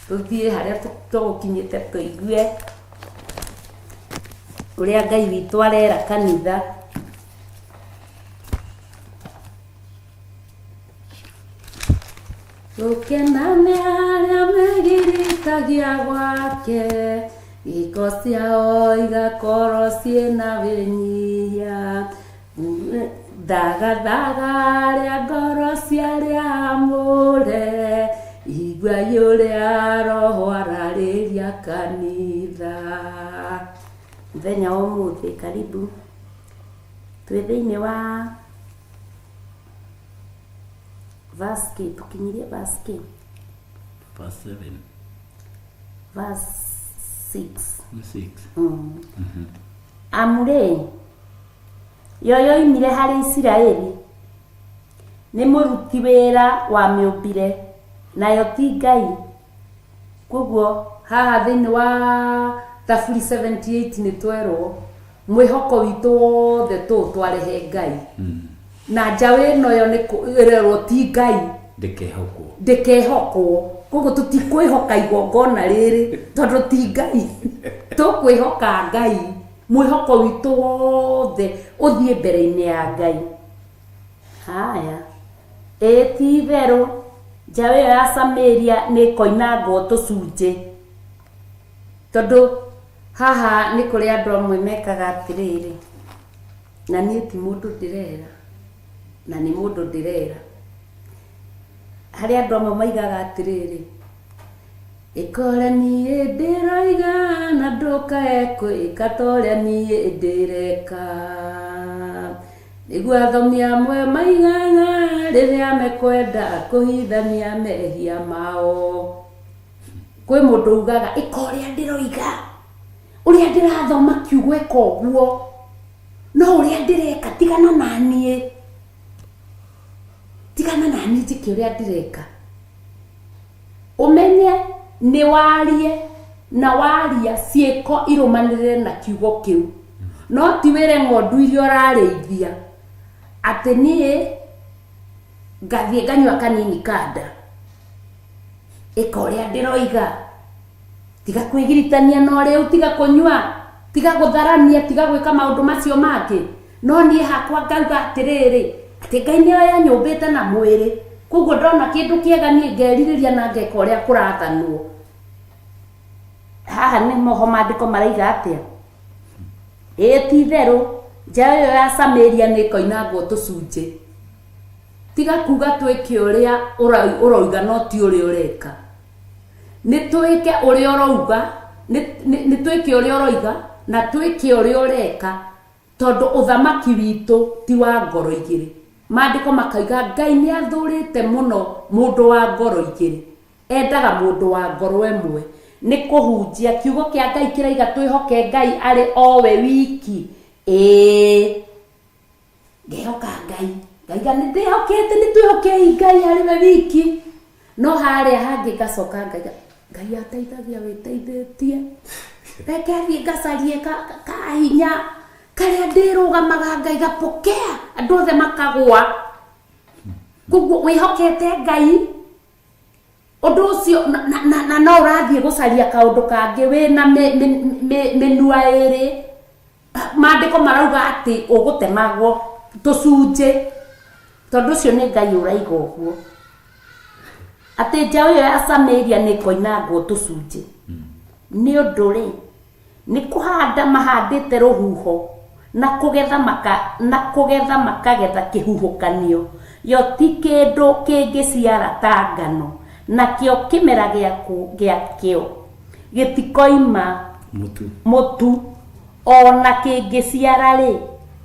tũthiĩ harĩa tũgũkinyĩte tũigue ũrĩa Ngai witũ arera kanitha. Gũkena nĩ arĩa megiritagia gwake, gĩko ciao igakorwo ciĩna wĩnyihia. Thagathaga arĩa ngoro cia arĩa amũre, iguai ũrĩa Roho ararĩria kanitha. Mũthenya wa ũmũthĩ, karibu. Twĩ thĩinĩ wa verse kĩ, tũkinyirie verse kĩ? Verse 7. Verse 6. 6. Amu rĩ, yo yoimire harĩ Isiraeli, nĩ mũruti wĩra wamĩũmbire, nayo ti Ngai. Koguo haha thĩinĩ wa Thaburi 78 nĩ twerwo mwĩhoko witũ wothe tũũtware he Ngai. Na njaũ ĩno yo nĩ ĩrerwo ti Ngai. Ndĩkehokwo. Ndĩkehokwo. Koguo tũtikwĩhoka igongona rĩrĩ tondũ ti Ngai. Tũkwĩhoka Ngai. Mwĩhoko witũ wothe ũthiĩ mbere-inĩ ya Ngai. Haya. Ĩĩ ti itherũ njaũ ĩyo ya Samaria nĩ ĩkoinangwo tũcunjĩ. Tondũ haha nĩ kũrĩ andũ amwe mekaga atĩrĩrĩ, na niĩ ti mũndũ ndĩrera, na nĩ mũndũ ndĩrera. Harĩ andũ amwe maigaga atĩrĩrĩ, ĩka ũrĩa niĩ ndĩroiga na ndũkae kwĩka ta ũrĩa niĩ ndĩreka. Nĩguo athomi amwe maigaga rĩrĩa mekwenda kũhithania mehia mao. Kwĩ mũndũ ugaga ĩka ũrĩa ndĩroiga, ũrĩa ndĩrathoma kiugo ĩka ũguo, no ũrĩa ndĩreka tigana na niĩ, tigana na niĩ njĩke ũrĩa ndĩreka. Ũmenye nĩ warie na waria ciĩko irũmanĩrĩre na kiugo kĩu, no ti wĩre ng'ondu iria ũrarĩithia atĩ niĩ Ngathiĩ nganyua kanini kanda. Ĩka ũrĩa ndĩroiga. Tiga kwĩgiritania na ũrĩu, tiga kũnyua, tiga gũtharania, tiga gwĩka maũndũ macio mangĩ. No niĩ hakwa ngauga atĩrĩrĩ, atĩ Ngai nĩoĩ anyũmbĩte na mwĩrĩ, koguo ndona kĩndũ kĩega niĩ ngerirĩria na ngeka ũrĩa kũrathanwo. Haha nĩho maandĩko maraiga atĩa? Ĩĩ ti itherũ, njaũ ĩyo ya Samaria nĩ ĩkoinangwo tũcunjĩ. Tiga kuga twĩke ũrĩa ũroiga no ti ũrĩa ũreka. Nĩ twĩke ũrĩa ũrauga, nĩ twĩke ũrĩa ũroiga na twĩke ũrĩa ũreka, tondũ ũthamaki witũ ti wa ngoro igĩrĩ. Maandĩko makaiga Ngai nĩ athũrĩte mũno mũndũ wa ngoro igĩrĩ. Endaga mũndũ wa ngoro ĩmwe. Nĩ kũhunjia kiugo kĩa Ngai kĩraiga twĩhoke Ngai arĩ o we wiki. Ĩĩ. Ngehoka Ngai. Ngaiga nĩ ndĩhokete, nĩ twĩhokei Ngai arĩ we wiki. No harĩa hangĩ ngacoka ngaiga Ngai ateithagia wĩteithĩtie. Reke thiĩ ngacarie kahinya karĩa ndĩrũgamaga ngaiga pokea, andũ othe makagwa. Koguo wĩhokete Ngai ũndũ ũcio na no ũrathiĩ gũcaria kaũndũ kangĩ wĩna mĩnua ĩrĩ. Maandĩko marauga atĩ ũgũtemagwo tũcunjĩ, tondũ ũcio nĩ Ngai ũraiga ũguo. Atĩ njaũ ĩyo ya Samaria nĩ ĩkoinangwo tũcunjĩ. Nĩ ũndũ rĩ, nĩ kũhanda mahandĩte rũhuho, na kũgetha maka, na kũgetha makagetha kĩhuhũkanio. Yo ti kĩndũ kĩngĩciara ta ngano, nakĩo kĩmera gĩakĩo gĩtikoima Mũtu. mũtu. O na kĩngĩciara-rĩ,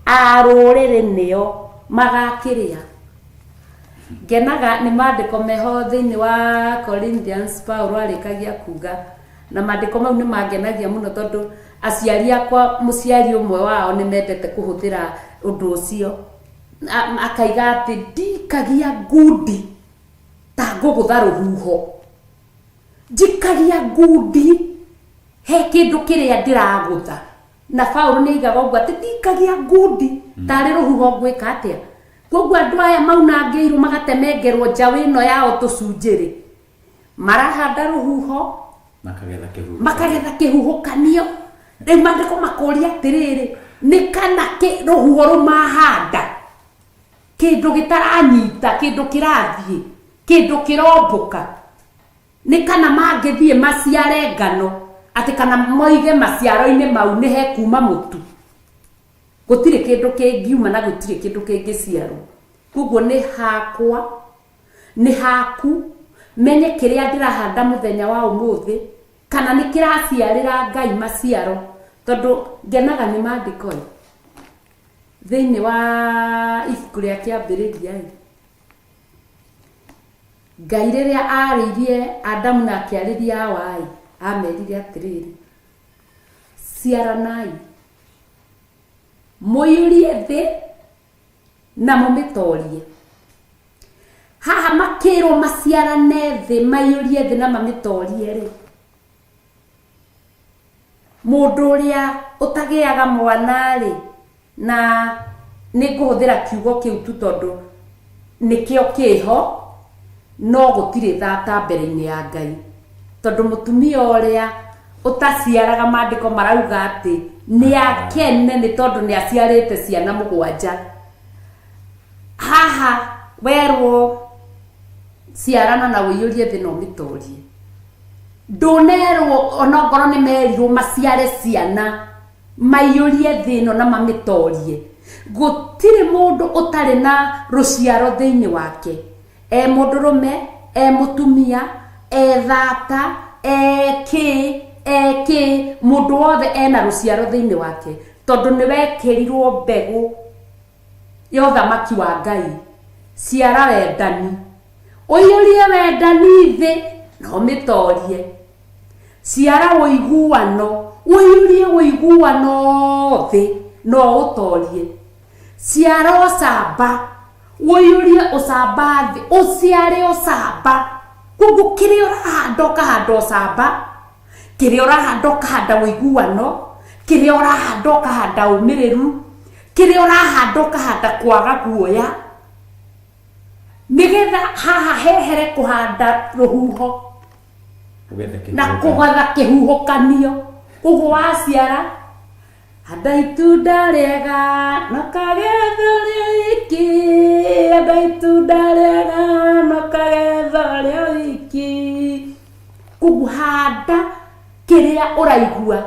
a rũrĩrĩ nĩo magakĩrĩa. Ngenaga nĩ maandĩko meho thĩinĩ wa Corinthians Paulo arĩkagia kuga, na maandĩko mau nĩ mangenagia mũno tondũ aciari akwa, mũciari ũmwe wao nĩ mendete kũhũthĩra ũndũ ũcio. Akaiga atĩ ndikagia ngundi ta ngũgũtha rũhuho. Njikagia ngundi he kĩndũ kĩrĩa ndĩragũtha. Na Paulo nĩ aigaga ũguo atĩ ndikagia ngundi tarĩ rũhuho ngwĩka atĩa. Koguo andũ aya maunangĩirwo magatemengerwo njaũ ĩno yao tũcunjĩ-rĩ, marahanda rũhuho, Makagetha kĩhuhũkanio. Makagetha kĩhuhũkanio. Rĩu maandĩko makũria atĩrĩrĩ, nĩ kana rũhuho rũu mahanda kĩndũ gĩtaranyita, kĩndũ kĩrathiĩ, kĩndũ kĩrombũka, nĩ kana mangĩthiĩ maciare ngano, atĩ kana moige maciaro-inĩ mau nĩ hekuma mũtu. Gũtirĩ kĩndũ kĩngiuma na gũtirĩ kĩndũ kĩngĩciarwo. Koguo nĩ hakwa, nĩ haku, menye kĩrĩa ndĩrahanda mũthenya wa ũmũthĩ, kana nĩ kĩraciarĩra Ngai maciaro, tondũ ngenaga nĩ maandĩko-ĩ. Thĩinĩ wa ibuku rĩa Kĩambĩrĩria-ĩ, Ngai rĩrĩa arĩirie Adamu na akĩarĩria Hawa-ĩ, amerire atĩrĩrĩ, ciaranai, mũiyũrie thĩ na mũmĩtorie. Haha makĩrwo maciarane thĩ, maiyũrie thĩ na mamĩtorie-rĩ, mũndũ ũrĩa ũtagĩaga mwana-rĩ, na nĩ ngũhũthĩra kiugo kĩu tu tondũ nĩkĩo kĩho, no gũtirĩ thata mbere-inĩ ya Ngai. Tondũ mũtumia ũrĩa ũtaciaraga maandĩko marauga atĩ nĩ akene nĩ tondũ nĩ aciarĩte ciana mũgwanja. Haha werwo ciarana na ũiyũrie thĩ na ũmĩtorie. Ndũnerwo onokorwo nĩ merirwo maciare ciana maiyũrie thĩ ĩno na mamĩtorie. Gũtirĩ mũndũ ũtarĩ na rũciaro thĩinĩ wake. E mũndũrũme, e mũtumia, e thata, e kĩ, e kĩ, mũndũ wothe ena rũciaro thĩinĩ wake. Tondũ nĩ wekĩrirwo mbegũ ya ũthamaki wa Ngai. Ciara wendani. Ũiyũrie wendani thĩ na ũmĩtorie. Ciara ũiguano, ũiyũrie ũiguano thĩ na ũũtorie. Ciara ũcamba, ũiyũrie ũcamba thĩ, ũciare ũcamba. Koguo kĩrĩa ũrahanda ũkahanda ũcamba, kĩrĩa ũrahanda ũkahanda ũiguano, kĩrĩa ũrahanda ũkahanda ũmĩrĩru, kĩrĩa ũrahanda ũkahanda kwaga guoya. Nĩgetha haha hehere kũhanda rũhuho Ũgethe na kĩhuhũkanio. Kũgetha kĩhuhũkanio. Koguo waciara, handa itunda rĩega na kagetha rĩa wiki, handa itunda rĩega na kagetha rĩa wiki. Koguo handa kĩrĩa ũraigua,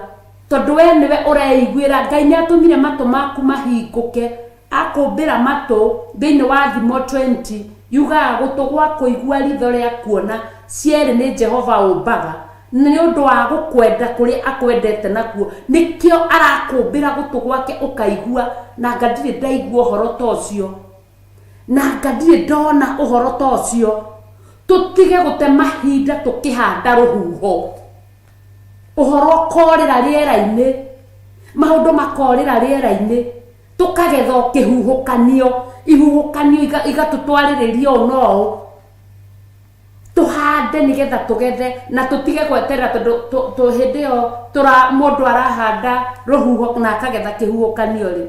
tondũ we nĩwe ũreiguĩra. Ngai nĩ atũmire matũ maku mahingũke, akũmbĩra matũ. Thĩinĩ wa Thimo 20 yugaga gũtũ gwa kũigua, ritho rĩa kuona, cierĩ nĩ Jehova ũmbaga. Nĩ ũndũ wa gũkwenda kũrĩa akwendete nakuo, nĩkĩo arakũmbĩra gũtũ gwake ũkaigua. Na nga ndirĩ ndaigua ũhoro ta ũcio, na nga ndirĩ ndona ũhoro ta ũcio. Tũtige gũte mahinda tũkĩhanda rũhuho, ũhoro ũkorĩra rĩera-inĩ, maũndũ makorĩra rĩera-inĩ, tũkagetha o kĩhuhũkanio. Ihuhũkanio igatũtwarĩrĩria ũũ na ũũ. Tũhande nĩgetha tũgethe, na tũtige gweterera, tondũ hĩndĩ ĩyo tũra mũndũ arahanda rũhuho na akagetha kĩhuhũkanio rĩ,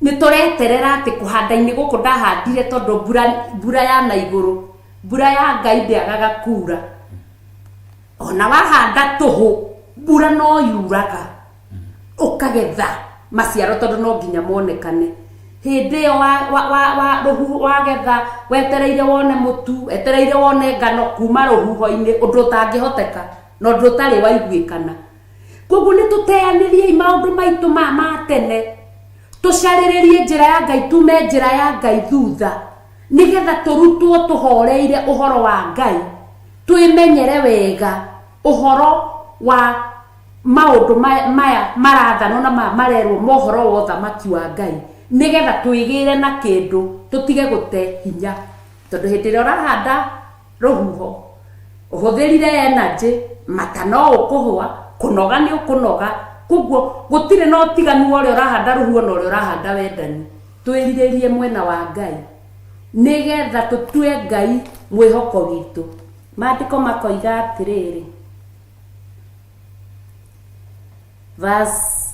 nĩ tũreterera atĩ kũhanda-inĩ gũkũ ndahandire, tondũ mbura ya na igũrũ, mbura ya Ngai ndĩagaga kura. Ona wahanda tũhũ, mbura no yuraga, ũkagetha maciaro, tondũ no nginya monekane. Hĩndĩ ĩyo wa rũhuho wagetha, wetereire wone mũtu, wetereire wone ngano kuma rũhuho-inĩ, ũndũ ũtangĩhoteka na ũndũ ũtarĩ waiguĩkana. Koguo nĩ tũteanĩriei maũndũ maitũ ma tene, tũcarĩrĩrie njĩra ya Ngai, tume njĩra ya Ngai thutha, nĩgetha tũrutwo tũhoreire ũhoro wa Ngai, twĩmenyere wega ũhoro wa maũndũ maya marathanwo na maya marerwo mohoro wa ũthamaki wa Ngai, nĩgetha twĩgĩre na kĩndũ, tũtige gũte hinya. Tondũ hĩndĩ ĩrĩa ũrahanda rũhuho, ũhũthĩrire energy, mata no ũkũhũa, kũnoga nĩ ũkũnoga. Koguo gũtirĩ na ũtiganu wa ũrĩa ũrahanda rũhuho na ũrĩa ũrahanda wendani. Twĩrirĩrie mwena wa Ngai, nĩgetha tũtue Ngai mwĩhoko witũ. Maandĩko makoiga atĩrĩrĩ, verse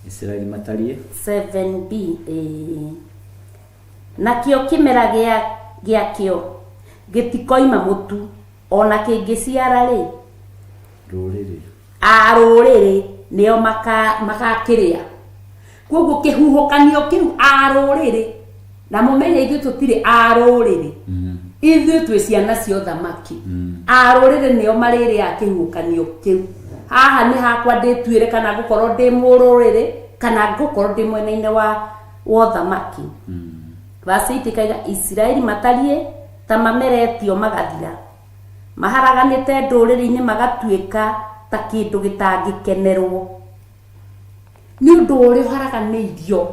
Isiraeli matariĩ 7b, ĩĩ. Nakĩo kĩmera gĩakĩo gĩtikoima mũtu, ona kĩngĩciara rĩ, rũrĩrĩ. A rũrĩrĩ nĩo magakĩrĩa. Koguo kĩhuhũkanio kĩu, a rũrĩrĩ, na mũmenye ithuĩ tũtirĩ a rũrĩrĩ, ithuĩ twĩ ciana cia ũthamaki. A rũrĩrĩ nĩo marĩrĩaga kĩhuhũkanio kĩu. Haha nĩ hakwa ndĩtuĩre kana ngũkorwo ndĩ mũrũrĩrĩ kana ngũkorwo ndĩ mwena-inĩ wa ũthamaki. Verse 8 ĩkaiga, Isiraeli matariĩ ta mameretio magathira, maharaganĩte ndũrĩrĩ-inĩ, magatuĩka ta kĩndũ gĩtangĩkenerwo. Nĩ ũndũ ũrĩa ũharaganĩirio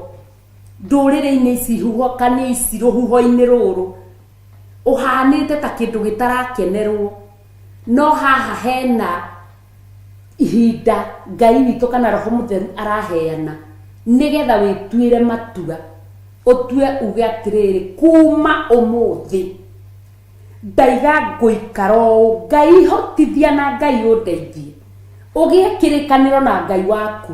ndũrĩrĩ-inĩ ici, ihuhũkanio ici, rũhuho-inĩ rũrũ, ũhanĩte ta kĩndũ gĩtarakenerwo. No haha hena ihinda Ngai witũ kana Roho Mũtheru araheana, nĩgetha wĩtuĩre matua, ũtue uge atĩrĩrĩ, kuma ũmũthĩ ndaiga ngũikara ũũ. Ngai hotithia na Ngai ũndeithie. Ũgĩe kĩrĩkanĩro na Ngai waku,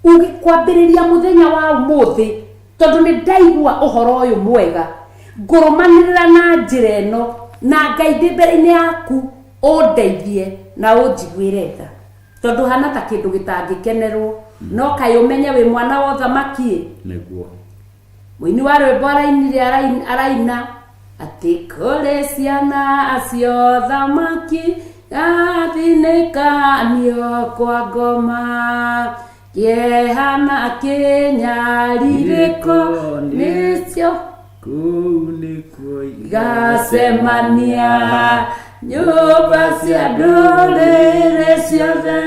uge kwambĩrĩria mũthenya wa ũmũthĩ, tondũ nĩ ndaigua ũhoro ũyũ mwega, ngũrũmanĩrĩra na njĩra ĩno, na Ngai ndĩ mbere-inĩ yaku, ũndeithie na ũnjiguĩre tha, tondũ hana ta kĩndũ gĩtangĩkenerwo. No kaĩ ũmenye wĩ mwana wa ũthamaki ĩ. Nĩguo. Mũini wa rwĩmbo arainire, araina atĩ kũrĩ ciana cia ũthamaki gathinĩkanio kwa ngoma, kĩeha na kĩnyarirĩko nĩcio kũu nĩkuo igacemania, nyũmba cia ndũrĩrĩ ciothe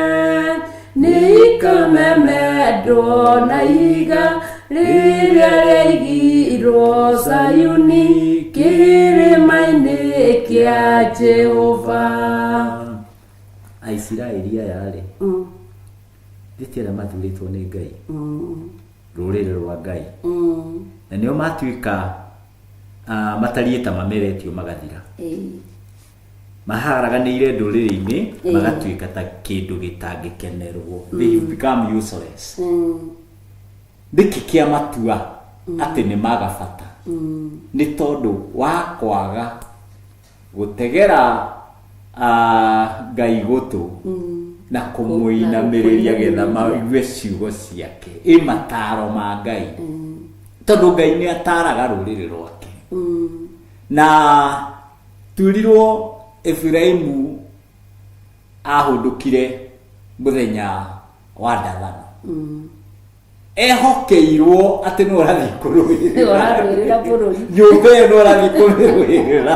nĩ ikamemendwo na iga rĩrĩa rĩaigirwo Sayuni, kĩrĩma-inĩ kĩa Jehova. Aisiraeli aya rĩ, thĩti arĩa mathurĩtwo nĩ Ngai, rũrĩrĩ rwa Ngai, na nĩo matuĩka matariĩ ta mameretio magathira, maharaganĩire ndũrĩrĩ-inĩ, magatuĩka ta kĩndũ gĩtangĩkenerwo. They have become useless. Nĩkĩ kĩa matua atĩ nĩ maga bata? Nĩ tondũ wa kwaga gũtegera Ngai gũtũ na kũmũinamĩrĩria getha maigue ciugo ciake, ĩ mataro ma Ngai, tondũ Ngai nĩ ataraga rũrĩrĩ rwake. Na twĩrirwo Efiraimu ahũndũkire mũthenya wa ndathano, ehokeirwo atĩ nĩ ũrathiĩ kũrũĩrĩra. Nĩwe ũrarũĩrĩra bũrũri. Nyũmba ĩyo nĩ ũrathiĩ kũmĩrũĩrĩra,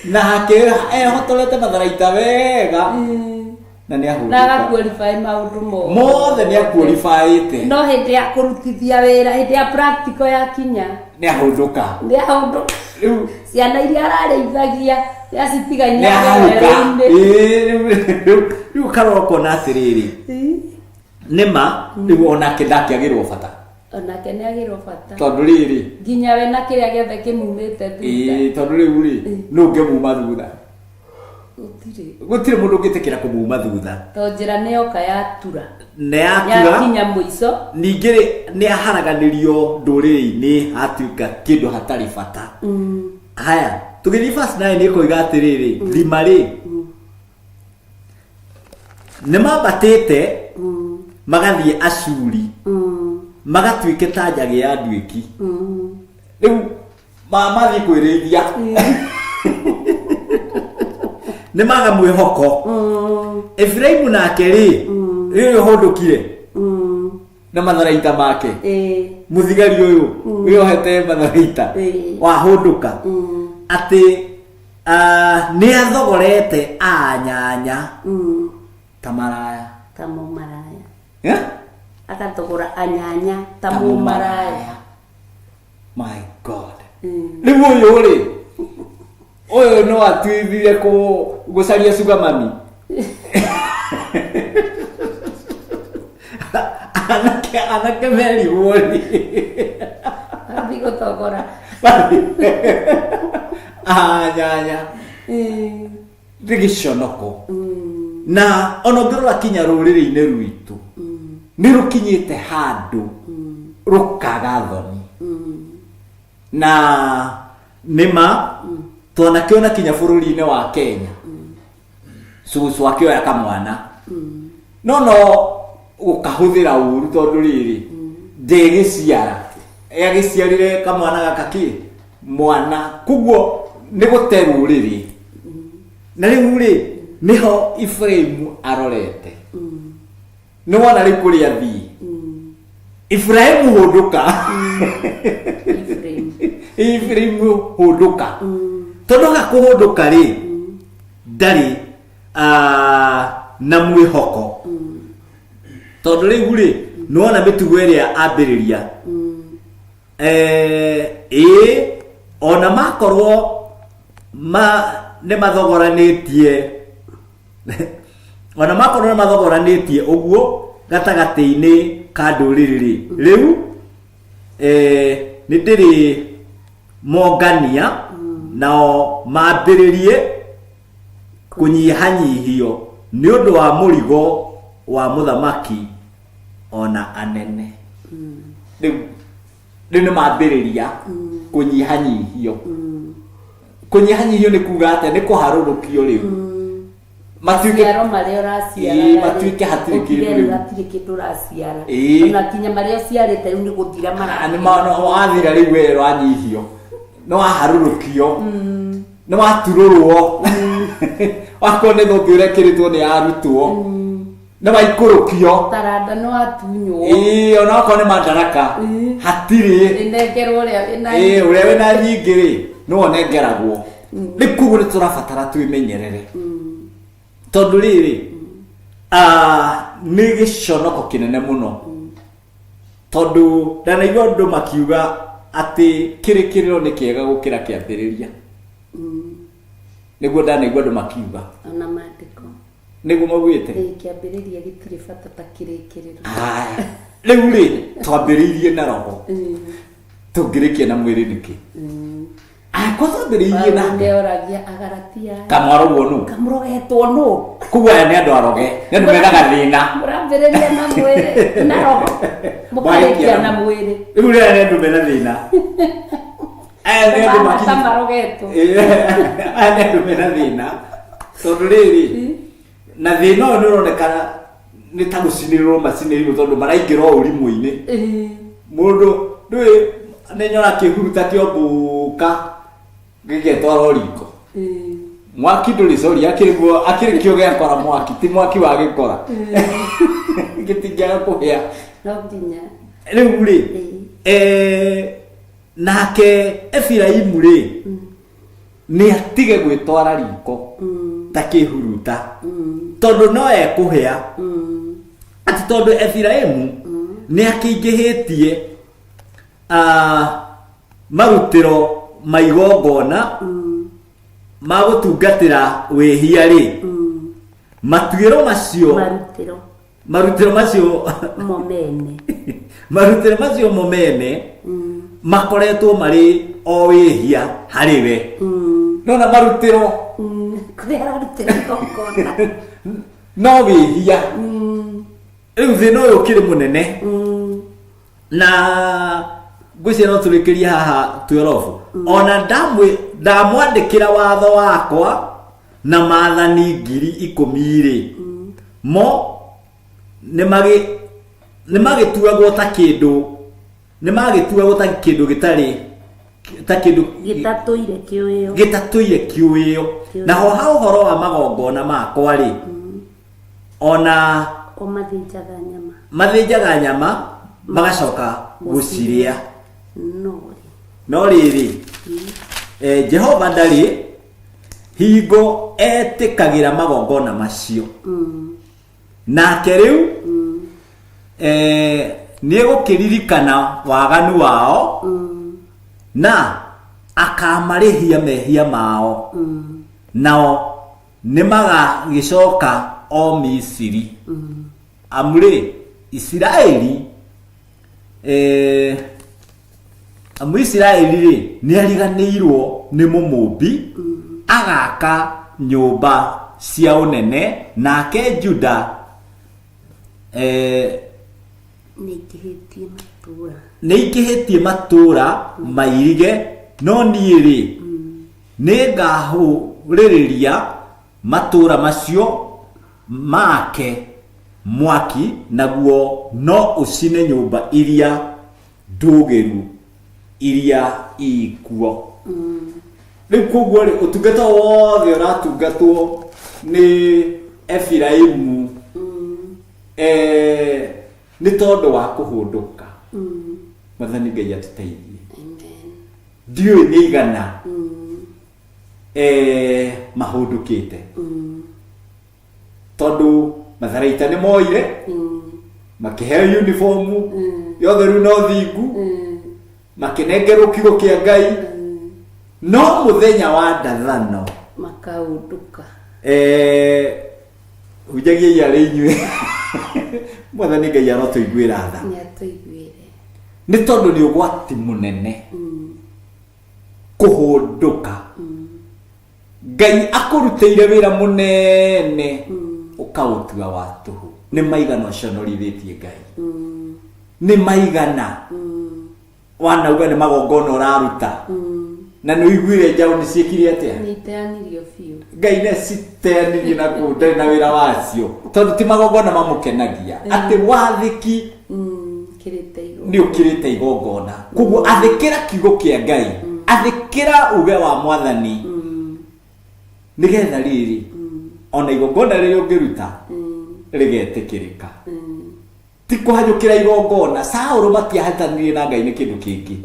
na hake ehotorete matharaita wega na nĩ na ahũndũka. Agaqualify maũndũ mothe. Mothe nĩ aqualifyĩte. No hĩndĩ ya kũrutithia wĩra, hĩndĩ ya practical yakinya, Nĩ ahũndũka. Nĩ ahũndũka. Rĩu ciana iria ararĩithagia nĩ nĩacitigania ahũka. werũ-inĩ. Ĩĩ, rĩu karora ũkona atĩrĩrĩ, nĩma rĩu onake ndakĩagĩrwo bata. Onake nĩ agĩrwo bata. Tondũ rĩrĩ, nginya we na kĩrĩa gĩothe kĩmumĩte thutha. Ĩĩ, tondũ rĩu rĩ, nũ ũngĩmuma thutha? Gũtirĩ. Gũtirĩ mũndũ ũngĩtĩkĩra kũmuma thutha. To njĩra nĩ yoka yatura. Nĩ yatura. Yakinya mũico. Ningĩ rĩ, nĩ aharaganĩrio ndũrĩrĩ-inĩ, hatuĩka kĩndũ hatarĩ bata. Haya, tũgĩthiĩ verse 9, ĩkoiga atĩrĩrĩ, thima rĩ, nĩ mambatĩte magathiĩ Ashuri, magatuĩke ta njagĩ ya nduĩki. Rĩu mathiĩ kwĩrĩithia, nĩ maga mwĩhoko. Efiraimu nake rĩ, rĩrĩ ũhũndũkire na matharaita make, mũthigari ũyũ wĩohete matharaita, wahũndũka atĩ nĩ athogorete anyanya ta maraya. Ta mũmaraya. Eh? Agathogora anyanya ta mũmaraya. My God! Rĩu ũyũ rĩ, ũyũ no atuithire gũcaria sugar mami, anake merigwo rĩ. Athiĩ gũthogora anyanya nĩ gĩconoko. Na ona ũngĩrora kinya rũrĩrĩ-inĩ rwitũ, nĩ rũkinyĩte handũ rũkaga thoni. Na nĩma twanakĩona kinya bũrũri-inĩ wa Kenya, cũcũ akĩoya kamwana, no gũkahũthĩra ũru, tondũ rĩrĩ, ndĩgĩciara, agĩciarire kamwana gaka kĩ mwana, koguo nĩ gũte rũrĩrĩ. Na rĩu rĩ, nĩho Ibrahim arorete. Nĩ wona rĩu kũrĩa thiĩ, Ibrahim hũndũka. Ephraim. Ibrahim hũndũka, tondũ aga kũhũndũka rĩ, ndarĩ na mwĩhoko, tondũ rĩu rĩ, nĩwona mĩtugo ĩrĩa ambĩrĩria. Ĩĩ, ona makorwo ma nĩ mathogoranĩtie, ona makorwo nĩ mathogoranĩtie ũguo gatagatĩ-inĩ ka ndũrĩrĩ rĩ, rĩu nĩ ndĩrĩ mongania nao mambĩrĩrie kũnyihanyihio nĩ ũndũ wa mũrigo wa mũthamaki ona anene. Rĩu nĩ mambĩrĩria kũnyihanyihio. Kũnyihanyihio nĩ kuga atĩa? Nĩ kũharũrũkio rĩu matuĩke maciaro marĩa ũraciara. Ĩĩ, matuĩke hatirĩ kĩndũ rĩu. Hatirĩ kĩndũ ũraciara. Ĩĩ. Ona kinya marĩa ũciarĩte rĩu nĩ gũthira. Nĩ wathira rĩu, we wanyihio, nĩ waharũrũkio, nĩ waturũrwo, wakorwo nĩ thũmbĩ ũrekĩrĩtwo nĩ yarutwo, nĩ waikũrũkio. Taranda nĩ watunywo. Ĩĩ, ona okorwo nĩ mandaraka, hatirĩ. Ĩnengerwo ũrĩa wĩna. Ĩĩ, ũrĩa wĩna nyingĩ rĩ, nĩwe ũnengeragwo. Rĩu koguo nĩ tũrabatara twĩmenyerere, tondũ rĩrĩ, nĩ gĩconoko kĩnene mũno, tondũ ndanaigua andũ makiuga atĩ kĩrĩkĩrĩro nĩ kĩega gũkĩra kĩambĩrĩria. Nĩguo ndanaigua andũ makiuga. Ona maandĩko. Nĩguo maugĩte. Ĩĩ, kĩambĩrĩria gĩtirĩ bata ta kĩrĩkĩrĩro. Aya, rĩu rĩ, twambĩrĩirie na roho, tũngĩrĩkia na mwĩrĩ nĩkĩ? Kwanza ambĩrĩirie na Nĩoragia Agalatia. Kamwarogwo nũ? Kamũrogetwo nũ? Koguo aya nĩ andũ aroge, nĩ andũ mena gathĩna. Mũrambĩrĩria na mwĩrĩ na roho, mũkarĩkia na mwĩrĩ. Rĩu rĩrĩa nĩ andũ mena thĩna, aya nĩ andũ Mahana ta marogetwo. Aya nĩ andũ mena thĩna, tondũ rĩrĩ na thĩna ũyũ nĩ ũronekana nĩ ta gũcinĩrĩrwo macinĩrĩirwo, tondũ maraingĩra o ũrimũ-inĩ. Mũndũ ndũĩ nĩ nyona kĩhuruta kĩombũka gĩgetwara o riko mwaki ndũrĩ, sorry, akĩrĩ guo akĩrĩ kĩo gĩakora mwaki, ti mwaki wa gĩkora, gĩtingĩaga kũhĩa. No nginya. Rĩu rĩ, nake Efiraimu rĩ, nĩ atige gwĩtwara riko ta kĩhuruta, tondũ no ekũhĩa, atĩ tondũ Efiraimu nĩ akĩingĩhĩtie marutĩro ma igongona ma gũtungatĩra wĩhia rĩ, matuĩro macio Marutĩro. Marutĩro macio mo mene. Marutĩro macio mo mene makoretwo marĩ o wĩhia harĩ we. Nona marutĩro Kũrĩa ararutĩra igongona. No wĩhia. Rĩu thĩna ũyũ ũkĩrĩ mũnene na ngwĩciria no tũrĩkĩrie haha 12. Ona ndamwandĩkĩra watho wakwa na maathani 10,000 rĩ, mo nĩmagĩtuagwo ta kĩndũ, nĩmagĩtuagwo ta kĩndũ gĩtarĩ ta kĩndũ gĩtatũire kĩũĩo. Gĩtatũire kĩũĩo. Naho ha ũhoro wa magongona makwa rĩ, ona o mathĩnjaga nyama. Mathĩnjaga nyama magacoka gũcirĩa. No rĩ, no rĩrĩ, Jehova ndarĩ hingo etĩkagĩra magongona macio. Nake rĩu nĩegũkĩririkana waganu wao na akamarĩhia mehia mao, nao nĩmagagĩcoka o Misiri. Amu rĩ, Isiraeli amu Isiraeli rĩ, nĩ ariganĩirwo nĩ mũmũmbi, agaka nyũmba cia ũnene, nake Juda nĩingĩhĩtie matũũra. Nĩ ingĩhĩtie matũũra mairige. No niĩ rĩ, nĩ ngahũrĩrĩria matũũra macio make mwaki, naguo no ũcine nyũmba iria ndũgĩru iria ikuo. Rĩu koguo rĩ, ũtungata wothe ũratungatwo nĩ Efiraimu nĩ tondũ wa kũhũndũka. Mwathani Ngai atũteithie. Amen. Ndiũĩ nĩ igana mahũndũkĩte, tondũ matharaita nĩ moire makĩheo uniform yothe, rĩu no thingu, makĩnengerwo kiugo kĩa Ngai, no mũthenya wa ndathano makaũndũka. Hunjagiai arĩ inyuĩ. Mwathani Ngai arotũiguĩra tha. Nĩ atũiguĩre. Nĩ tondũ nĩ ũgwati mũnene kũhũndũka. Ngai akũrutĩire wĩra mũnene, ũkaũtua wa tũhũ. Nĩ maigana ũconorithĩtie Ngai? Nĩ maigana wanauga nĩ magongona ũraruta, na nĩ ũiguire njaũ nĩ ciĩkire atĩa? Nĩ iteanirio biũ. Ngai nĩ citeanirie na kũu, ndarĩ na wĩra wacio, tondũ ti magongona mamũkenagia, atĩ wathĩki kĩrĩte igũrũ. Nĩ ũkĩrĩte igongona. Koguo athĩkĩra kiugo kĩa Ngai, athĩkĩra uge wa Mwathani, nĩgetha rĩrĩ ona igongona rĩrĩa ũngĩruta rĩgetĩkĩrĩka, ti kũhanyũkĩra igongona. Saũlũ matiahĩtanirie na Ngai nĩ kĩndũ kĩngĩ,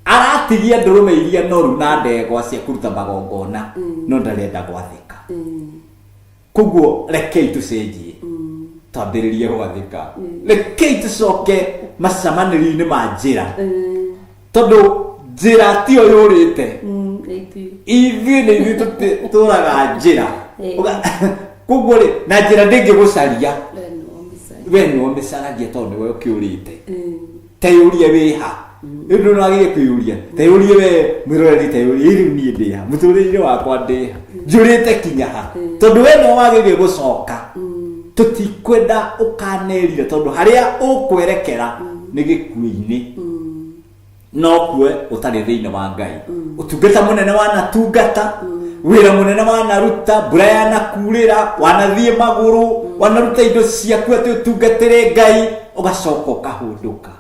aratigia ndũrũme iria noru na ndegwa cia kũruta magongona, no ndarenda gwathĩka. Koguo rekei tũcenjie, twambĩrĩrie gwathĩka. Rekei tũcoke macamanĩrio-inĩ ma njĩra, tondũ njĩra tiyo yũrĩte. Ithuĩ. Ithuĩ nĩ ithuĩ tũraga njĩra. Koguo rĩ, na njĩra ndĩngĩgũcaria. We nĩwe ũmĩcaria. We nĩwe ũmĩcaragia, tondũ nĩwe ũkĩũrĩte. Teyũrie wĩha. Rĩu ndũ nĩwagĩrĩire kwĩyũria, teyũrie we mwĩroreri, teyũrie, "Ĩ rĩu niĩ ndĩ ha? Mũtũrĩre-inĩ wakwa ndĩ ha? Njũrĩte kinya ha?" Tondũ we nĩwe wagĩrĩire gũcoka. Tũtikwenda ũkanerira, tondũ harĩa ũkwerekera nĩ gĩkuũ-inĩ, no kue ũtarĩ thĩinĩ wa Ngai. Ũtungata mũnene wanatungata, wĩra mũnene wanaruta, mbura yanakurĩra, wanathiĩ magũrũ, wanaruta indo ciaku atĩ ũtungatĩre Ngai, ũgacoka ũkahũndũka.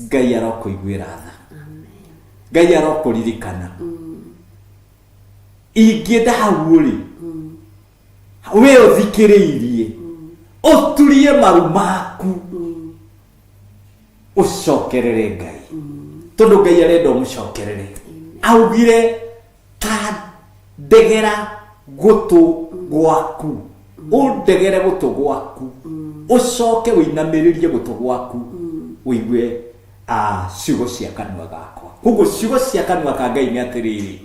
Ngai arokũiguĩra tha, Ngai arokũririkana. Ingĩenda hau ũrĩ we ũthikĩrĩirie, ũturie maru maku, ũcokerere Ngai, tondũ Ngai arenda ũmũcokerere. Augire, "Ta ndegera gũtũ gwaku, ũndegere gũtũ gwaku, ũcoke ũinamĩrĩrie gũtũ gwaku, ũigue ciugo cia kanua gakwa." Koguo ciugo cia kanua ka Ngai nĩ atĩrĩrĩ,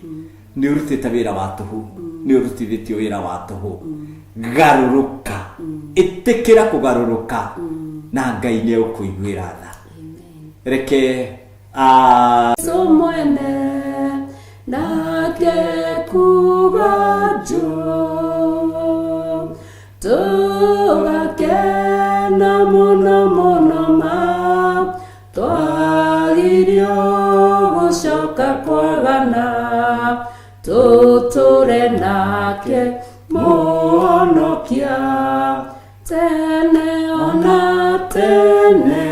nĩ ũrutĩte wĩra wa tũhũ, nĩ ũrutithĩtio wĩra wa tũhũ. Garũrũka, ĩtĩkĩra kũgarũrũka, na Ngai nĩ egũkũiguĩra tha. Reke Jesu mwene nake kuga njũ, tũgakena mũno mũno, ma twagirio gũcoka kwagana, tũtũre nake Mũhonokia tene ona tene.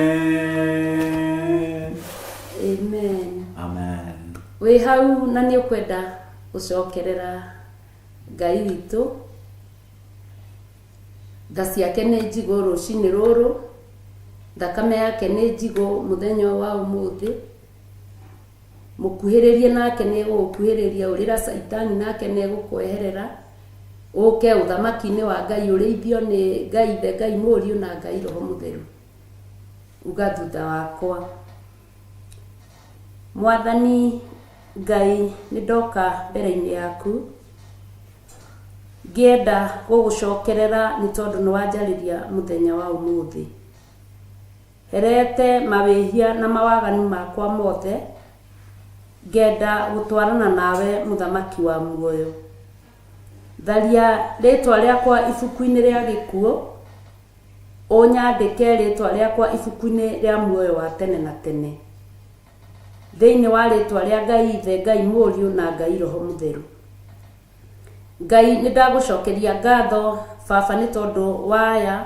Amen. Amen. Wĩ hau na nĩ ũkwenda gũcokerera Ngai witũ, tha ciake nĩ njigũ rũcinĩ rũrũ, thakame yake nĩ njigũ mũthenya ũyũ wa ũmũthĩ. Mũkuhĩrĩrie nake nĩ egũgũkuhĩrĩria, ũrĩra Caitani nake nĩ egũkweherera, ũke ũthamaki-inĩ wa Ngai, ũrĩithio nĩ Ngai Ithe, Ngai Mũriũ na Ngai Roho Mũtheru. Uga thutha wakwa, "Mwathani Ngai, nĩ ndoka mbere-inĩ yaku ngĩenda gũgũcokerera, nĩ tondũ nĩ wanjarĩria mũthenya wa ũmũthĩ. Herete mawĩhia na mawaganu makwa mothe, ngenda gũtwarana nawe, Mũthamaki wa muoyo. Tharia rĩtwa rĩakwa ibuku-inĩ rĩa gĩkuũ, ũnyandĩke rĩtwa rĩakwa ibuku-inĩ rĩa muoyo wa tene na tene. Thĩinĩ wa rĩtwa rĩa Ngai Ithe, Ngai Mũriũ na Ngai Roho Mũtheru. Ngai, nĩ ndagũcokeria ngatho, Baba, nĩ tondũ wa aya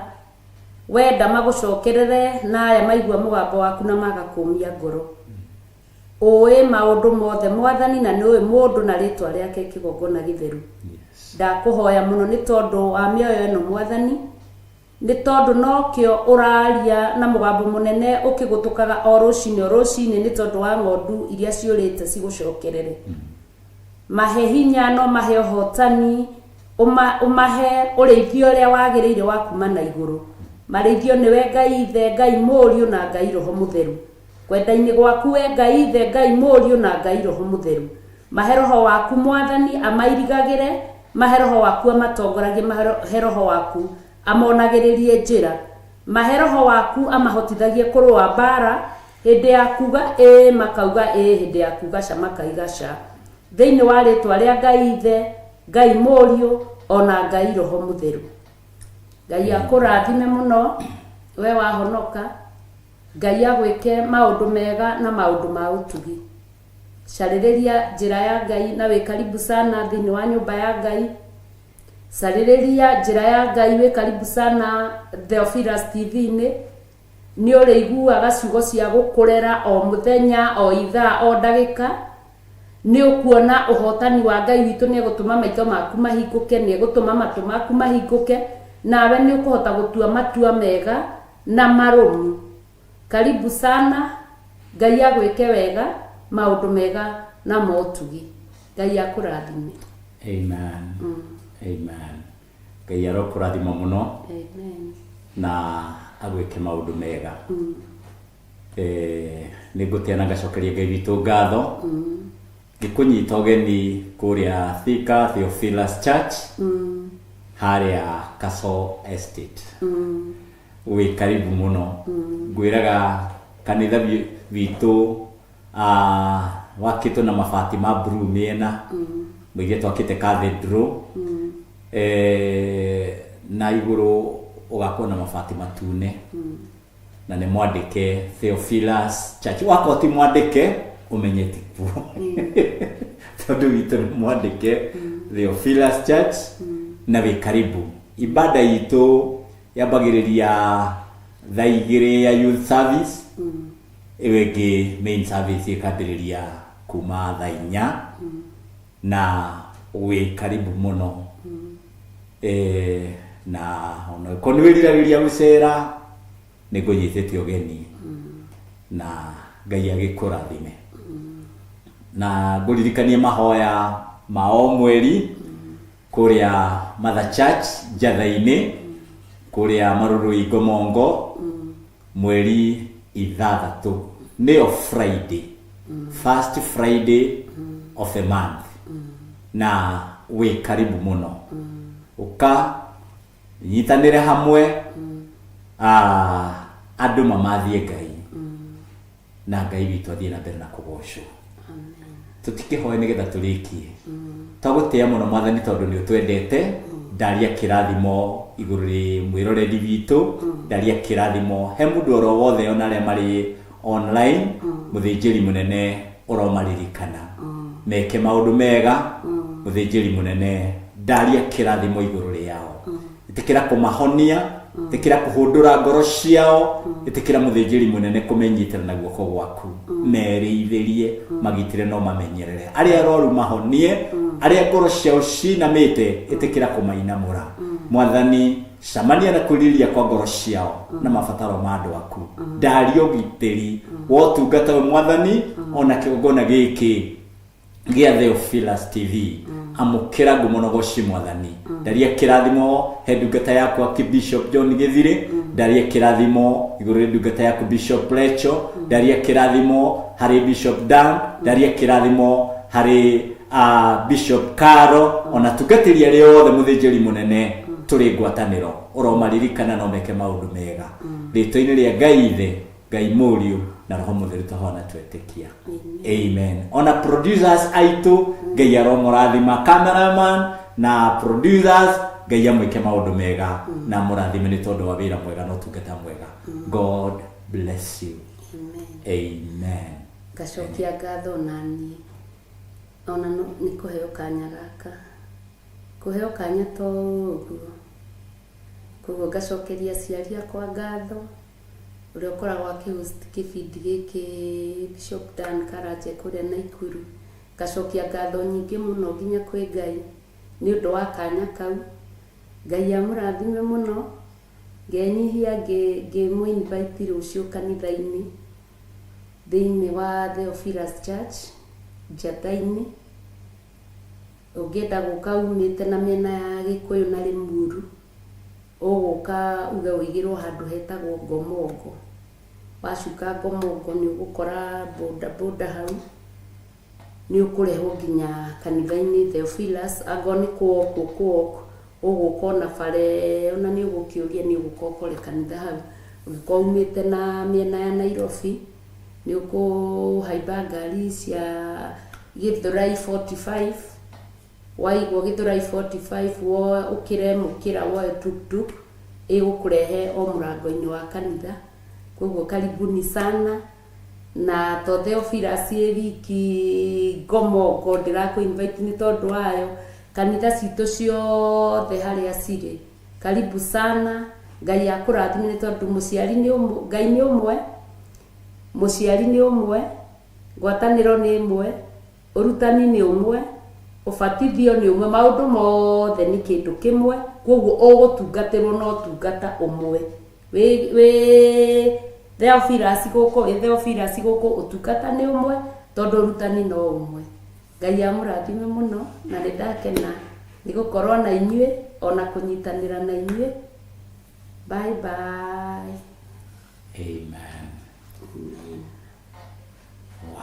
wenda magũcokerere, na aya maigua mũgambo waku na maga kũmia ngoro. Ũĩ maũndũ mothe, Mwathani, na nĩ ũĩ mũndũ na rĩtwa rĩake kĩgongona gĩtheru. Ndakũhoya mũno nĩ tondũ wa mĩoyo ĩno, Mwathani, nĩ tondũ nokĩo ũraria na mũgambo mũnene ũkĩgũtũkaga o rũcinĩ o rũcinĩ, nĩ tondũ wa ng'ondu iria ciũrĩte cigũcokerere. Mahe hinya, no mahe ũhotani, ũmahe ũrĩithio ũrĩa wagĩrĩire wa kuma na igũrũ. Marĩithio nĩwe Ngai Ithe, Ngai Mũriũ na Ngai Roho Mũtheru. Kwenda-inĩ gwaku we Ngai Ithe, Ngai Mũriũ na Ngai Roho Mũtheru. Mahe Roho waku, Mwathani, amairigagĩre, mahe Roho waku amatongoragie, mahe Roho waku amonagĩrĩrie njĩra. Mahe Roho waku amahotithagie kũrũa mbaara, hĩndĩ ya kuga ĩĩ makauga ĩĩ, hĩndĩ ya kuga ca makaiga ca. Thĩinĩ wa rĩtwa rĩa Ngai Ithe, Ngai Mũriũ, ona Ngai Roho Mũtheru. Ngai akũrathime mũno we wahonoka. Ngai agwĩke maũndũ mega na maũndũ ma ũtugi. Carĩrĩria njĩra ya Ngai na wĩ karibu sana thĩinĩ wa nyũmba ya Ngai. Carĩrĩria njĩra ya Ngai, wĩ karibu sana Theophilus TV-inĩ. Nĩ ũrĩiguaga ciugo cia gũkũrera o mũthenya, o ithaa, o ndagĩka. Nĩ ũkuona ũhotani wa Ngai witũ. Nĩ egũtũma maitho maku mahingũke, nĩ egũtũma matũ maku mahingũke, nawe nĩ ũkũhota gũtua matua mega na marũmu. Karibu sana. Ngai agwĩke wega, maũndũ mega na motugi. Ngai akũrathime. Amen, amen. Ngai arokũrathima mũno Amen. na agwĩke maũndũ mega. Nĩ ngũtĩa na ngacokeria Ngai witũ ngatho ngĩkũnyita ũgeni kũrĩa Thika Theophilus Church, harĩa Castle Estate. Wĩ karibu mũno, ngwĩraga. Kanitha witũ wakĩtwo na mabati ma blue mĩena, mũige twakĩte cathedral, na igũrũ ũgakwo na mabati matune na nĩ mwandĩke Theophilus Church. Wakorwo ti mwandĩke, ũmenye ti kuo, tondũ witũ nĩ mwandĩke Theophilus Church. Na wĩ karibu. Ibada itũ yambagĩrĩria thaa 2 ya youth service, ĩyo ĩngĩ main service ĩkambĩrĩria kuma thaa 4, na wĩ karibu mũno. Na ona ko nĩ wĩriragĩria gũcera, nĩ ngũnyitĩte ũgeni, na Ngai agĩkũrathime. Na ngũririkanie mahoya ma o mweri kũrĩa Mother Church Njatha-inĩ, kũrĩa Marũrũi Ngomongo, mweri 6, nĩyo Friday, first Friday of the month, na wĩ karibu mũno. Ũka nyitanĩre hamwe, andũ mamathiĩ Ngai, na Ngai witũ athiĩ na mbere na kũgocwo. Tũtikĩhoe nĩgetha tũrĩkie. Twagũtĩĩa mũno Mwathani, tondũ nĩ ũtwendete. Ndaria kĩrathimo igũrũ rĩ mwĩroreri witũ, ndaria kĩrathimo he mũndũ oro wothe, ona arĩa marĩ online. Mũthĩnjĩri mũnene, ũromaririkana meke maũndũ mega. Mũthĩnjĩri mũnene, ndaria kĩrathimo igũrũ rĩao. Ĩtĩkĩra kũmahonia, ĩtĩkĩra kũhũndũra ngoro ciao, ĩtĩkĩra, mũthĩnjĩri mũnene, kũmenyitĩra na guoko gwaku, merĩithĩrie, magitĩre, no mamenyerere. Arĩa arwaru mahonie, arĩa ngoro ciao cinamĩte, ĩtĩkĩra kũmainamũra. Mwathani, camania na kwĩrirĩria kwa ngoro ciao na mabataro ma andũ aku. Ndaria ũgitĩri wa ũtungata we, Mwathani, ona kĩgongona gĩkĩ gĩa Theophilus TV. Amũkĩra ngumo na ũgoci, Mwathani. Ndaria kĩrathimo he ndungata yaku Archbishop John Gĩthirĩ, ndaria kĩrathimo igũrũ rĩ ndungata yaku Bishop Lecho, ndaria kĩrathimo harĩ Bishop Dan, ndaria kĩrathimo harĩ Bishop Caro, ona tungatĩri arĩa othe, mũthĩnjĩri mũnene, tũrĩ ngwatanĩro. Ũromaririkana no meke maũndũ mega. Rĩtwa-inĩ rĩa Ngai Ithe, Ngai Mũriũ na Roho Mũtheru twahoya na twetĩkia, amen. Ona producers aitũ, Ngai aromũrathima. Cameraman na producers, Ngai amwĩke maũndũ mega na mũrathime nĩ tondũ wa wĩra mwega na ũtungata mwega. God bless you. Amen. Amen. Ngacokia ngatho naniĩ ona nĩ kũheo kanya gaka, kũheo kanya to ũguo. Koguo ngacokeria aciari akwa ngatho, ũrĩa ũkoragwo akĩhost kĩbindi gĩkĩ, Bishop Dan Karanja kũrĩa Naikuru. Ngacokia ngatho nyingĩ mũno nginya kwĩ Ngai nĩ ũndũ wa kanya kau. Ngai amũrathime mũno. Ngenyihia ngĩmũ invite rũciũ kanitha-inĩ thĩinĩ wa Theophilus Church Njata-inĩ. Ũngĩenda gũka umĩte na mĩena ya Gĩkũyũ na Rĩmuru, ũgũka uge ũigĩrwo handũ hetagwo Ngomongo. Wacuka Ngomongo, nĩ ũgũkora boda boda hau, nĩ ũkũrehwo nginya kanitha-inĩ Theophilus. Angorwo nĩ kũwalk, ũkũwalk, ũgũka ona bare, ona nĩ ũgũkĩũria, nĩ ũgũka ũkore kanitha hau. Ũngĩkorwo umĩte na mĩena ya Nairobi, nĩ ũkũhaimba ngari cia Gĩthũrai 45. Waigwo Gĩthũrai 45, wo ũkĩre mũkĩra, woe tuktuk, ĩgũkũrehe o mũrango-inĩ wa kanitha. Koguo karibuni sana. Na to Theophilus ĩ wiki Ngomongo ndĩrakũ invite nĩ tondũ wayo, kanitha citũ ciothe harĩa cirĩ, karibu sana. Ngai akũrathime, nĩ tondũ mũciari nĩ ũmwe, Ngai nĩ ũmwe, mũciari nĩ ũmwe, ngwatanĩro nĩ ĩmwe, ũrutani nĩ ũmwe, ũbatithio nĩ ũmwe, maũndũ mothe nĩ kĩndũ kĩmwe. Koguo ũgũtungatĩrwo na ũtungata ũmwe. Wĩ Theophilus gũkũ, wĩ Theophilus gũkũ, ũtungata nĩ ũmwe tondũ ũrutani no ũmwe. Ngai amũrathime mũno, na nĩ ndakena nĩ gũkorwo na inyuĩ ona kũnyitanĩra na inyuĩ. Bye bye. Amen. Wow.